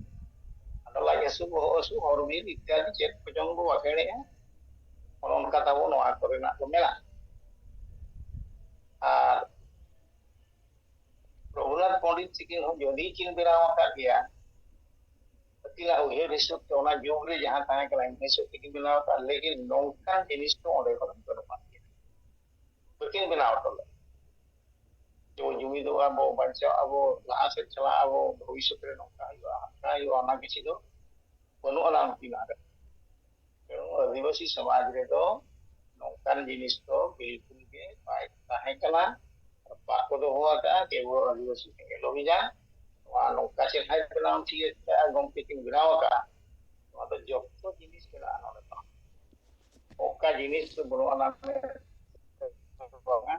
ᱟᱫᱚ ᱞᱟᱡ ᱦᱟᱹᱥᱩ, ᱵᱚᱦᱚᱜ ᱦᱟᱹᱥᱩ, ᱦᱚᱨ ᱵᱤᱨ ᱤᱛᱭᱟᱫᱤ ᱪᱮᱫ ᱠᱚᱪᱚᱝ ᱵᱚ ᱵᱟᱠᱷᱮᱲᱮᱜᱼᱟ, ᱚᱱᱮ ᱚᱱᱠᱟ ᱛᱟᱵᱚ ᱱᱚᱣᱟ ᱠᱚᱨᱮᱱᱟᱜ ᱫᱚ ᱢᱮᱱᱟᱜᱼᱟ᱾ ᱟᱨ ᱨᱚᱜᱷᱩᱱᱟᱛᱷ ᱯᱚᱱᱰᱤᱛ ᱛᱤᱠᱤᱱ ᱦᱚᱸ ᱡᱩᱫᱤ ᱠᱤᱱ ᱵᱮᱱᱟᱣ ᱟᱠᱟᱫ ᱜᱮᱭᱟ, ᱟᱹᱠᱤᱱᱟᱜ ᱩᱭᱦᱟᱹᱨ ᱦᱤᱥᱟᱹᱵ ᱛᱮ ᱚᱱᱟ ᱡᱩᱜᱽ ᱨᱮ ᱡᱟᱦᱟᱸ ᱛᱟᱦᱮᱸ ᱠᱟᱱᱟ, ᱤᱱᱟᱹ ᱦᱤᱥᱟᱹᱵ ᱛᱮᱠᱤᱱ ᱵᱮᱱᱟᱣ ᱟᱠᱟᱫ, ᱞᱮᱠᱤᱱ ᱱᱚᱝᱠᱟᱱ ᱡᱤᱱᱤᱥ ᱫᱚ ᱚᱸᱰᱮ ᱠᱷᱚᱱ ᱵᱟᱹᱱᱩᱜ ᱟᱱ ᱜᱮᱭᱟ᱾ ᱵᱟᱹᱠᱤᱱ ᱵᱮᱱᱟᱣ ᱦᱚᱴᱚ ᱞᱮᱫ᱾ ᱡᱮᱢᱚᱱ ᱡᱩᱢᱤᱫᱚᱜᱼᱟ ᱵᱚ, ᱵᱟᱧᱪᱟᱣ ᱟᱵᱚ, ᱞᱟᱦᱟ ᱥᱮᱫ ᱪᱟᱞᱟᱜ ᱟᱵᱚ, ᱵᱷᱚᱵᱤᱥᱥᱚᱛ ᱨᱮ ᱱᱚᱝᱠᱟ ᱦᱩᱭᱩᱜᱼᱟ, ᱦᱟᱱᱠᱟ ᱦᱩᱭᱩᱜᱼᱟ, ᱚᱱᱟ ᱠᱤᱪᱷᱩ ᱫᱚ ᱵᱟᱹᱱᱩᱜ ᱟᱱᱟ ᱩᱱᱠᱤᱱᱟᱜ ᱨᱮ᱾ ᱛᱮᱬᱩ ᱟᱹᱫᱤᱵᱟᱹᱥᱤ ᱥᱚᱢᱟᱡᱽ ᱨᱮᱫᱚ ᱱᱚᱝᱠᱟᱱ ᱡᱤᱱᱤᱥ ᱫᱚ ᱵᱤᱞᱠᱩᱞ ᱜᱮ ᱵᱟᱭ ᱛᱟᱦᱮᱸ ᱠᱟᱱᱟ᱾ ᱵᱟᱠᱚ ᱫᱚᱦᱚ ᱟᱠᱟᱫᱼᱟ ᱠᱮᱵᱚᱞ ᱟᱹᱫᱤᱵᱟᱹᱥᱤ ᱥᱮᱸᱜᱮᱞ ᱚᱵᱷᱤᱡᱟᱱ᱾ ᱱᱚᱣᱟ ᱱᱚᱝᱠᱟ ᱪᱮᱦᱨᱟᱭ ᱵᱮᱱᱟᱣ ᱴᱷᱤᱠ ᱟᱠᱟᱫᱼᱟ, ᱜᱚᱢᱠᱮ ᱠᱤᱱ ᱵᱮᱱᱟᱣ ᱟᱠᱟᱫᱼᱟ, ᱱᱚᱣᱟ ᱫᱚ ᱡᱚᱛᱚ ᱡᱤᱱᱤᱥ ᱢᱮᱱᱟᱜᱼᱟ ᱱᱚᱰᱮ ᱫᱚ᱾ ᱚᱠᱟ ᱡᱤᱱᱤᱥ ᱫᱚ ᱵᱟᱹᱱᱩᱜ ᱟᱱᱟ ᱵᱟᱝᱟ᱾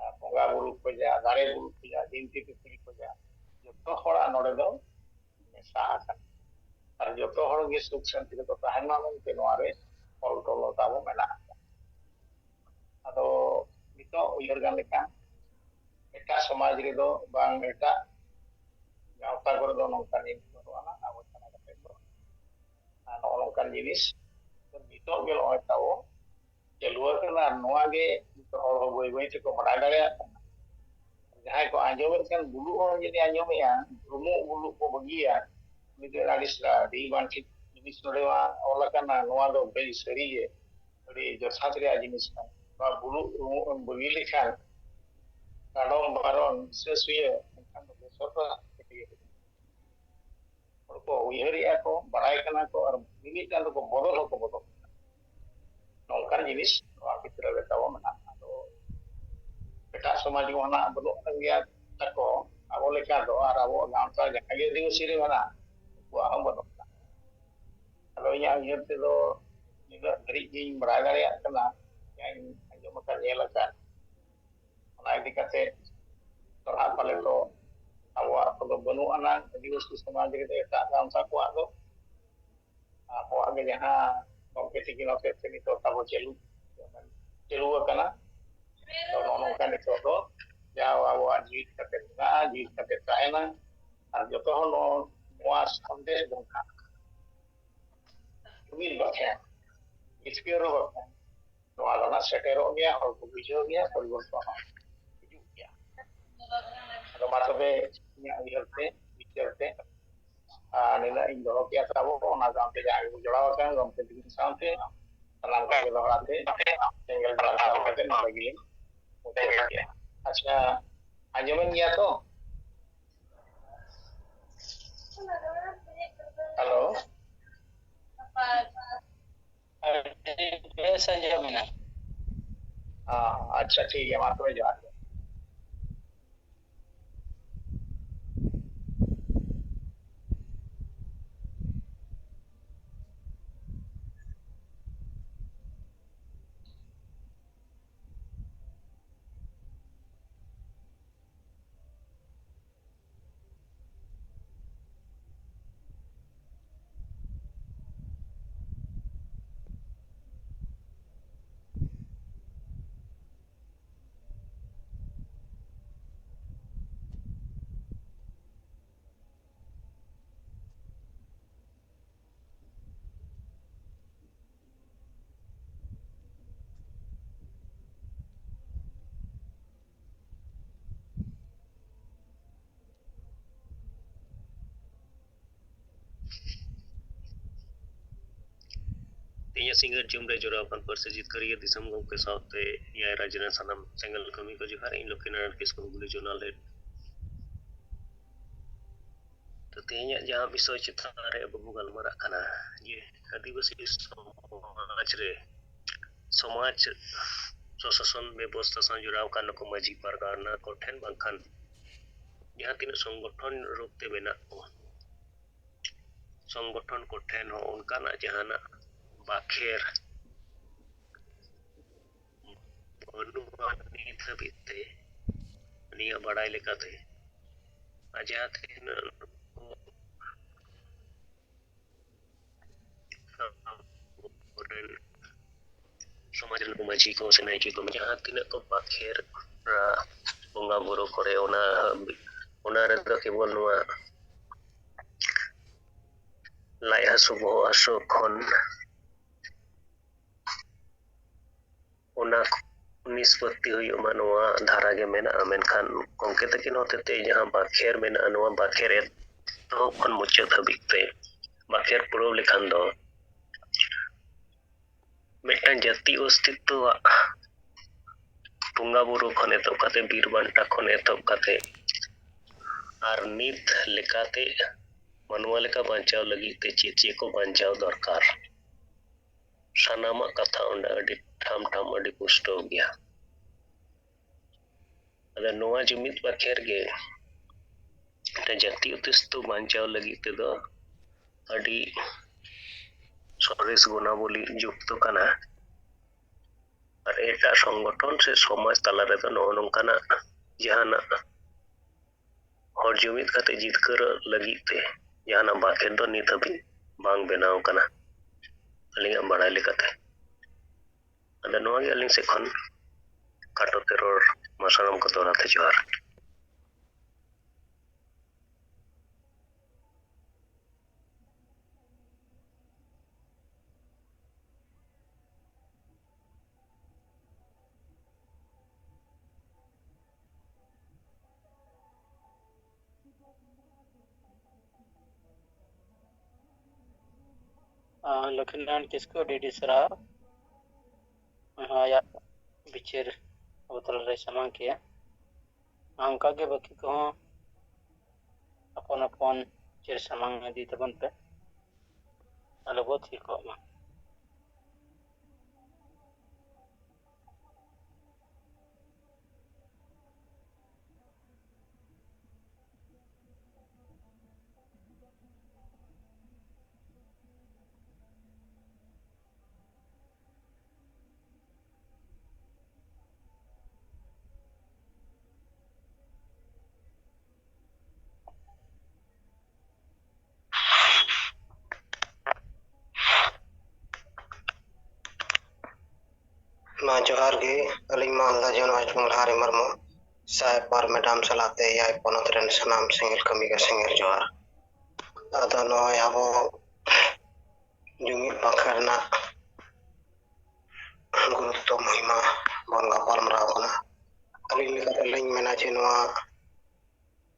ᱟᱨ ᱵᱚᱸᱜᱟ ᱵᱩᱨᱩ ᱠᱷᱚᱡᱟᱜ, ᱫᱟᱲᱮ ᱵᱩᱨᱩ ᱠᱷᱚᱡᱟᱜ, ᱵᱤᱱᱛᱤ ᱯᱤᱯᱤᱲᱤ ᱠᱷᱚᱡᱟᱜ, ᱡᱚᱛᱚ ᱦᱚᱲᱟᱜ ᱱᱚᱰᱮ ᱫᱚ ᱢᱮᱥᱟ ᱟᱠᱟᱱᱟ᱾ ᱟᱨ ᱡᱚᱛᱚ ᱦᱚᱲ ᱜᱮ ᱥᱩᱠ ᱥᱟᱱᱛᱤ ᱨᱮᱠᱚ ᱛᱟᱦᱮᱱ ᱢᱟ ᱢᱮᱱᱛᱮ ᱱᱚᱣᱟ ᱨᱮ ᱚᱞ ᱛᱚᱞ ᱛᱟᱵᱚ ᱢᱮᱱᱟᱜ ᱟᱠᱟᱫᱟ᱾ ᱟᱫᱚ ᱱᱤᱛᱚᱜ ᱩᱭᱦᱟᱹᱨ ᱜᱟᱱ ᱞᱮᱠᱷᱟᱱ ᱮᱴᱟᱜ ᱥᱚᱢᱟᱡᱽ ᱨᱮᱫᱚ ᱵᱟᱝ ᱮᱴᱟᱜ ᱜᱟᱶᱛᱟ ᱠᱚᱨᱮ ᱫᱚ ᱱᱚᱝᱠᱟ ᱱᱤᱭᱚᱢ ᱵᱟᱹᱱᱩᱜ ᱟᱱᱟ᱾ ᱟᱵᱚ ᱪᱷᱟᱲᱟ ᱠᱟᱛᱮ ᱫᱚ ᱟᱨ ᱱᱚᱜᱼᱚ ᱱᱚᱝᱠᱟᱱ ᱡᱤᱱᱤᱥ ᱱᱤᱛᱚᱜ ᱜᱮ ᱱᱚᱜᱼᱚᱭ ᱛᱟᱵᱚ ᱪᱟᱹᱞᱩ ᱟᱠᱟᱱᱟ᱾ ᱟᱨ ᱱᱚᱣᱟ ᱜᱮ ᱱᱤᱛᱚᱜ ᱦᱚᱲ ᱦᱚᱸ ᱵᱟᱹᱭ ᱵᱟᱹᱭ ᱛᱮᱠᱚ ᱵᱟᱰᱟᱭ ᱫᱟᱲᱮᱭᱟᱜ ᱠᱟᱱᱟ᱾ ᱡᱟᱦᱟᱸᱭ ᱠᱚ ᱟᱸᱡᱚᱢᱮᱫ ᱠᱟᱱ, ᱵᱩᱞᱩᱜ ᱦᱚᱲ ᱡᱩᱫᱤ ᱟᱸᱡᱚᱢᱮᱫᱼᱟ, ᱵᱩᱞᱩᱜ ᱵᱩᱞᱩᱜ ᱠᱚ ᱵᱟᱹᱜᱤᱭᱟ, ᱩᱱᱤ ᱫᱚ ᱟᱹᱰᱤ ᱥᱟᱹᱨᱤ ᱵᱟᱝ ᱴᱷᱤᱠ ᱡᱤᱱᱤᱥ ᱱᱚᱰᱮ ᱢᱟ ᱚᱞ ᱟᱠᱟᱱᱟ, ᱱᱚᱣᱟ ᱫᱚ ᱵᱮᱥ ᱥᱟᱹᱨᱤ ᱜᱮ, ᱟᱹᱰᱤ ᱡᱚᱛᱷᱟᱛ ᱨᱮᱭᱟᱜ ᱡᱤᱱᱤᱥ ᱠᱟᱱᱟ᱾ ᱱᱚᱣᱟ ᱵᱩᱞᱩᱜ ᱮᱢ ᱵᱟᱹᱜᱤ ᱞᱮᱠᱷᱟᱱ, ᱰᱟᱰᱚᱢ ᱵᱟᱨᱚᱱ, ᱦᱤᱥᱟᱹ ᱥᱩᱭᱟᱹ, ᱮᱱᱠᱷᱟᱱ ᱫᱚ ᱵᱮᱥᱚᱨᱠᱟᱨ ᱪᱟᱹᱠᱨᱤ ᱦᱚᱲ ᱠᱚ ᱩᱭᱦᱟᱹᱨᱮᱜᱼᱟ ᱠᱚ, ᱵᱟᱲᱟᱭ ᱠᱟᱱᱟ ᱠᱚ, ᱟᱨ ᱢᱤᱢᱤᱫ ᱜᱟᱱ ᱫᱚᱠᱚ ᱵᱚᱫᱚᱞ ᱦᱚᱸᱠᱚ ᱵᱚᱫᱚᱞ ᱠᱟᱱᱟ᱾ ᱱᱚᱝᱠᱟᱱ ᱡᱤᱱᱤᱥ ᱱᱚᱣᱟ ᱵᱷᱤᱛᱨᱤ ᱨᱮ ᱛᱟᱵᱚ ᱢᱮᱱᱟᱜᱼᱟ᱾ ᱟᱫᱚ ᱮᱴᱟᱜ ᱥᱚᱢᱟᱡᱽ ᱠᱚ ᱦᱚᱸ ᱱᱟᱜ ᱵᱟᱹᱱᱩᱜ ᱟᱠᱟᱫ ᱜᱮᱭᱟ ᱛᱟᱠᱚ ᱟᱵᱚ ᱞᱮᱠᱟ ᱫᱚ, ᱟᱨ ᱟᱵᱚᱣᱟᱜ ᱜᱟᱶᱛᱟ ᱡᱟᱦᱟᱸ ᱜᱮ ᱟᱹᱫᱤᱵᱟᱹᱥᱤ ᱨᱮ ᱢᱮᱱᱟᱜᱼᱟ, ᱩᱱᱠᱩᱣᱟᱜ ᱦᱚᱸ ᱵᱟᱹᱱᱩᱜ ᱟᱠᱟᱫᱟ᱾ ᱟᱫᱚ ᱤᱧᱟᱹᱜ ᱩᱭᱦᱟᱹᱨ ᱛᱮᱫᱚ ᱱᱤᱱᱟᱹᱜ ᱫᱷᱟᱹᱨᱤᱡ ᱜᱤᱧ ᱵᱟᱲᱟᱭ ᱫᱟᱲᱮᱭᱟᱜ ᱠᱟᱱᱟ, ᱡᱟᱦᱟᱸᱧ ᱟᱸᱡᱚᱢ ᱟᱠᱟᱫ, ᱧᱮᱞ ᱟᱠᱟᱫ, ᱚᱱᱟ ᱤᱫᱤ ᱠᱟᱛᱮ ᱫᱚ ᱦᱟᱸᱜ ᱯᱟᱞᱮ ᱫᱚ ᱟᱵᱚᱣᱟᱜ ᱠᱚᱫᱚ ᱵᱟᱹᱱᱩᱜ ᱟᱱᱟᱝ, ᱟᱹᱫᱤᱵᱟᱹᱥᱤ ᱥᱚᱢᱟᱡᱽ ᱨᱮᱫᱚ ᱮᱴᱟᱜ ᱜᱟᱶᱛᱟ ᱠᱚᱣᱟᱜ ᱫᱚ᱾ ᱟᱵᱚᱣᱟᱜ ᱜᱮ ᱡᱟᱦᱟᱸ ᱜᱚᱢᱠᱮ ᱛᱤᱠᱤᱱ ᱦᱚᱛᱮᱡ ᱛᱮ ᱱᱤᱛᱚᱜ ᱛᱟᱵᱚ ᱪᱟᱹᱞᱩ, ᱪᱟᱹᱞᱩ ᱟᱠᱟᱱᱟ᱾ ᱛᱚ ᱱᱚᱜᱼᱚ ᱱᱚᱝᱠᱟ ᱱᱤᱛᱚᱜ ᱫᱚ ᱡᱟ ᱟᱵᱚᱣᱟᱜ ᱡᱤᱣᱤᱫ ᱠᱟᱛᱮ ᱢᱮᱱᱟᱜᱼᱟ, ᱡᱤᱣᱤᱫ ᱠᱟᱛᱮ ᱛᱟᱦᱮᱱᱟ᱾ ᱟᱨ ᱡᱚᱛᱚ ᱦᱚᱲ ᱱᱚᱣᱟ, ᱱᱚᱣᱟ ᱥᱟᱸᱫᱮᱥ ᱵᱚᱱ ᱡᱩᱢᱤᱫ ᱵᱟᱠᱷᱮᱬ, ᱡᱤᱛᱠᱟᱹᱨ ᱵᱟᱠᱷᱮᱬ, ᱱᱚᱣᱟ ᱫᱚ ᱱᱟᱜ ᱥᱮᱴᱮᱨᱚᱜ ᱜᱮᱭᱟ, ᱦᱚᱲ ᱠᱚ ᱵᱩᱡᱷᱟᱹᱣ ᱜᱮᱭᱟ, ᱯᱚᱨᱤᱵᱚᱨᱛᱚᱱ ᱦᱚᱸ ᱦᱤᱡᱩᱜ ᱜᱮᱭᱟ᱾ ᱟᱫᱚ ᱢᱟ ᱛᱚᱵᱮ ᱤᱧᱟᱹᱜ ᱩᱭᱦᱟᱹᱨ ᱛᱮ, ᱵᱤᱪᱟᱹᱨ ᱛᱮ, ᱟᱨ ᱱᱤᱱᱟᱹᱜ ᱤᱧ ᱫᱚᱦᱚ ᱠᱮᱜᱼᱟ ᱛᱟᱵᱚ, ᱚᱱᱟ ᱥᱟᱶᱛᱮ ᱡᱟᱦᱟᱸ ᱜᱮᱵᱚ ᱡᱚᱲᱟᱣ ᱟᱠᱟᱱ ᱜᱚᱢᱠᱮ ᱛᱤᱠᱤᱱ ᱥᱟᱶᱛᱮ, ᱥᱟᱱᱟᱢ ᱠᱚᱜᱮ ᱫᱚᱦᱲᱟ ᱛᱮ ᱥᱮᱸᱜᱮᱞ ᱡᱚᱲᱟᱣ ᱠᱟᱛᱮ ᱱᱚᱰᱮ ᱜᱮᱞᱤᱧ ᱢᱩᱪᱟᱹᱫ ᱠᱮᱜᱼᱟ᱾ ᱟᱪᱪᱷᱟ, ᱟᱸᱡᱚᱢᱮᱱ ᱜᱮᱭᱟ ᱛᱚ? ᱦᱮᱞᱳ᱾ ᱟᱹᱰᱤ ᱵᱮᱥ ᱟᱸᱡᱚᱢ ᱮᱱᱟ᱾ ᱟᱪᱪᱷᱟ, ᱴᱷᱤᱠ ᱜᱮᱭᱟ, ᱢᱟ ᱛᱚᱵᱮ ᱡᱚᱦᱟᱨ ᱜᱮ᱾ ᱛᱮᱦᱮᱧᱟᱜ ᱥᱤᱸᱜᱟᱹᱲ ᱡᱚᱢ ᱨᱮ ᱡᱚᱲᱟᱣ ᱟᱠᱟᱱ ᱯᱟᱹᱨᱥᱤ ᱡᱤᱛᱠᱟᱹᱨᱤᱭᱟᱹ ᱫᱤᱥᱚᱢ ᱜᱚᱢᱠᱮ ᱥᱟᱶᱛᱮ ᱮᱭᱟᱭ ᱨᱟᱡᱽ ᱨᱮᱱ ᱥᱟᱱᱟᱢ ᱥᱮᱸᱜᱮᱞ ᱠᱟᱹᱢᱤ ᱠᱚ ᱡᱚᱦᱟᱨ᱾ ᱤᱧ ᱞᱚᱠᱠᱷᱤᱱᱟᱨᱟᱭᱚᱬ ᱠᱤᱥᱠᱩ ᱦᱩᱜᱽᱞᱤ ᱡᱳᱱᱟᱞ ᱦᱮᱰ᱾ ᱛᱚ, ᱛᱮᱦᱮᱧᱟᱜ ᱡᱟᱦᱟᱸ ᱵᱤᱥᱚᱭ ᱪᱮᱛᱟᱱ ᱨᱮ ᱟᱵᱚ ᱵᱚ ᱜᱟᱞᱢᱟᱨᱟᱜ ᱠᱟᱱᱟ, ᱡᱮ ᱟᱹᱫᱤᱵᱟᱹᱥᱤ ᱥᱚᱢᱟᱡᱽ ᱨᱮ, ᱥᱚᱢᱟᱡᱽ ᱥᱚᱥᱟᱥᱚᱱ ᱵᱮᱵᱚᱥᱛᱷᱟ ᱥᱟᱶ ᱡᱚᱲᱟᱣ ᱟᱠᱟᱱ ᱱᱩᱠᱩ ᱢᱟᱹᱡᱷᱤ ᱯᱟᱨᱜᱟᱱᱟ ᱠᱚᱴᱷᱮᱱ ᱵᱟᱝᱠᱷᱟᱱ ᱡᱟᱦᱟᱸ ᱛᱤᱱᱟᱹᱜ ᱥᱚᱝᱜᱚᱴᱷᱚᱱ ᱨᱩᱯ ᱛᱮ ᱢᱮᱱᱟᱜ ᱠᱚ, ᱥᱚᱝᱜᱚᱴᱷᱚᱱ ᱠᱚᱴᱷᱮᱱ ᱦᱚᱸ ᱚᱱᱠᱟᱱᱟᱜ ᱡᱟᱦᱟᱱᱟᱜ ᱵᱟᱠᱷᱮᱨ ᱵᱟᱹᱱᱩᱜᱼᱟ ᱱᱤᱛ ᱦᱟᱹᱵᱤᱡ ᱛᱮ, ᱟᱹᱞᱤᱧᱟᱜ ᱵᱟᱲᱟᱭ ᱞᱮᱠᱟᱛᱮ᱾ ᱟᱨ ᱡᱟᱦᱟᱸ ᱛᱤᱱᱟᱹᱜ ᱱᱩᱠᱩ ᱟᱵᱚᱨᱮᱱ ᱥᱚᱢᱟᱡᱽ ᱨᱮᱱ ᱢᱟᱹᱡᱷᱤ ᱠᱚ ᱥᱮ ᱱᱟᱭᱠᱮ ᱠᱚ ᱡᱟᱦᱟᱸ ᱛᱤᱱᱟᱹᱜ ᱠᱚ ᱵᱟᱠᱷᱮᱨ ᱵᱚᱸᱜᱟ ᱵᱩᱨᱩ ᱠᱚᱨᱮ, ᱚᱱᱟ, ᱚᱱᱟ ᱨᱮᱫᱚ ᱠᱮᱵᱚᱞ ᱱᱚᱣᱟ ᱞᱟᱡ ᱦᱟᱹᱥᱩ, ᱵᱚᱦᱚᱜ ᱦᱟᱹᱥᱩ ᱠᱷᱚᱱ ᱚᱱᱟ ᱱᱤᱥᱯᱚᱛᱤ ᱦᱩᱭᱩᱜ ᱢᱟ, ᱱᱚᱣᱟ ᱫᱷᱟᱨᱟ ᱜᱮ ᱢᱮᱱᱟᱜᱼᱟ᱾ ᱢᱮᱱᱠᱷᱟᱱ ᱜᱚᱢᱠᱮ ᱛᱟᱹᱠᱤᱱ ᱦᱚᱛᱮᱛᱮ ᱡᱟᱦᱟᱸ ᱵᱟᱠᱷᱮᱨ ᱢᱮᱱᱟᱜᱼᱟ, ᱱᱚᱣᱟ ᱵᱟᱠᱷᱮᱨ ᱮᱛᱚᱦᱚᱵ ᱠᱷᱚᱱ ᱢᱩᱪᱟᱹᱫ ᱦᱟᱹᱵᱤᱡ ᱛᱮ ᱵᱟᱠᱷᱮᱨ ᱯᱩᱨᱟᱹᱣ ᱞᱮᱠᱷᱟᱱ ᱫᱚ ᱢᱤᱫᱴᱟᱝ ᱡᱟᱹᱛᱤ ᱚᱥᱛᱤᱛᱣᱟᱜ ᱵᱚᱸᱜᱟ ᱵᱩᱨᱩ ᱠᱷᱚᱱ ᱮᱛᱚᱦᱚᱵ ᱠᱟᱛᱮ, ᱵᱤᱨ ᱵᱟᱱᱴᱟ ᱠᱷᱚᱱ ᱮᱛᱚᱦᱚᱵ ᱠᱟᱛᱮ, ᱟᱨ ᱱᱤᱛ ᱞᱮᱠᱟᱛᱮ ᱢᱟᱱᱣᱟ ᱞᱮᱠᱟ ᱵᱟᱧᱪᱟᱣ ᱞᱟᱹᱜᱤᱫ ᱛᱮ ᱪᱮᱫ ᱪᱮᱫ ᱠᱚ ᱵᱟᱧᱪᱟᱣ ᱫᱚᱨᱠᱟᱨ, ᱥᱟᱱᱟᱢᱟᱜ ᱠᱟᱛᱷᱟ ᱚᱸᱰᱮ ᱟᱹᱰᱤ ᱴᱷᱟᱢ ᱴᱷᱟᱢ, ᱟᱹᱰᱤ ᱯᱩᱥᱴᱟᱹᱣ ᱜᱮᱭᱟ᱾ ᱟᱫᱚ ᱱᱚᱣᱟ ᱡᱩᱢᱤᱫ ᱵᱟᱠᱷᱮᱨ ᱜᱮ ᱢᱤᱫᱴᱟᱝ ᱡᱟᱹᱛᱤ ᱚᱥᱛᱤᱛᱣ ᱵᱟᱧᱪᱟᱣ ᱞᱟᱹᱜᱤᱫ ᱛᱮᱫᱚ ᱟᱹᱰᱤ ᱥᱚᱨᱮᱥ ᱜᱩᱱᱟᱵᱚᱞᱤ ᱡᱩᱠᱛᱚ ᱠᱟᱱᱟ᱾ ᱟᱨ ᱮᱴᱟᱜ ᱥᱚᱝᱜᱚᱴᱷᱚᱱ ᱥᱮ ᱥᱚᱢᱟᱡᱽ ᱛᱟᱞᱟ ᱨᱮᱫᱚ ᱱᱚᱜᱼᱚ ᱱᱚᱝᱠᱟᱱᱟᱜ ᱡᱟᱦᱟᱱᱟᱜ ᱦᱚᱲ ᱡᱩᱢᱤᱫ ᱠᱟᱛᱮ ᱡᱤᱛᱠᱟᱹᱨᱚᱜ ᱞᱟᱹᱜᱤᱫ ᱛᱮ ᱡᱟᱦᱟᱱᱟᱜ ᱵᱟᱠᱷᱮᱲ ᱫᱚ ᱱᱤᱛ ᱦᱟᱹᱵᱤᱡ ᱵᱟᱝ ᱵᱮᱱᱟᱣ ᱠᱟᱱᱟ, ᱟᱹᱞᱤᱧᱟᱜ ᱵᱟᱲᱟᱭ ᱞᱮᱠᱟᱛᱮ᱾ ᱟᱫᱚ ᱱᱚᱣᱟ ᱜᱮ ᱟᱹᱞᱤᱧ ᱥᱮᱫ ᱠᱷᱚᱱ ᱠᱷᱟᱴᱚ ᱛᱮ ᱨᱚᱲ᱾ ᱢᱟ ᱥᱟᱱᱟᱢ ᱠᱚ ᱫᱚᱦᱲᱟ ᱛᱮ ᱡᱚᱦᱟᱨ᱾ ᱞᱚᱠᱷᱢᱤᱱᱟᱨᱟᱭᱚᱬ ᱠᱤᱥᱠᱩ ᱟᱹᱰᱤ ᱟᱹᱰᱤ ᱥᱟᱨᱦᱟᱣ᱾ ᱱᱚᱜᱼᱚᱭ ᱟᱭᱟᱜ ᱵᱤᱪᱟᱹᱨ ᱟᱵᱚ ᱛᱟᱞᱟᱨᱮ ᱥᱟᱢᱟᱝ ᱠᱮᱜᱼᱟ᱾ ᱟᱨ ᱚᱱᱠᱟᱜᱮ ᱵᱟᱹᱠᱤ ᱠᱚᱦᱚᱸ ᱟᱯᱚᱱ ᱟᱯᱚᱱ ᱵᱤᱪᱟᱹᱨ ᱥᱟᱢᱟᱝ ᱤᱫᱤ ᱛᱟᱵᱚᱱ ᱯᱮ᱾ ᱟᱞᱚ ᱵᱚ ᱛᱷᱤᱨ ᱠᱚᱜ ᱢᱟ᱾ ᱢᱟ ᱡᱚᱦᱟᱨ ᱜᱮ᱾ ᱟᱹᱞᱤᱧ ᱢᱟᱞᱫᱟ ᱡᱚᱱᱚᱡᱽ ᱢᱚᱞᱦᱟᱨᱤ ᱢᱩᱨᱢᱩ, ᱥᱟᱭ ᱯᱟᱨ ᱢᱮᱰᱟᱢ ᱥᱟᱞᱟᱜ ᱛᱮ ᱮᱭᱟᱭ ᱯᱚᱱᱚᱛ ᱨᱮᱱ ᱥᱟᱱᱟᱢ ᱥᱮᱸᱜᱮᱞ ᱠᱟᱹᱢᱤ ᱜᱮ ᱥᱮᱸᱜᱮᱞ ᱡᱚᱦᱟᱨ᱾ ᱟᱫᱚ ᱱᱚᱜᱼᱚᱭ ᱟᱵᱚ ᱡᱩᱢᱤᱫ ᱵᱟᱠᱷᱮᱬ ᱨᱮᱱᱟᱜ ᱜᱩᱨᱩᱛᱛᱚ ᱢᱚᱦᱤᱢᱟ ᱵᱚᱱ ᱜᱟᱯᱟᱞ ᱢᱟᱨᱟᱣ ᱠᱟᱱᱟ᱾ ᱟᱹᱞᱤᱧ ᱞᱮᱠᱟᱛᱮ ᱞᱤᱧ ᱢᱮᱱᱟ ᱡᱮ ᱱᱚᱣᱟ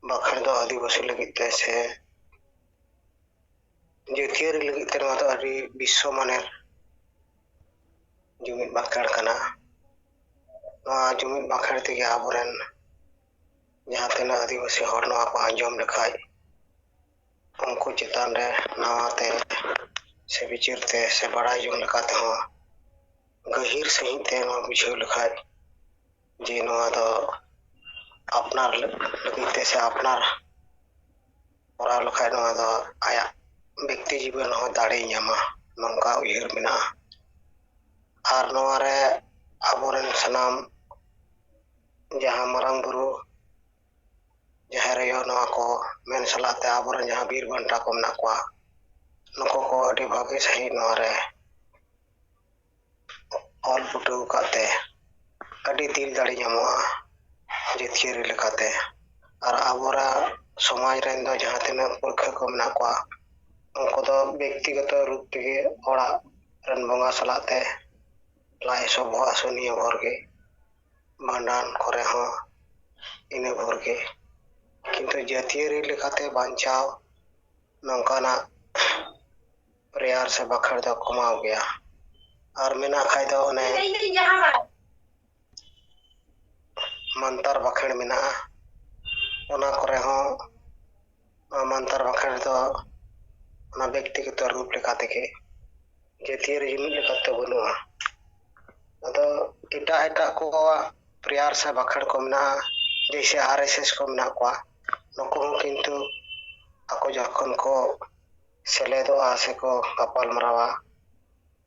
ᱵᱟᱠᱷᱮᱬ ᱫᱚ ᱟᱹᱫᱤᱵᱟᱹᱥᱤ ᱞᱟᱹᱜᱤᱫ ᱛᱮ ᱥᱮ ᱡᱟᱹᱛᱤᱭᱟᱹᱨᱤ ᱞᱟᱹᱜᱤᱫ ᱛᱮ ᱱᱚᱣᱟ ᱫᱚ ᱟᱹᱰᱤ ᱵᱤᱥᱥᱚ ᱢᱟᱱᱮᱨ ᱡᱩᱢᱤᱫ ᱵᱟᱠᱷᱮᱬ ᱠᱟᱱᱟ᱾ ᱱᱚᱣᱟ ᱡᱩᱢᱤᱫ ᱵᱟᱠᱷᱮᱬ ᱛᱮᱜᱮ ᱟᱵᱚᱨᱮᱱ ᱡᱟᱦᱟᱸ ᱛᱤᱱᱟᱹᱜ ᱟᱹᱫᱤᱵᱟᱹᱥᱤ ᱦᱚᱲ ᱱᱚᱣᱟ ᱠᱚ ᱟᱸᱡᱚᱢ ᱞᱮᱠᱷᱟᱡ, ᱩᱱᱠᱩ ᱪᱮᱛᱟᱱ ᱨᱮ ᱱᱟᱣᱟ ᱛᱮ ᱥᱮ ᱵᱤᱪᱟᱹᱨ ᱛᱮ ᱥᱮ ᱵᱟᱲᱟᱭ ᱡᱚᱝ ᱞᱮᱠᱟ ᱛᱮᱦᱚᱸ ᱜᱟᱹᱦᱤᱨ ᱥᱟᱺᱦᱤᱡ ᱛᱮ ᱱᱚᱣᱟ ᱵᱩᱡᱷᱟᱹᱣ ᱞᱮᱠᱷᱟᱡ ᱡᱮ ᱱᱚᱣᱟ ᱫᱚ ᱟᱯᱱᱟᱨ ᱞᱟᱹᱜᱤᱫ ᱛᱮ ᱥᱮ ᱟᱯᱱᱟᱨ ᱠᱚᱨᱟᱣ ᱞᱮᱠᱷᱟᱡ ᱱᱚᱣᱟ ᱫᱚ ᱟᱭᱟᱜ ᱵᱮᱠᱛᱤ ᱡᱤᱵᱚᱱ ᱨᱮᱦᱚᱸ ᱫᱟᱲᱮᱭ ᱧᱟᱢᱟ, ᱱᱚᱝᱠᱟ ᱩᱭᱦᱟᱹᱨ ᱢᱮᱱᱟᱜᱼᱟ᱾ ᱟᱨ ᱱᱚᱣᱟ ᱨᱮ ᱟᱵᱚᱨᱮᱱ ᱥᱟᱱᱟᱢ ᱡᱟᱦᱟᱸ ᱢᱟᱨᱟᱝ ᱵᱩᱨᱩ, ᱡᱟᱦᱮᱨ ᱟᱭᱳ, ᱱᱚᱣᱟ ᱠᱚ ᱢᱮᱱ ᱥᱟᱞᱟᱜ ᱛᱮ ᱟᱵᱚᱨᱮᱱ ᱡᱟᱦᱟᱸ ᱵᱤᱨ ᱵᱟᱱᱴᱟ ᱠᱚ ᱢᱮᱱᱟᱜ ᱠᱚᱣᱟ, ᱱᱩᱠᱩ ᱠᱚ ᱟᱹᱰᱤ ᱵᱷᱟᱹᱜᱤ ᱥᱟᱺᱦᱤᱡ ᱱᱚᱣᱟ ᱨᱮ ᱚᱞ ᱯᱩᱴᱟᱹᱣ ᱟᱠᱟᱫ ᱛᱮ ᱟᱹᱰᱤ ᱫᱤᱞ ᱫᱟᱲᱮ ᱧᱟᱢᱚᱜᱼᱟ ᱡᱟᱹᱛᱤᱭᱟᱹᱨᱤ ᱞᱮᱠᱟᱛᱮ᱾ ᱟᱨ ᱟᱵᱚᱨᱟᱜ ᱥᱚᱢᱟᱡᱽ ᱨᱮᱱ ᱫᱚ ᱡᱟᱦᱟᱸ ᱛᱤᱱᱟᱹᱜ ᱯᱟᱹᱨᱠᱷᱟᱹ ᱠᱚ ᱢᱮᱱᱟᱜ ᱠᱚᱣᱟ, ᱩᱱᱠᱩ ᱫᱚ ᱵᱮᱠᱛᱤᱜᱚᱛᱚ ᱨᱩᱯ ᱛᱮᱜᱮ ᱚᱲᱟᱜ ᱨᱮᱱ ᱵᱚᱸᱜᱟ ᱥᱟᱞᱟᱜ ᱛᱮ ᱞᱟᱡ ᱦᱟᱹᱥᱩ ᱵᱚᱦᱚᱜ ᱦᱟᱹᱥᱩ ᱱᱤᱭᱟᱹ ᱵᱷᱳᱨ ᱜᱮ, ᱵᱷᱟᱸᱰᱟᱱ ᱠᱚᱨᱮ ᱦᱚᱸ ᱤᱱᱟᱹ ᱵᱷᱳᱨ ᱜᱮ᱾ ᱠᱤᱱᱛᱩ ᱡᱟᱹᱛᱤᱭᱟᱹᱨᱤ ᱞᱮᱠᱟᱛᱮ ᱵᱟᱧᱪᱟᱣ ᱱᱚᱝᱠᱟᱱᱟᱜ ᱯᱨᱮᱭᱟᱨ ᱥᱮ ᱵᱟᱠᱷᱮᱲ ᱫᱚ ᱠᱚᱢᱟᱣ ᱜᱮᱭᱟ᱾ ᱟᱨ ᱢᱮᱱᱟᱜ ᱠᱷᱟᱡ ᱫᱚ ᱚᱱᱮ ᱢᱟᱱᱛᱟᱨ ᱵᱟᱠᱷᱮᱲ ᱢᱮᱱᱟᱜᱼᱟ, ᱚᱱᱟ ᱠᱚᱨᱮ ᱦᱚᱸ ᱱᱚᱣᱟ ᱢᱟᱱᱛᱟᱨ ᱵᱟᱠᱷᱮᱲ ᱫᱚ ᱚᱱᱟ ᱵᱮᱠᱛᱤᱜᱚᱛᱚ ᱨᱩᱯ ᱞᱮᱠᱟ ᱛᱮᱜᱮ ᱡᱟᱹᱛᱤᱭᱟᱹᱨᱤ ᱡᱩᱢᱤᱫ ᱞᱮᱠᱟᱛᱮ ᱵᱟᱹᱱᱩᱜᱼᱟ᱾ ᱟᱫᱚ ᱮᱴᱟᱜ ᱮᱴᱟᱜ ᱠᱚᱣᱟᱜ ᱯᱨᱮᱭᱟᱨ ᱥᱮ ᱵᱟᱠᱷᱮᱲ ᱠᱚ ᱢᱮᱱᱟᱜᱼᱟ, ᱡᱮᱭᱥᱮ ᱟᱨ ᱮᱥ ᱮᱥ ᱠᱚ ᱢᱮᱱᱟᱜ ᱠᱚᱣᱟ, ᱱᱩᱠᱩ ᱦᱚᱸ ᱠᱤᱱᱛᱩ ᱟᱠᱚ ᱡᱚᱠᱷᱚᱱ ᱠᱚ ᱥᱮᱞᱮᱫᱚᱜᱼᱟ ᱥᱮᱠᱚ ᱜᱟᱯᱟᱞ ᱢᱟᱨᱟᱣᱟ,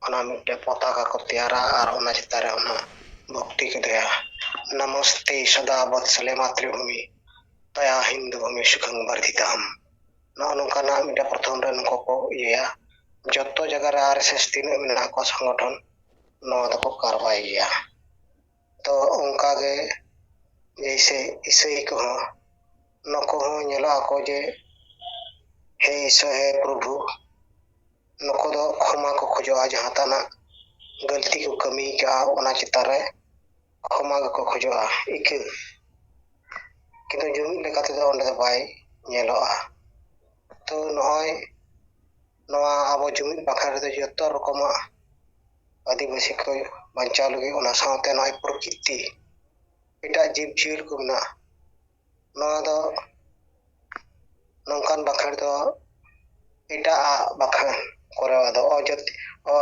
ᱚᱱᱟ ᱢᱤᱫᱴᱮᱱ ᱯᱚᱛᱟᱠᱟ ᱠᱚ ᱛᱮᱭᱟᱨᱟ ᱟᱨ ᱚᱱᱟ ᱪᱮᱛᱟᱱ ᱨᱮ ᱚᱱᱟ ᱵᱷᱚᱠᱛᱤ ᱠᱚ ᱫᱚᱦᱚᱭᱟ, ᱱᱟᱢᱚᱥᱛᱮ ᱥᱚᱫᱟ ᱵᱚᱛᱥᱚᱞᱮ ᱢᱟᱛᱨᱤᱵᱷᱩᱢᱤ ᱛᱟᱭᱟ ᱦᱤᱱᱫᱩ ᱵᱷᱩᱢᱤ ᱥᱩᱠᱷᱟᱝ ᱵᱟᱨᱫᱷᱤᱛᱟᱦᱟᱢ᱾ ᱱᱚᱜᱼᱚ ᱱᱚᱝᱠᱟᱱᱟᱜ ᱢᱤᱫᱴᱮᱱ ᱯᱨᱚᱛᱷᱚᱢ ᱨᱮ ᱱᱩᱠᱩ ᱠᱚ ᱤᱭᱟᱹᱭᱟ᱾ ᱡᱚᱛᱚ ᱡᱟᱭᱜᱟ ᱨᱮ ᱟᱨ ᱮᱥ ᱮᱥ ᱛᱤᱱᱟᱹᱜ ᱢᱮᱱᱟᱜ ᱠᱚᱣᱟ ᱥᱚᱝᱜᱚᱴᱷᱚᱱ, ᱱᱚᱣᱟ ᱫᱚᱠᱚ ᱠᱟᱨᱵᱟᱭ ᱜᱮᱭᱟ᱾ ᱛᱚ ᱚᱱᱠᱟ ᱜᱮ ᱡᱮᱭᱥᱮ ᱤᱥᱟᱹᱭ ᱠᱚᱦᱚᱸ, ᱱᱩᱠᱩ ᱦᱚᱸ ᱧᱮᱞᱚᱜ ᱟᱠᱚ ᱡᱮ ᱦᱮ ᱤᱥᱚᱨ, ᱦᱮ ᱯᱨᱚᱵᱷᱩ, ᱱᱩᱠᱩ ᱫᱚ ᱠᱷᱚᱢᱟ ᱠᱚ ᱠᱷᱚᱡᱚᱜᱼᱟ, ᱡᱟᱦᱟᱸ ᱛᱟᱱᱟᱜ ᱜᱟᱹᱞᱛᱤ ᱠᱚ ᱠᱟᱹᱢᱤ ᱠᱟᱜᱼᱟ ᱚᱱᱟ ᱪᱮᱛᱟᱱ ᱨᱮ ᱠᱷᱚᱢᱟ ᱜᱮᱠᱚ ᱠᱷᱚᱡᱚᱜᱼᱟ, ᱤᱠᱟᱹ᱾ ᱠᱤᱱᱛᱩ ᱡᱩᱢᱤᱫ ᱞᱮᱠᱟ ᱛᱮᱫᱚ ᱚᱸᱰᱮ ᱫᱚ ᱵᱟᱭ ᱧᱮᱞᱚᱜᱼᱟ᱾ ᱛᱚ ᱱᱚᱜᱼᱚᱭ ᱱᱚᱣᱟ ᱟᱵᱚ ᱡᱩᱢᱤᱫ ᱵᱟᱠᱷᱮᱲ ᱨᱮᱫᱚ ᱡᱚᱛᱚ ᱨᱚᱠᱚᱢᱟᱜ ᱟᱹᱫᱤᱵᱟᱹᱥᱤ ᱠᱚ ᱵᱟᱧᱪᱟᱣ ᱞᱟᱹᱜᱤᱫ, ᱚᱱᱟ ᱥᱟᱶᱛᱮ ᱱᱚᱜᱼᱚᱭ ᱯᱨᱚᱠᱨᱤᱛᱤ, ᱮᱴᱟᱜ ᱡᱤᱵᱽ ᱡᱤᱭᱟᱹᱞᱤ ᱠᱚ ᱢᱮᱱᱟᱜᱼᱟ, ᱱᱚᱣᱟ ᱫᱚ ᱱᱚᱝᱠᱟᱱ ᱵᱟᱠᱷᱮᱲ ᱫᱚ ᱮᱴᱟᱜ ᱟᱜ ᱵᱟᱠᱷᱮᱲ ᱠᱚᱨᱮ ᱫᱚ ᱚᱡᱟᱹᱛ,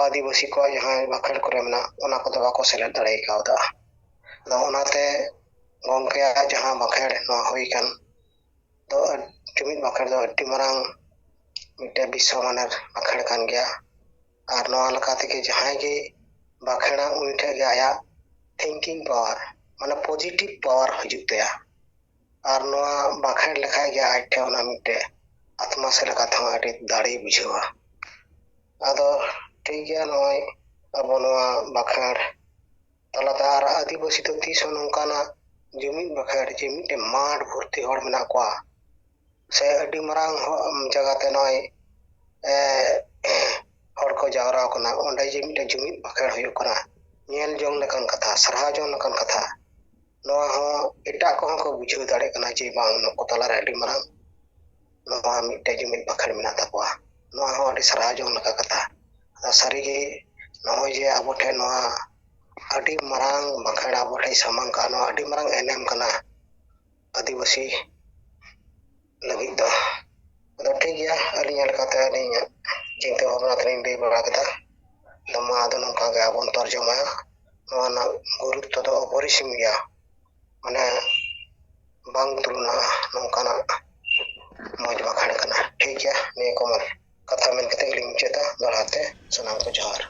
ᱟᱹᱫᱤᱵᱟᱹᱥᱤ ᱠᱚᱣᱟᱜ ᱡᱟᱦᱟᱸ ᱵᱟᱠᱷᱮᱲ ᱠᱚᱨᱮ ᱢᱮᱱᱟᱜ, ᱚᱱᱟ ᱠᱚᱫᱚ ᱵᱟᱠᱚ ᱥᱮᱞᱮᱫ ᱫᱟᱲᱮ ᱠᱟᱣᱫᱟ᱾ ᱟᱫᱚ ᱚᱱᱟᱛᱮ ᱜᱚᱢᱠᱮᱭᱟᱜ ᱡᱟᱦᱟᱸ ᱵᱟᱠᱷᱮᱲ ᱱᱚᱣᱟ ᱦᱩᱭ ᱠᱟᱱ ᱫᱚ, ᱡᱩᱢᱤᱫ ᱵᱟᱠᱷᱮᱲ ᱫᱚ ᱟᱹᱰᱤ ᱢᱟᱨᱟᱝ ᱢᱤᱫᱴᱮᱱ ᱵᱤᱥᱥᱚ ᱢᱟᱱᱮᱨ ᱵᱟᱠᱷᱮᱲ ᱠᱟᱱ ᱜᱮᱭᱟ᱾ ᱟᱨ ᱱᱚᱣᱟ ᱞᱮᱠᱟ ᱛᱮᱜᱮ ᱡᱟᱦᱟᱸᱭ ᱜᱮ ᱵᱟᱠᱷᱮᱲᱟ, ᱩᱱᱤ ᱴᱷᱮᱱ ᱜᱮ ᱟᱭᱟᱜ thinking power, ᱢᱟᱱᱮ positive power ᱦᱤᱡᱩᱜ ᱛᱟᱭᱟ᱾ ᱟᱨ ᱱᱚᱣᱟ ᱵᱟᱠᱷᱮᱲ ᱞᱮᱠᱷᱟᱡ ᱜᱮ ᱟᱡ ᱴᱷᱮᱱ ᱚᱱᱟ ᱢᱤᱫᱴᱮᱡ ᱟᱛᱢᱟ ᱥᱮᱫ ᱞᱮᱠᱟ ᱛᱮᱦᱚᱸ ᱟᱹᱰᱤ ᱫᱟᱲᱮᱭ ᱵᱩᱡᱷᱟᱹᱣᱟ᱾ ᱟᱫᱚ ᱴᱷᱤᱠ ᱜᱮᱭᱟ, ᱱᱚᱜᱼᱚᱭ ᱟᱵᱚ ᱱᱚᱣᱟ ᱵᱟᱠᱷᱮᱲ ᱛᱟᱞᱟᱛᱮ ᱟᱨ ᱟᱹᱫᱤᱵᱟᱹᱥᱤ ᱫᱚ ᱛᱤᱥ ᱦᱚᱸ ᱱᱚᱝᱠᱟᱱᱟᱜ ᱡᱩᱢᱤᱫ ᱵᱟᱠᱷᱮᱲ ᱡᱮ ᱢᱤᱫᱴᱮᱱ ᱢᱟᱴᱷ ᱵᱷᱚᱨᱛᱤ ᱦᱚᱲ ᱢᱮᱱᱟᱜ ᱠᱚᱣᱟ, ᱥᱮ ᱟᱹᱰᱤ ᱢᱟᱨᱟᱝ ᱦᱚ-, ᱡᱟᱭᱜᱟ ᱛᱮ ᱱᱚᱜᱼᱚᱭ, ᱮ, ᱦᱚᱲ ᱠᱚ ᱡᱟᱣᱨᱟ ᱠᱟᱱᱟ, ᱚᱸᱰᱮ ᱡᱮ ᱢᱤᱫᱴᱮᱱ ᱡᱩᱢᱤᱫ ᱵᱟᱠᱷᱮᱲ ᱦᱩᱭᱩᱜ ᱠᱟᱱᱟ, ᱧᱮᱞ ᱡᱚᱝ ᱞᱮᱠᱟᱱ ᱠᱟᱛᱷᱟ, ᱥᱟᱨᱦᱟᱣ ᱡᱚᱝ ᱞᱮᱠᱟᱱ ᱠᱟᱛᱷᱟ᱾ ᱱᱚᱣᱟ ᱦᱚᱸ ᱮᱴᱟᱜ ᱠᱚᱦᱚᱸ ᱠᱚ ᱵᱩᱡᱷᱟᱹᱣ ᱫᱟᱲᱮᱭᱟᱜ ᱠᱟᱱᱟ ᱡᱮ ᱵᱟᱝ, ᱱᱩᱠᱩ ᱛᱟᱞᱟᱨᱮ ᱟᱹᱰᱤ ᱢᱟᱨᱟᱝ ᱱᱚᱣᱟ ᱢᱤᱫᱴᱮᱱ ᱡᱩᱢᱤᱫ ᱵᱟᱠᱷᱮᱲ ᱢᱮᱱᱟᱜ ᱛᱟᱠᱚᱣᱟ᱾ ᱱᱚᱣᱟ ᱦᱚᱸ ᱥᱟᱨᱦᱟᱣ ᱡᱚᱝ ᱞᱮᱠᱟ ᱠᱟᱛᱷᱟ᱾ ᱟᱫᱚ ᱥᱟᱹᱨᱤᱜᱮ ᱱᱚᱜᱼᱚᱭ ᱡᱮ ᱟᱵᱚ ᱴᱷᱮᱱ ᱱᱚᱣᱟ ᱟᱹᱰᱤ ᱢᱟᱨᱟᱝ ᱵᱟᱸᱠᱷᱮᱲ ᱟᱵᱚ ᱴᱷᱮᱱ ᱥᱟᱢᱟᱝ ᱠᱟᱜᱼᱟ, ᱱᱚᱣᱟ ᱟᱹᱰᱤ ᱢᱟᱨᱟᱝ ᱮᱱᱮᱢ ᱠᱟᱱᱟ ᱟᱹᱫᱤᱵᱟᱹᱥᱤ ᱞᱟᱹᱜᱤᱫ ᱫᱚ᱾ ᱟᱫᱚ ᱴᱷᱤᱠ ᱜᱮᱭᱟ, ᱟᱹᱞᱤᱧᱟᱜ ᱞᱮᱠᱟᱛᱮ ᱟᱹᱞᱤᱧᱟᱜ ᱪᱤᱱᱛᱟᱹ ᱵᱷᱟᱵᱽᱱᱟ ᱛᱮᱞᱤᱧ ᱞᱟᱹᱭ ᱵᱟᱲᱟ ᱠᱮᱫᱟ᱾ ᱟᱫᱚ ᱢᱟ ᱟᱫᱚ ᱱᱚᱝᱠᱟ ᱜᱮ ᱟᱵᱚᱱ ᱛᱚᱨᱡᱚᱢᱟᱭᱟ᱾ ᱱᱚᱣᱟ ᱨᱮᱱᱟᱜ ᱜᱩᱨᱩᱛᱛᱚ ᱫᱚ ᱚᱯᱚᱨᱤᱥᱤᱢ ᱜᱮᱭᱟ, ᱢᱟᱱᱮ ᱵᱟᱝ ᱛᱩᱞᱚᱱᱟᱜᱼᱟ ᱱᱚᱝᱠᱟᱱᱟᱜ ᱢᱚᱡᱽ ᱵᱟᱠᱷᱟᱱ ᱠᱟᱱᱟ᱾ ᱴᱷᱤᱠ ᱜᱮᱭᱟ, ᱱᱤᱭᱟᱹ ᱠᱚ ᱢᱟ ᱠᱟᱛᱷᱟ ᱢᱮᱱ ᱠᱟᱛᱮ ᱜᱮᱞᱤᱧ ᱢᱩᱪᱟᱹᱫᱟ᱾ ᱫᱚᱦᱲᱟ ᱛᱮ ᱥᱟᱱᱟᱢ ᱠᱚ ᱡᱚᱦᱟᱨ᱾